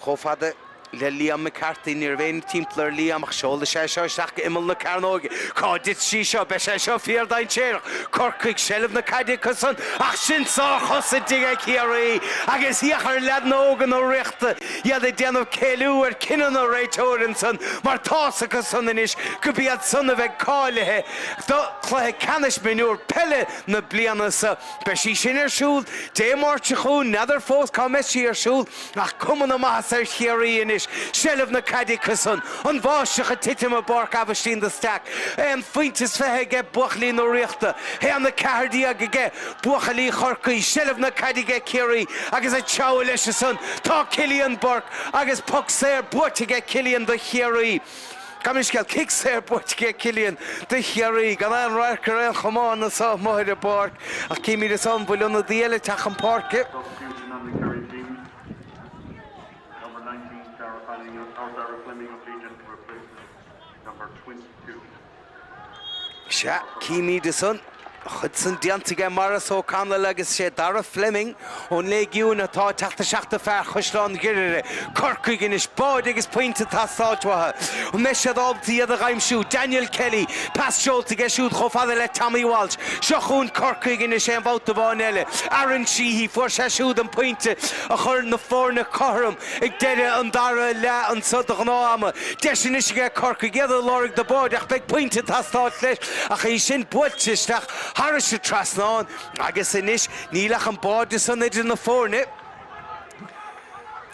Chomh fada le Liam McCarthy, ní raibh éinne timpeall ar Liam ach seolfaidh sé seo isteach go imeall na cearnóige. Cá dtitfidh sí seo? Beidh sé seo fíor-dainséarach. Corcaigh, seilbh na caide acu san ach sin sár-chosaint aige Ciarraí agus féach ar leaideanna óga na Ríochta, iad ag déanamh céiliú ar cinneadh na réiteoir ansan mar tá's acu san anois gurb iad san a bheidh cáilithe do chluiche ceannais mionúr peile na bliana seo. Beidh sí sin ar siúl Dé Máirt seo chugainn, n'fheadar fós cá mbeidh sí ar siúl. Ach cuma na maitheasa ar Chiarraí anois, seilbh na caide acu san, an bháisteach ag titim i bPáirc Aibhistín de Staic. Aon phointe is 20 aige buachaillí na Ríochta, 1-14 aige buachaillí Chorcaí, seilbh na caide aige Ciarraí agus ag treabhadh leis ansan tá Cillian Burke agus poc saor buaite aige Cillian do Chiarraí. Gabh mo leithscéal, cic saor buaite aige Cillian do Chiarraí, gan aon radharc ar aon chamán anso amuigh ar an bpáirc, ach címid anso an bhfuil ionadaí eile ag teacht chun páirce. Substitution on the Kerry team, number 19 Dara Fanning or Dara Fleming of Legion replaces number 22. Sea, címid ansan a chuid san déanta aige Maurice O'Connell agus sé Dara Fleming ón Léigiún atá ag teacht isteach do fear Chaisleán Ghriaire, Corcaigh anois, báide agus pointe ag teastáilt uathu. An mbeidh siad ábalta iad a dh'aimsiú? Daniel Kelly, pas seolta aige siúd chomh fada le Tommy Walsh. Seo chugainn Corcaigh anois aon bhabhta amháin eile. Aaron Sheehy, fuair sé siúd an pointe a chuir na foirne cothrom Ag deireadh an dara leath anso de ghnáth ama, deis anois aige Corcaigh iad ag lorg do báide ach beidh pointe ag teastáilt leis ach í sin buailte isteach thairis an trasnán agus anois níl ach an báide san idir na foirne.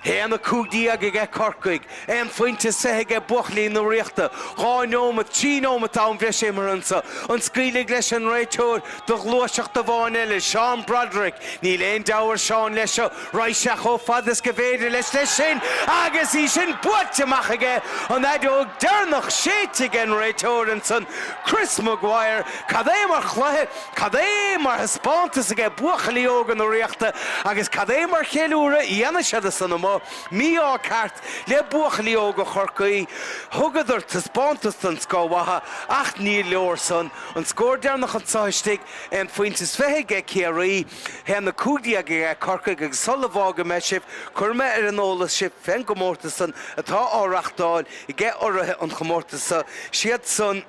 1-15 aige Corcaigh, aon phointe is 20 aige buachaillí na Ríochta. 2 neomat, 3 neomat am bhreise imeartha anso. An scaoilfidh leis an réiteoir do ghluaiseacht amháin eile, Seán Broderick. Níl aon deabhadh ar Seán leis seo. Raghaidh sé chomh fada is go bhféidir leis leis sin agus í sin buailte amach aige, an fheadóg deireanach séidte ag an réiteoir ansan, Chris Maguire. Cad é mar chluiche! Cad é mar thaispeántas aige buachaillí óga na Ríochta agus cad é mar cheiliúradh a dhéanfaidh siad as san amuigh. Mí-ádh ceart le buachaillí óga Chorcaí. Thugadar taispeántas den scoth uathu ach ní leor san. An scór deireanach anso istigh, aon phointe is 20 aige Ciarraí, 1-15 aige Corcaigh agus sula bhfágfaidh mé sibh, cuirfidh mé ar an eolas sibh fén gcomórtas san atá á reachtáil aige urraithe an chomórtais so. Siad san.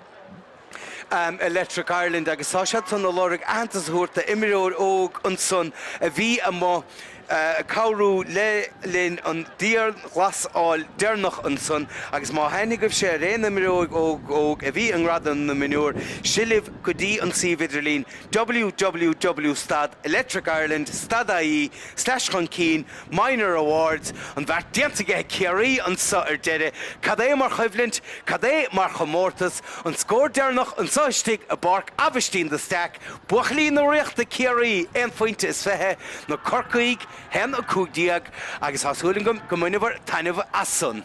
Electric Ireland agus tá siad san ag lorg aitheantas a thabhairt d'imreoir óg ansan a bhí amuigh ag cabhrú le linn an dianghlasáil deireanach ansan agus má thaitnigh agaibhse ar aon imreoir óg óg a bhí i nGradaim na Mionúr seo libh go dtí an suíomh idirlín www stad Electric Ireland stad ie slash chun cinn Minor Awards, an bheart déanta aige Ciarraí anso ar deireadh. Cad é mar choimhlint, cad é mar chomórtas. An scór deireanach anso istigh i bPáirc Aibhistín de Staic, buachaillí na Ríochta Ciarraí aon phointe is 20, na Corcaígh 1-15 agus tá súil agam go mbaineabhair taitneamh as san.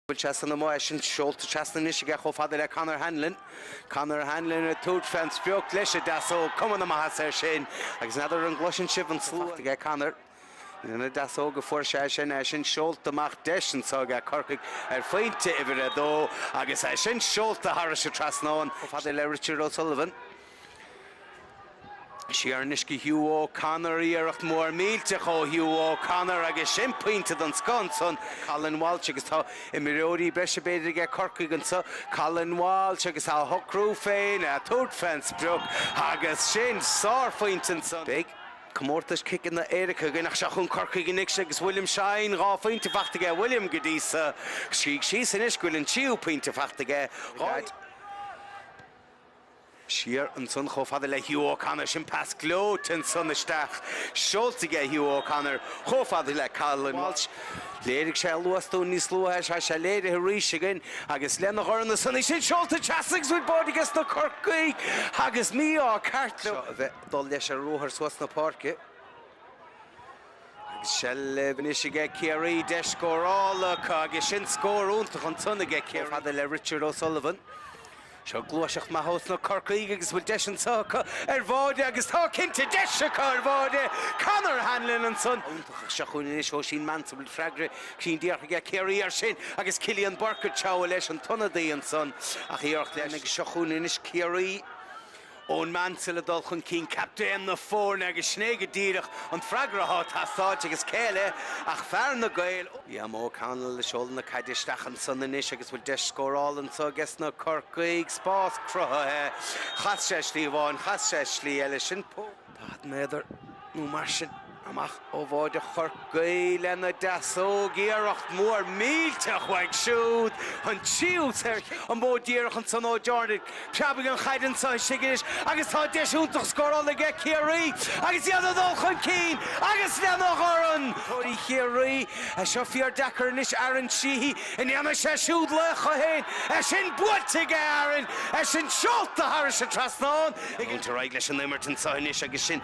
Bhfuil sé san amuigh é sin seolta trasna anois aige chomh fada le Conor Hanlon. Conor Hanlon ag tabhairt fén sprioc leis an deasóg. Cuma na maitheasa air sin agus n'fheadar an gcloiseann sibh an slua aige Conor. Lena deasóg a fuair sé sin, é sin seolta amach deis anso aige Corcaigh ar phointe uimhir a dó agus é sin seolta thairis an trasnán chomh fada le Richard O'Sullivan. Siar anois go Hugh O'Connor, iarracht mhór millteach ó Hugh O'Connor agus sin pointe den scoth ansan. Colin Walsh agus tá imreoirí breise b'fhéidir aige Corcaigh anso. Colin Walsh agus á shocrú féin, á tabhairt fén sprioc agus sin sárphointe ansan. Beidh comórtais ciceanna éirice againn ach seo chugainn Corcaigh anois agus William Shine, 2 phointe fachta aige William go dtí so. Scrígh síos anois go bhfuil an tríú pointe fachta aige. 2. Siar ansan chomh fada le Hugh O'Connor, sin pas gleoite ansan isteach, seolta aige Hugh O'Connor chomh fada le Colin Walsh. Léirigh sé a luas dúinn níos luaithe, tá sé léirithe arís againn agus lena dhorn ansan, í sin seolta trasna agus bhfuil báide aige sna Corcaígh agus mí-ádh ceart leo a bheith ag dul leis ar ruathar suas na páirce. Agus seilbh anois aige Ciarraí, deis scórála acu agus sin scór iontach ansan aige Ciarraí. Chomh fada le Richard O'Sullivan. Seo gluaiseacht maith ós na Corcaígh agus bhfuil deis anseo acu ar bháide agus tá cinnte deis acu ar bháide! Conor Hanlon ansan. Iontach ach seo chugainn anois Oisín Mantse bhfuil freagra cruinn díreach aige Ciarraí air sin agus Cillian Burke ag treabhadh leis an t-ionadaí ansan ach iarracht leis agus seo chugainn anois Ciarraí. Eoin Mansell ag dul chun cinn, captaen na foirne agus sin é go díreach an freagra atá ag teastáilt agus cé eile ach fear na Gaeil, Liam O'Connell ag seoladh na caide isteach ansan anois agus bhfuil deis scórála anso aige sna Corcaígh, spás cruthaithe, chas sé slí amháin, chas sé slí eile, sin 40 méadar nó mar sin. Amach ó bháide Chorcaí lena deasóg, iarracht mhór millteach uaidh siúd, an tríú saorchic. An bó díreach ansan ó Jordan. Preabfaidh an chaid anso istigh anois agus tá deis iontach scórála aige Ciarraí agus iad ag dul chun cinn agus lena dhorn! Tóirí Chiarraí, é seo fíor deacair anois, Aaron Sheehy, an ndéanfaidh sé siúd laoch dhe féin? É sin buailte aige Aaron, é sin seolta thairis an trasnán. Ag ar aghaidh leis an imirt anso anois agus sin.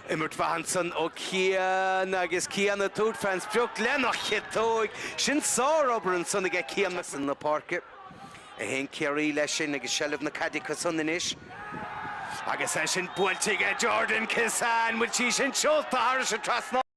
Imirt mhaith ansan ó Cian agus Cian ag tabhairt fén sprioc lena chiotóig. Sin sár-obair ansan aige Cian Trasna na páirce. 1 Ciarraí leis sin agus seilbh na caide acu san anois. Agus é sin buailte aige Jordan Kissane. Bhfuil sí sin seolta thairis an trasnán?